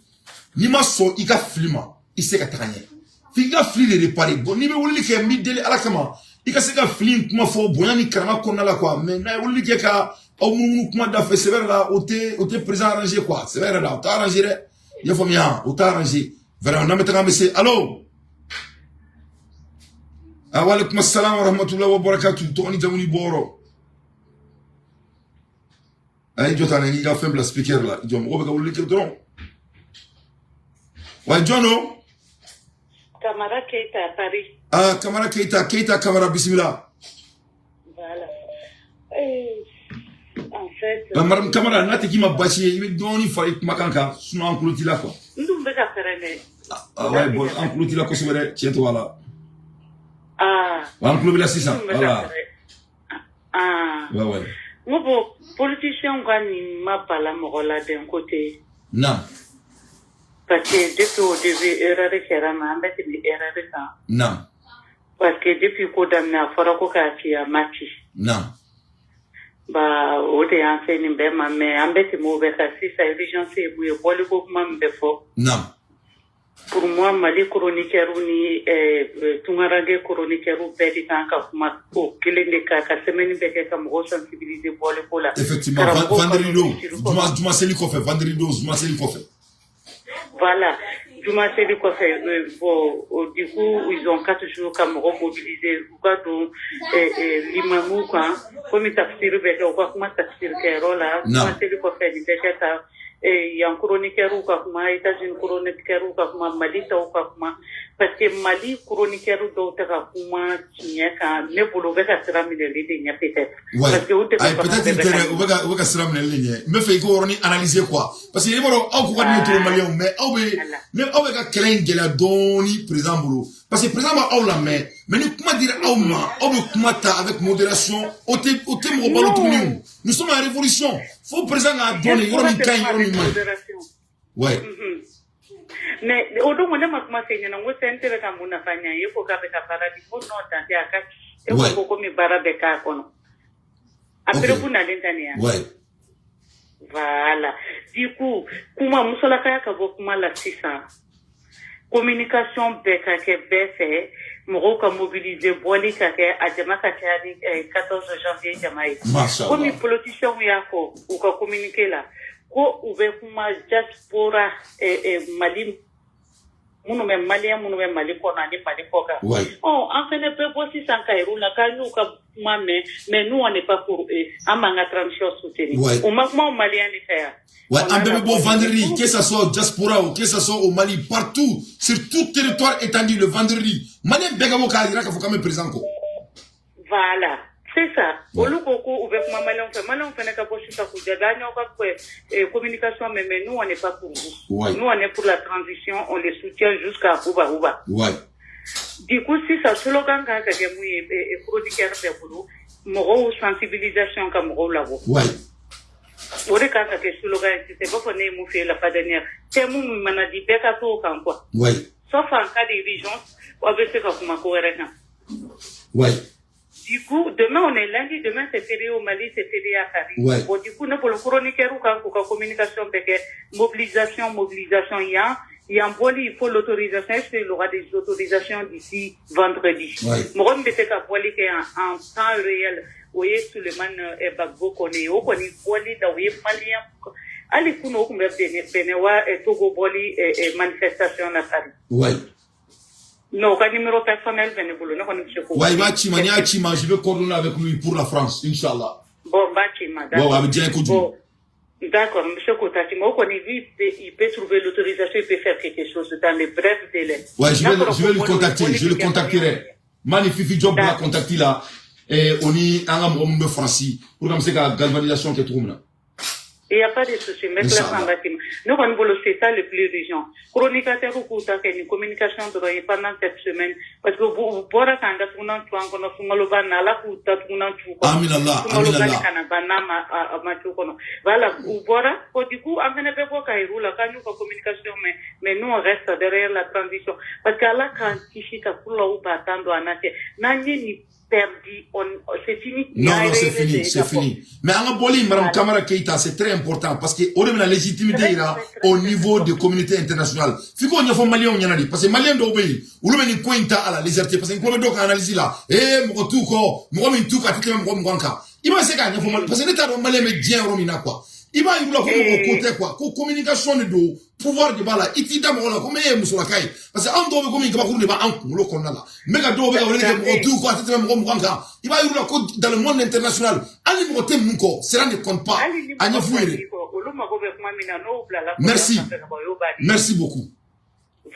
n'i ma sɔn i ka fili ma, i tɛ se ka taga ɲɛ. F'i ka fili de réparer. Bon, n'i bɛ weleli kɛ, n b'i deli Ala kama, i ka se ka fili in kuma fɔ bonya ni karama kɔnɔna la quoi. Mais n'a ye weleli kɛ ka aw munumunu kuma da fɛ, sɛbɛ yɛrɛ la, o tɛ président arranger quoi. Sɛbɛ yɛrɛ la, o t'a arranger dɛ. I y'a faamuya, o t'a arranger vraiment. N'an bɛ taga, an bɛ se. Allo, ah, waaleykum salam wa rahmatulah wa barakatu. Tɔgɔ ni jamu ni bɔyɔrɔ? A ye jɔ ta, n'i ka fɛn bila speaker la. Jɔ, mɔgɔ bɛ ka weleli kɛ dɔrɔn. Wa jɔn don? Kamara Keita, Paris. Ah, Kamara Keita, Keita Kamara, bisimila. Voilà. En fait. Madame Kamara, n'a tɛ k'i ma baasi ye, i bɛ dɔɔnin fara i kumakan kan, sinon an tulo t'i la quoi. N dun bɛ ka fɛrɛ dɛ. Ah ouais, bon, an tulo t'i la kosɛbɛ dɛ, tiɲɛ to a la. Ah. Wa an tulo b'i la sisan, N dun bɛ ka voilà. fɛrɛ. Ah. Ouais. N ko bon, politiciens ka nin ma bala mɔgɔ la d'un côté. Naam. Parce que depuis au début, erreur kɛra, mais an bɛ tɛmɛ erreur kan. Naam. Parce que depuis ko daminɛ, a fɔra ko k'a ci, a ma ci. Naam. Ba, o de y'an se nin bɛɛ ma, mais an bɛ tɛmɛ o bɛɛ kan sisan. Urgence ye mun ye? Bɔliko kuma min bɛ fɔ. Naam. Pour moi, Mali chroniqueur ni tungaranke chroniqueur bɛɛ de kan ka kuma o kelen de kan, ka semaine bɛɛ kɛ ka mɔgɔw sensibiliser bɔliko la. Effectivement, Karamɔgɔw ka vendredi don, misiri kɔnɔ. Juma seli kɔfɛ, vendredi don, juma seli kɔfɛ. Voilà, juma seli kɔfɛ, bon, du coup, ils ont 4 jours ka mɔgɔw mobiliser, u ka don limamu kan, komi tafsir bɛ kɛ, u ka kuma tafsir kɛyɔrɔ la. Naam. Juma seli kɔfɛ, nin bɛ kɛ tan. Yan chroniqueur ka kuma, États-Unis chroniqueur ka kuma, Mali taw ka kuma, parce que Mali chroniqueur dɔw tɛ ka kuma tiɲɛ kan. Ne bolo, u bɛ ka sira minɛli de ɲɛ peut-être. Ouais. Parce que u Ayi, dɛmɛbagaw peut-être bɛɛ bɛ tɛ ka dɛ, u bɛ ka sira minɛli de ɲɛ. N bɛ fɛ i k'o yɔrɔnin analyser quoi. Parce que i b'a dɔn, aw ko ka di ne trop maliyɛnw, mais aw bɛ ne aw bɛ ka kɛlɛ in gɛlɛya dɔɔni président bolo. Parce que président b'aw lamɛn, mais ni kuma dira aw ma, aw bɛ kuma ta avec modération, o tɛ mɔgɔ balo tuguni o. Nous sommes en révolution. Fo président k'a dɔn de yɔrɔ min ka ɲi, yɔrɔ min man ɲi. Ouais. Mais o don ne ma kuma f'e ɲɛna, n ko CNT bɛ ka mun nafa ɲɛ? E ko k'a bɛ ka baara di, ko non, Dante, a ka ci. E ko komi baara bɛ k'a kɔnɔ. A preuve nalen ta nin ya. Voilà. Du coup, kuma musolakaya ka bɔ kuma la sisan. Communication bɛɛ ka kɛ bɛɛ fɛ. Mɔgɔw ka mobiliser, bɔli ka kɛ, a jama ka caya ni 14 janvier jama ye. Masha Komi Allah. politiciens y'a fɔ u ka communiqué la ko u bɛ kuma diaspora Mali minnu bɛ, Malien minnu bɛ Mali kɔnɔ ani Mali kɔ kan. Ɔ, an fɛnɛ bɛ bɔ sisan ka yir'u la k'an y'u ka kuma mɛn, mais nous, on n'est pas pour eux, an b'an ka transition soutenir. U ma kuma o Malien de fɛ yan. Ouais, On an a bɛɛ la bɛ bɔ vendredi, que ça soit au diaspora ou que ça soit au Mali, partout, sur tout territoire étendu, le vendredi. Malien bɛɛ ka bɔ k'a yira k'a fɔ k'an bɛ président kɔ. Voilà, c'est ça. Olu ko ko u bɛ kuma Maliyɛnw fɛ, Maliyɛnw fɛnɛ ka bɔ sisan k'u jaabi: an y'aw ka communication mɛn, mais nous, on n'est pas pour vous. Nous, on est pour la transition, on les soutient jusqu'à Huba Huba. Du coup, sisan slogan kan ka kɛ mun ye chroniqueur bɛɛ bolo, mɔgɔw sensibilisation, ka mɔgɔw labɔ. O de kan ka kɛ slogan ye sisan. I b'a fɔ ne ye mun f'i ye la fois dernière, thème min mana di, bɛɛ ka to o kan quoi. Sauf en cas d'urgence, aw bɛ se ka kuma ko wɛrɛ kan. Du coup, demain, on est lundi, demain c'est férié au Mali, c'est férié à Paris. Bon, du coup, ne bolo, chroniqueur kan k'u ka communication bɛɛ kɛ mobilisation, mobilisation. Yan bɔli, il faut l'autorisation. Est-ce qu'il y aura des autorisations d'ici vendredi? Mɔgɔ min bɛ se ka bɔli kɛ en temps réel, o ye Sulemani Bagbo kɔni ye. O kɔni bɔli la, o ye Malien hali kunun o tun bɛ Benin wa Togo bɔli manifestation na Paris. Non, o ka numéro personnel bɛ ne bolo, ne kɔni bɛ se k'o. Ouais, i b'a ci ma, n'i y'a ci ma, je vais coordonner avec lui pour la France, Inch'Allah. Bon, n b'a ci ma. Ouais, a bɛ diya n ye kojugu. Bon, d'accord, n bɛ se k'o ta ci ma. O kɔni, lui, il peut trouver l'autorisation, il peut faire quelque chose dans les brefs délais. Ouais, je vais, N'a fɔra je vais ko lui contacter, bɔli je le bɛ kɛ contacterai. Mani Fifi Job bila contacter la, et on y an ka mɔgɔ min bɛ Faransi pour que an bɛ se ka galvanisation kɛ cogo min na. Il n'y a pas de souci, n bɛ tila Inch'Allah. k'an ka ci ma. Ne kɔni bolo, c'est ça le plus urgent. Chroniqueur k'u ta kɛ nin communication dɔrɔn ye pendant cette semaine, parce que u bɔra k'an datugunan tu an kɔnɔ sunkaloba na, Ala k'u datugunan tu kɔnɔ. Amin Allah, amin Sunkaloba Allah. ni kana ban n'a ma a ma tu kɔnɔ. Voilà, u bɔra. Bon, du coup, an fɛnɛ bɛ bɔ ka yir'u la k'an y'u ka communication mɛn, mais nous, on reste derrière la transition. Parce que Ala k'an kisi ka kulaw ba tan don an na cɛ. N'an ye nin perdu, on, c'est fini. Non, non, c'est fini, c'est fini. Mais an ka bɔli, Madame Kamara Keita, c'est très important parce que o de bɛna légitimité yira au niveau des communautés internationales. F'i k'o ɲɛfɔ Maliyɛnw ɲɛna de, parce que Maliyɛn dɔw bɛ yen, olu bɛ nin ko in ta à la légèreté, parce que n tulo bɛ dɔw ka analyse la, ee, mɔgɔ t'u kɔ, mɔgɔ min t'u kɔ, a tɛ tɛmɛ mɔgɔ 20 kan. I b'a se k'a ɲɛfɔ Mali, parce que ne t'a dɔn Maliyɛn bɛ diɲɛ yɔrɔ min na quoi. I b'a yir'u la ko mɔgɔ ko tɛ quoi, ko communication de don, pouvoir de b'a la, i t'i da mɔgɔ la komi e ye musolaka ye, parce que anw dɔw bɛ komi kabakuru de b'an kunkolo kɔnɔna la. N bɛ ka dɔw bɛ ka weleli kɛ, mɔgɔ t'u kɔ, a tɛ tɛmɛ mɔgɔ 20 kan. I b'a yir'u la ko dans le monde international, hali ni mɔgɔ tɛ ninnu kɔ, cela ne compte pas. Hali ni A mɔgɔ ɲɛf'u fila ye de. b'i kɔ, olu mago bɛ kuma min na, n'o bilala Merci. sanfɛ ka ban, o y'o bannen. Merci beaucoup.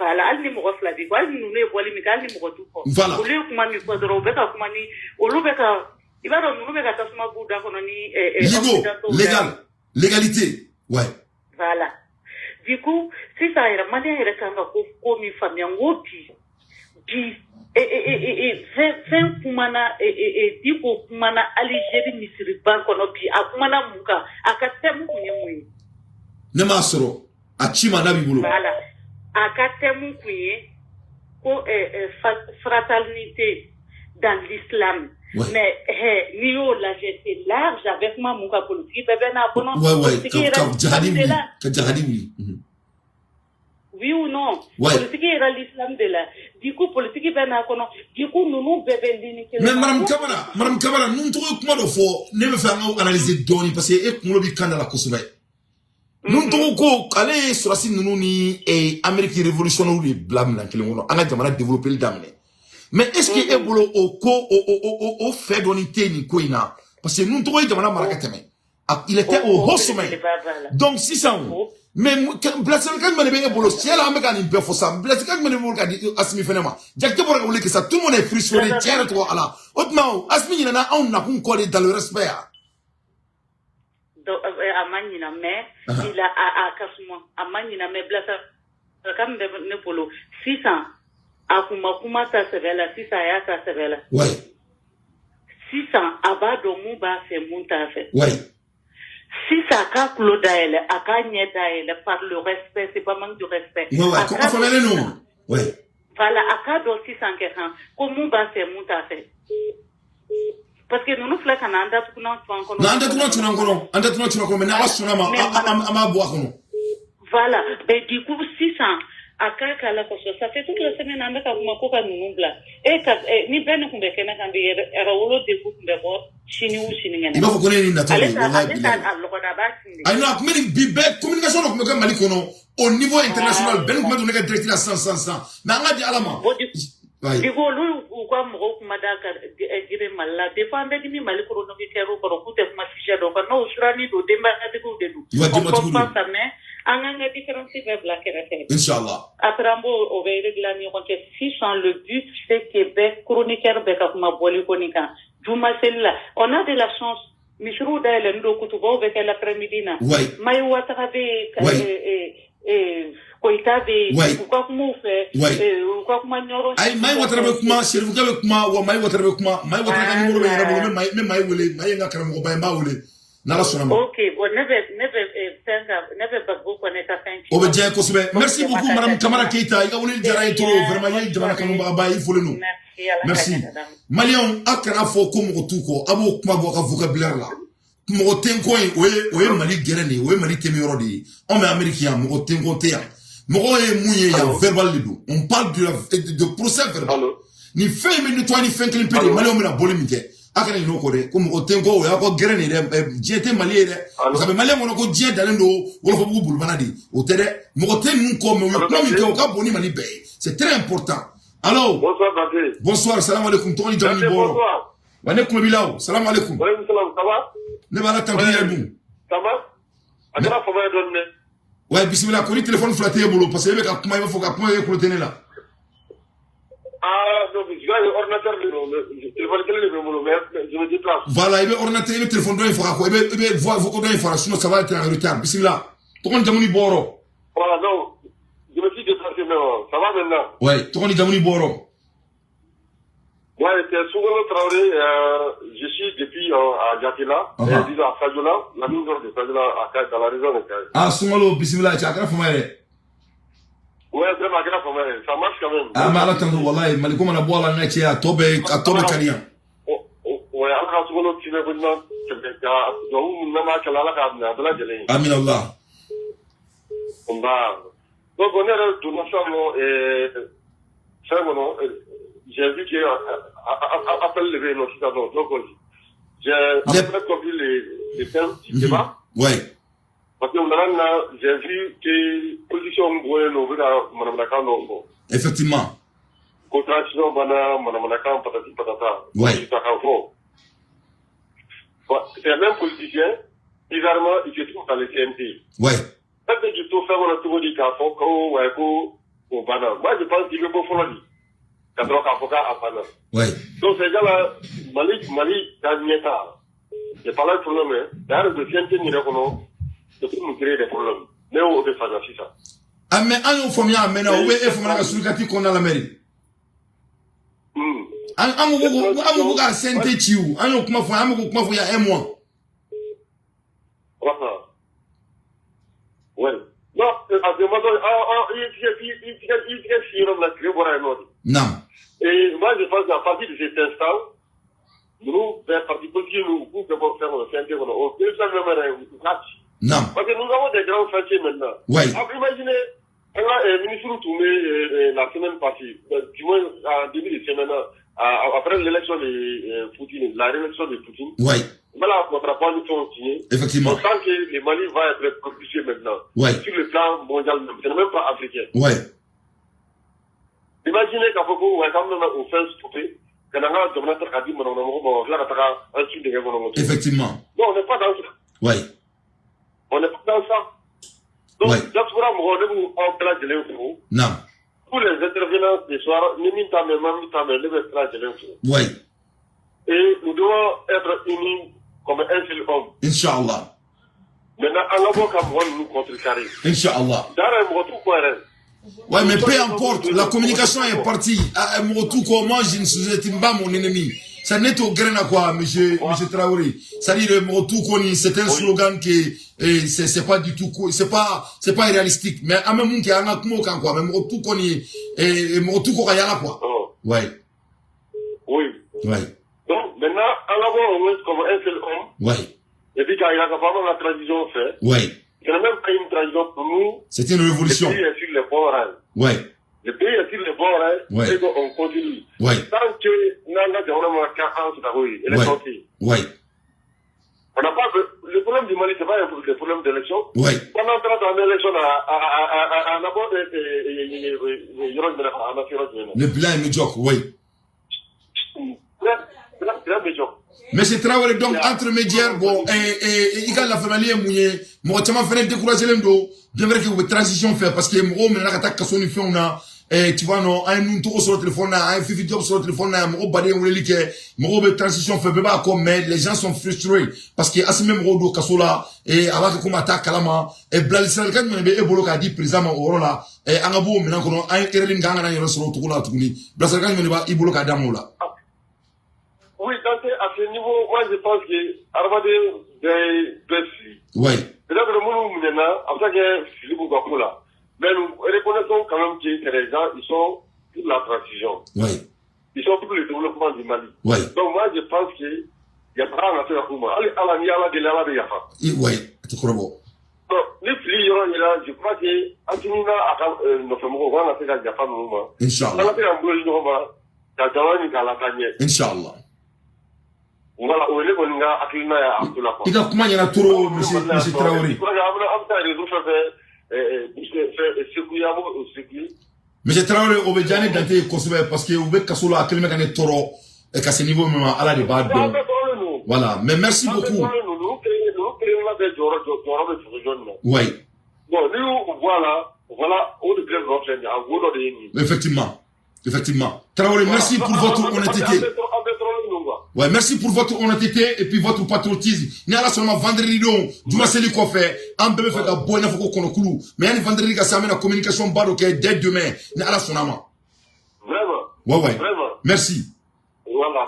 Voilà, hali ni mɔgɔ fila b'i kɔ, hali ni ninnu ye bɔli min kɛ, hali ni mɔgɔ t'u kɔ. Voilà. Olu ye kuma min fɔ dɔrɔn, u bɛ ka kuma ni olu bɛ ka, i b'a dɔn ninnu bɛ ka tasuma b'u da kɔnɔ ni Légaux, occidentaux da. Légal, légalité. Ouais. Voilà. Du coup, sisan yɛrɛ, Malien yɛrɛ kan ka ko min faamuya, n ko bi fɛn kumana Diko kumana Algérie misiriba kɔnɔ bi, a kumana mun kan? A ka thème kun ye mun ye? Ne m'a sɔrɔ, a ci ma n'a b'i bolo. Voilà. A ka thème kun ye ko fraternité dans l'islam. Mais n'i y'o lajɛ, c'est large. A bɛ kuma mun kan? Politique bɛɛ bɛ n'a kɔnɔ. Ouais, Politique ka yɛrɛ ka jahadi l'islam de wuli, la. ka jahadi wuli. Oui ou non? Ouais. Politique yɛrɛ l'islam de la. Du coup, politique bɛ n'a kɔnɔ. Du coup, ninnu bɛɛ bɛ ligne kelen Mais na. Madame Kamara, Madame Kamara, nun tɔgɔ ye kuma dɔ fɔ, ne bɛ fɛ an ka analyser dɔɔni parce que e kunkolo b'i kan da la kosɛbɛ. Nun tɔgɔ ko ale ye sɔrɔsi ninnu ni Amérique révolutionnaire de bila minɛn kelen kɔnɔ, an ka jamana développer daminɛ. Mais est-ce que e bolo o ko o fɛ dɔɔni tɛ nin ko in na? Parce que nun tɔgɔ ye jamana mara ka tɛmɛ. Il était au haut sommet. Belebeleba b'a la. Donc sisan o, mais bilasiralikan jumɛn de bɛ e bolo? Tiɲɛ la, an bɛ ka nin bɛɛ fɔ sa, bilasiralikan jumɛn de bɛ bolo ka di Asimi fɛnɛ ma? Jakite bɔra ka wele kɛ sa, tout le monde est frustré, tiɲɛ yɛrɛ tɔgɔ Ala. O tuma o, Asimi ɲinɛna anw nakun kɔ de dans le respect ya. Donc, a ma ɲina, mais il a a ka suma, a ma ɲina, mais bilasiralikan min bɛ ne bolo sisan, a kun ma kuma ta sɛbɛ la, sisan a y'a ta sɛbɛ la. Sisan a b'a dɔn mun b'a fɛ, mun t'a fɛ. Sisan a k'a tulo dayɛlɛ, a k'a ɲɛ dayɛlɛ par le respect, c'est pas manque de respect. Ouais, A ko k'a a faamuyalen dɔn don. Ouais. Voilà, a k'a dɔn sisan kɛ kan ko mun b'a fɛ, mun t'a fɛ. Parce que ninnu filɛ ka na an datugunan tu an kɔnɔ. Non, an datugunan tun an kɔnɔ, an datugunan tun an kɔnɔ, mais ni Ala sɔnna ma, Mais an b'a bɔ a kɔnɔ. Voilà, mais du coup sisan A k'a k'a la kosɛbɛ. Ça fait toute la semaine an bɛ ka kuma ko ka ninnu bila e ka ni bɛɛ ni tun bɛ kɛnɛ kan bi, Yɛrɛwolo degun tun bɛ bɔ sini u sinikɛnɛ. I b'a fɔ ko ne ye nin natɔ de Ale ye. t'a Walahi ale t'a bilahi. a lɔgɔda a b'a sin de. Ayi non, a tun bɛ nin bi bɛɛ communication dɔ tun bɛ kɛ Mali kɔnɔ au niveau international, bɛɛ ni tun bɛ don ne ka direct la sisan sisan sisan, mais an ka di Ala ma. Bon, Ayi. Diko, olu u ka mɔgɔw kuma da ka girin Mali la. Des fois an bɛ dimi Mali chroniqueur kɔrɔ k'u tɛ kuma sujet dɔ kan, n'o sirannen don, denbayatigiw de don. I b'a On denbatigiw comprend don. ça, mais an k'an ka différence bɛɛ bila kɛrɛfɛ. Inshallah. Après an b'o o bɛ régler an ni ɲɔgɔn cɛ. Sisan le but, c'est que bɛɛ chroniqueur bɛɛ ka kuma bɔli ko nin kan juma seli la. On a de la chance, misiriw dayɛlɛnnen don, kutubaw bɛ kɛ l'après-midi na. Mayi Watara bɛ yen, Koyita bɛ yen, u ka kuma u fɛ, u ka kuma Ɲɔrɔ. Ayi, Mayi Watara bɛ kuma, Serifukɛ bɛ kuma, wa Mayi Watara bɛ kuma. Mayi Watara ka numéro bɛ n yɛrɛ bolo, n bɛ Mayi wele. Mayi ye n ka karamɔgɔba ye, n b'a wele n'Ala sɔnna ma. Ok, bon, ne bɛ fɛn ka ne bɛ Bagbo kɔnɛ ka fɛn ci. O bɛ diya n ye kosɛbɛ. Pour Merci que beaucoup, ma madame ka Kamara Keita. I ka weleli diyara n ye trop, vraiment. I ye jamana kanubagaba ye, i folen don. Merci, Ala ka Merci. ɲɛ ka d'a ma. Maliyɛnw, aw kana fɔ ko mɔgɔ t'u kɔ, a b'o kuma bɔ a ka vocabulaire la. Mɔgɔ tɛ n kɔ yen, o ye Mali gɛrɛn de ye, o ye Mali tɛmɛ yɔrɔ de ye. Anw bɛ Amérique yan, mɔgɔ tɛ n kɔ tɛ yan. Mɔgɔ ye mun ye yan, verbal de don. On parle de procès verbal. Nin fɛn in bɛ nettoyer ni fɛn kelen pe de ye. Maliyɛnw bɛna bɔli min kɛ, a kana ɲinɛ o kɔ dɛ, ko mɔgɔ tɛ n kɔ, o y'aw ka gɛrɛn de ye dɛ. Diɲɛ tɛ Mali ye dɛ, parce que a bɛ maliyɛn kɔnɔ ko diɲɛ dalen don Wɔlɔfɔbugu bolibana de, o tɛ dɛ. Mɔgɔ tɛ ninnu kɔ, mais u ye kuma min kɛ, o ka bon ni Mali bɛɛ ye. C'est très important. Allo. Bonsoir Dante. Bonsoir, salam alaikum. Tɔgɔ ni jamu ni Dante, bɔyɔrɔ? bonsoir. Wa ne kulo b'i la o. Salam alaikum. Waaleykum salam, ça va? Ne b'a la tanto, i yɛrɛ dun? Ça va? A kɛra fama ye dɔɔni dɛ. Ouais, bisimila. Ko ni téléphone fila t'e bolo, parce que e bɛ ka kuma, i b'a fɔ ka kuma, e kulo tɛ ne la. Ah, donc je vais ordinateur de don, téléphone kelen de bɛ n bolo, mais je me déplace. Voilà, i bɛ ordinateur, i bɛ téléphone dɔ in faga quoi, i bɛ voix vocaux dɔ in faga, sinon ça va être en retard. Bisimila, tɔgɔ ni jamu ni bɔyɔrɔ? Voilà, donc je me suis déplacé maintenant. Ça va maintenant? Ouais, tɔgɔ ni jamu ni bɔyɔrɔ? Ouais, c'est Sougolo Traoré, je suis depuis à Diatela, disons à Sadiola, la zone de Sadiola, à Kayes, dans la région de Kayes. Ah, Soungalo, bisimila cɛ, a kɛra fama ye dɛ. Ouais, vraiment, a kɛra fama ye, ça marche quand même. An bɛ Ala tanto, walayi. Mali ko mana bɔ a la, n ka cɛ, a tɔ bɛ kariya. Ouais, Ala ka Sougolo tibɛ ko ɲuman tɛmɛ ka duwawu min n'an b'a kɛla, Ala k'a minɛ a bɛɛ lajɛlen ye. Amin Allah. Nba. Donc ne yɛrɛ donna sisan nɔ fɛn kɔnɔ, j'ai vu que appel de bɛ yen nɔ sisan nɔ, donc j'ai à peu près compris le thème du débat. Parce que u nana nin na, j'ai vu que position min bɔlen don, u bɛ ka manamanakan dɔw fɔ. Ko transition banna, manamanakan patati patata. Ta fɔ. Bon, c'est un même politicien, bizarrement, il se trouve dans le CNT. E bɛ k'i to fɛn kɔnɔ cogo di k'a fɔ ko ouais, ko o banna? Moi, je pense qu'il bɛ bɔ fɔlɔ de ka sɔrɔ k'a fɔ k'a banna. Donc ces gens-là, Mali ka ɲɛta, c'est pas là le problème, hein. D'ailleurs, le CNT nin yɛrɛ kɔnɔ, c'est pour nous créer des problèmes. Ne y'o de faamuya sisan. Ah, mais an y'o faamuya a mɛnna, o bɛ e faamuya ka surikati kɔnɔna la mɛri. An ko k'a CNT ci o, an y'o kuma fɔ, an bɛ k'o kuma fɔ il y a un mois. Voilà. Ouais. Non, a demandé, ah, ah, i tigɛ si yɔrɔ min na, tile bɔra yen nɔ de. Naam. Et moi, je pense qu'à partir de cet instant, nous, bɛɛ parti politique ninnu, u k'u bɛɛ bɔ fɛn kɔnɔ, CNT kɔnɔ. O président même yɛrɛ, u k'a ci. Naam. Parce que nous avons des grands chantiers maintenant. Ah, imaginez, an ka ministre tun bɛ la semaine passée, du moins en début de semaine, après l'élection de Poutine, la réélection de Poutine, voilà, contrat pas nous sont signés. On sent que le Mali va être propulsé maintenant. Sur le plan mondial même, ce n'est même pas africain. Imaginez k'a fɔ ko wa k'an bɛna o fɛn stopper ka na an ka jamana ta k'a di manamana mɔgɔw ma, ka tila ka taga an ci dingɛ kɔnɔ. Effectivement. Non, on n'est pas dans ça. On n'est pas dans ça. Donc, diaspora mɔgɔw, ne b'u aw bɛɛ lajɛlen fo. Naam. Tous les intervenants ce soir, ni min t'a mɛn, ma min t'a mɛn, ne bɛ bɛɛ lajɛlen fo. Et nous devons être unis comme un seul homme. Inch'Allah. Maintenant, an ka bɔ ka mɔgɔ ninnu contrecarrer. Inch'Allah. D'ailleurs, mɔgɔ t'u kɔ yɛrɛ. Ouais, mais peu importe, la communication est partie. Ah, Morotuko, moi, je ne sous-estime pas mon ennemi. Ça n'est au grain à quoi, monsieur Traoré. C'est-à-dire, Morotuko, c'est un slogan qui, c'est pas du tout, c'est pas réalistique. Mais, à même qui a un mot quoi, mais Morotuko, et Morotuko, Kayala, quoi. Oh. Ouais. Oui. Donc, maintenant, an ka bɔ au moins comme un seul homme. Et puis, quand il a fait la transition fait, Ce n'est même pas une transition pour nous. C'est une révolution. Le pays est sur les bons rails. Ouais. Le pays est sur les bons rails. Ouais. Et qu'on continue. Ouais. Tant que n'an ka jamana ma kɛ an sago ye, élection tɛ yen. Ouais. On n'a pas le problème du Mali, c'est pas le problème d'élection. Ouais. Pendant 30 ans d'élection, a na bɔ yɔrɔ jumɛn na, a ma se yɔrɔ jumɛn na. Le bilan est médiocre, oui. Très médiocre. Monsieur Traoré, donc intermédiaire, bon, i ka lafaamuyali ye mun ye? Mɔgɔ caman fɛnɛ découragé len don, bien vrai que u bɛ transition fɛ, parce que mɔgɔw minɛna ka taa kaso ni fɛnw na. Tu vois non, an ye nun tɔgɔ sɔrɔ téléphone na, an ye Fifi Diop sɔrɔ téléphone na, mɔgɔ baden ye weleli kɛ, mɔgɔw bɛ transition fɛ, bɛɛ b'a kɔ, mais les gens sont frustrés parce que Assimi bɛ mɔgɔw don kaso la, a b'a kɛ komi a t'a kalama. Bilasiralikan jumɛn bɛ e bolo k'a di président ma o yɔrɔ la? An ka bɔ o minɛn kɔnɔ, an ye erreur min kɛ, an kana yɛrɛ sɔrɔ o cogo la tuguni. Bilasiralikan jumɛn de b'a i bolo k'a d'a ma o la? Oui, donc à ce niveau, moi je pense que hadamaden bɛɛ bɛ fili. Peut-être minnu minɛna, a bɛ se ka kɛ fili b'u ka ko la. Mais nous reconnaissons quand même que ces gens, ils sont pour la transition. Ils sont pour le développement du Mali. Donc moi je pense que yafa kan ka se ka k'u ma. Hali Ala, ni Ala deli, Ala bɛ yafa. Oui, a tɛ kɔrɔbɔ. Donc ni fili yɔrɔ yera, je crois que Assimi n'a a ka nɔfɛmɔgɔw kan ka se ka yafa ninnu ma. Inch'Allah. An ka se k'an bolo di ɲɔgɔn ma ka jamana nin k'a lataa ɲɛ. Inch'Allah. Voilà, o ye ne kɔni ka hakilina ye a ko la quoi. I ka kuma ɲɛna trop, monsieur Traoré. Je crois que an bɛ taa réseau fɛn fɛn Segu ye, an b'o Segu. Monsieur Traoré, o bɛ diya ne Dante ye kosɛbɛ, parce que u bɛ kaso la, a kɛlen bɛ ka ne tɔɔrɔ ka se niveau min ma, Ala de b'a An dɔn. bɛɛ tɔɔrɔlen don. Voilà, mais merci An bɛɛ beaucoup. tɔɔrɔlen don. Ninnu kelen-kelenna bɛɛ jɔyɔrɔ bɛ faso jɔ nin na. Bon, n'i y'u bɔ a la, voilà, o de filɛ nɔ filɛ nin ye, a wo dɔ de ye nin ye. Effectivement. Effectivement. Traoré, merci pour votre honnêteté. An bɛɛ tɔɔrɔlen don quoi. Ouais, merci pour votre honnêteté et puis votre patriotisme. Ni Ala sɔnna ma, vendredi don, juma seli kɔfɛ, an bɛɛ bɛ fɛ ka bɔ i n'a fɔ ko kɔnɔkulu. Mais yanni vendredi ka se, an bɛna communication ba dɔ kɛ dès demain. Ni Ala sɔnna ma. Vraiment. Ouais. Vraiment. Merci. Voilà,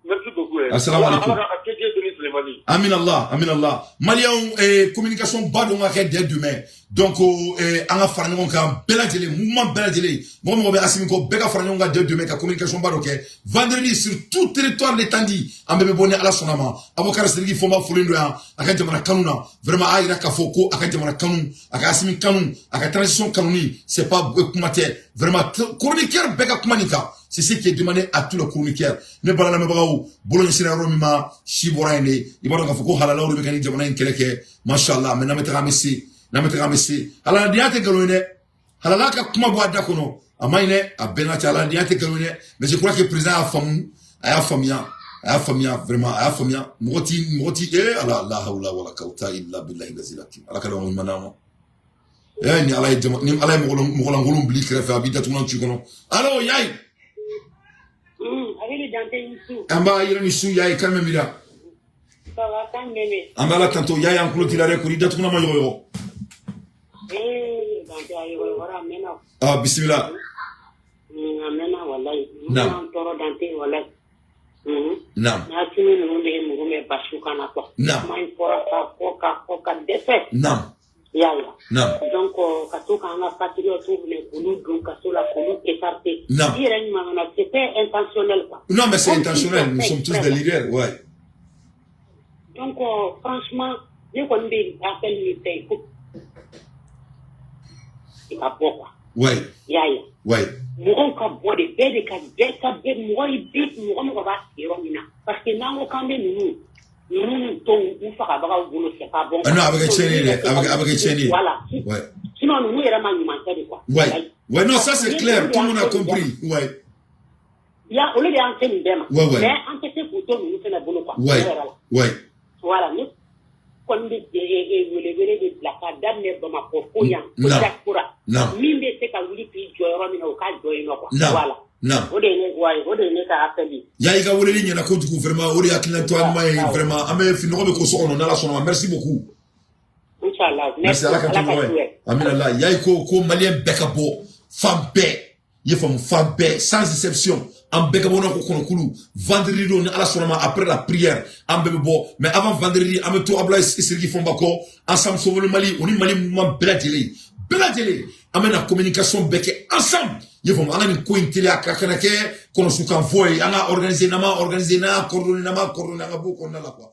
merci beaucoup. Assalamu alaikum. Ala ka kɛ béni Sulemani. Amin Allah, amin Allah. Maliyɛnw, communication ba dɔ ka kɛ dès demain. Donc, an ka fara ɲɔgɔn kan bɛɛ lajɛlen, mouvement bɛɛ lajɛlen. Mɔgɔ mɔgɔ bɛ Assimi kɔ, bɛɛ ka fara ɲɔgɔn kan dès demain ka communication ba dɔ kɛ. Vendredi, sur tout territoire l'étendue, an bɛɛ bɛ bɔ ni Ala sɔnna ma. Abubakar Sidiki Fɔnba folen don yan, a ka jamana kanu na. Vraiment, a y'a yira k'a fɔ ko a ka jamana kanu, a ka Assimi kanu, a ka transition kanuni, c'est pas kuma tɛ. Vraiment, chroniqueur bɛɛ ka kuma nin kan. C'est ce qui est demandé à tous les chroniqueurs. Ne bala lamɛnbagaw, bolo ɲɛsinna yɔrɔ min ma, si bɔra yen de. I b'a dɔn k'a fɔ ko halalaw de bɛ ka nin jamana in kɛlɛ kɛ. Mashallah, mais n'an bɛ taga, an bɛ se. N'an bɛ taga, an bɛ se. Halaladenya tɛ nkalon ye dɛ. Halala ka kuma bɔ a da kɔnɔ. A ma ɲi dɛ, a bɛɛ n'a cɛ, halaladenya tɛ nkalon ye dɛ. Mais je crois que président y'a faamu, a y'a faamuya. A y'a faamuya, vraiment, a y'a faamuya. Mɔgɔ ti, eh, ala, la hawla wala quwwata illa billahi al-azim. Ala ka dɔn ɲuman d'an ma. Eh, ni Ala ye jama, ni Ala ye mɔgɔlankolon bil'i kɛrɛfɛ, a b'i datugulan ci kɔnɔ. Allo, Yayi. Hakili Dante i su. An b'a yɛrɛ ni su, Yayi, kan mɛn b'i la. Ça va, kan mɛmɛ. An bɛ Ala tanto, Yayi, an tulo t'i la dɛ, ko ni datugulan ma yɔgɔyɔgɔ. Eh, Dante a yɔgɔyɔgɔra, a mɛnna. Ah, bisimila. A mɛnna walayi. Naam. An tɔɔrɔ Dante walayi. Naam. N'Assimi ninnu de ye mugu mɛn basu kan na quoi. Naam. Kuma in fɔra k'a fɔ k'a fɔ ka dɛsɛ. Naam. I y'a ye. Naam. Donc ka to k'an ka patriotes minɛ k'olu don kaso la k'olu écarter. Naam. I yɛrɛ ɲuman na, c'était intentionnel quoi. Non, mais c'est Comme intentionnel. s'ils ont Nous fait sommes tous exprès, des leaders, ouais. Donc franchement, ne kɔni bɛ appel min fɛ, il faut i ka bɔ quoi. I y'a ye. Mɔgɔw ka bɔ de, bɛɛ de ka bɛɛ ka bɛɛ mɔgɔ ye bi mɔgɔ mɔgɔ b'a sigiyɔrɔ min na, parce que n'an ko k'an bɛ ninnu to u fagabagaw bolo, c'est pas bon. Ah non, a bɛ kɛ tiɲɛni ye dɛ. A bɛ kɛ tiɲɛni ye. Voilà. Sinon ninnu yɛrɛ ma ɲuman kɛ de quoi. Ouais, non, ça c'est clair. Tout le monde a compris. Ouais. Ya olu de y'an se nin bɛɛ ma. Ouais. Mais an tɛ se k'u to ninnu fɛnɛ bolo quoi. Ouais. Tiɲɛ yɛrɛ la. Voilà, ne kɔni bɛ welewele de bila k'a daminɛ Bamakɔ fo yan fo diaspora. Naam. Min bɛ se ka wuli k'i jɔ yɔrɔ min na, o ka jɔ yen nɔ quoi. Naam. Voilà. Naam. O de ye ne wa o de ye ne ka appel ye. Ya i ka weleli ɲɛna kojugu, vraiment, o de ye hakilina to ɲuman ye, vraiment. An bɛ finɔgɔ bɛ ko so kɔnɔ n'Ala sɔnna ma. Merci beaucoup. Inchallah. Merci, Ala ka to ɲɔgɔn ye. Amina Allah. Yayi ko maliyɛn bɛɛ ka bɔ fan bɛɛ. I ye faamu, fan bɛɛ sans exception. An bɛɛ ka bɔ n'a ko kɔnɔkulu vendredi don ni Ala sɔnna ma, après la prière an bɛɛ bɛ bɔ. Mais avant vendredi, an bɛ to Abdoulaye Sidiki Fɔnba kɔ, Ensemble Sauvons le Mali, o ni Mali mouvement bɛɛ lajɛlen, bɛɛ lajɛlen, an bɛna communication bɛɛ kɛ ensemble. I ye faamu, an ka nin ko in teliya ka kana kɛ kɔnɔsukan fɔ ye. An ka organiser, n'an ma organiser, n'an y'a coordonner, n'an m'a coordonner, an ka bɔ o kɔnɔna la quoi.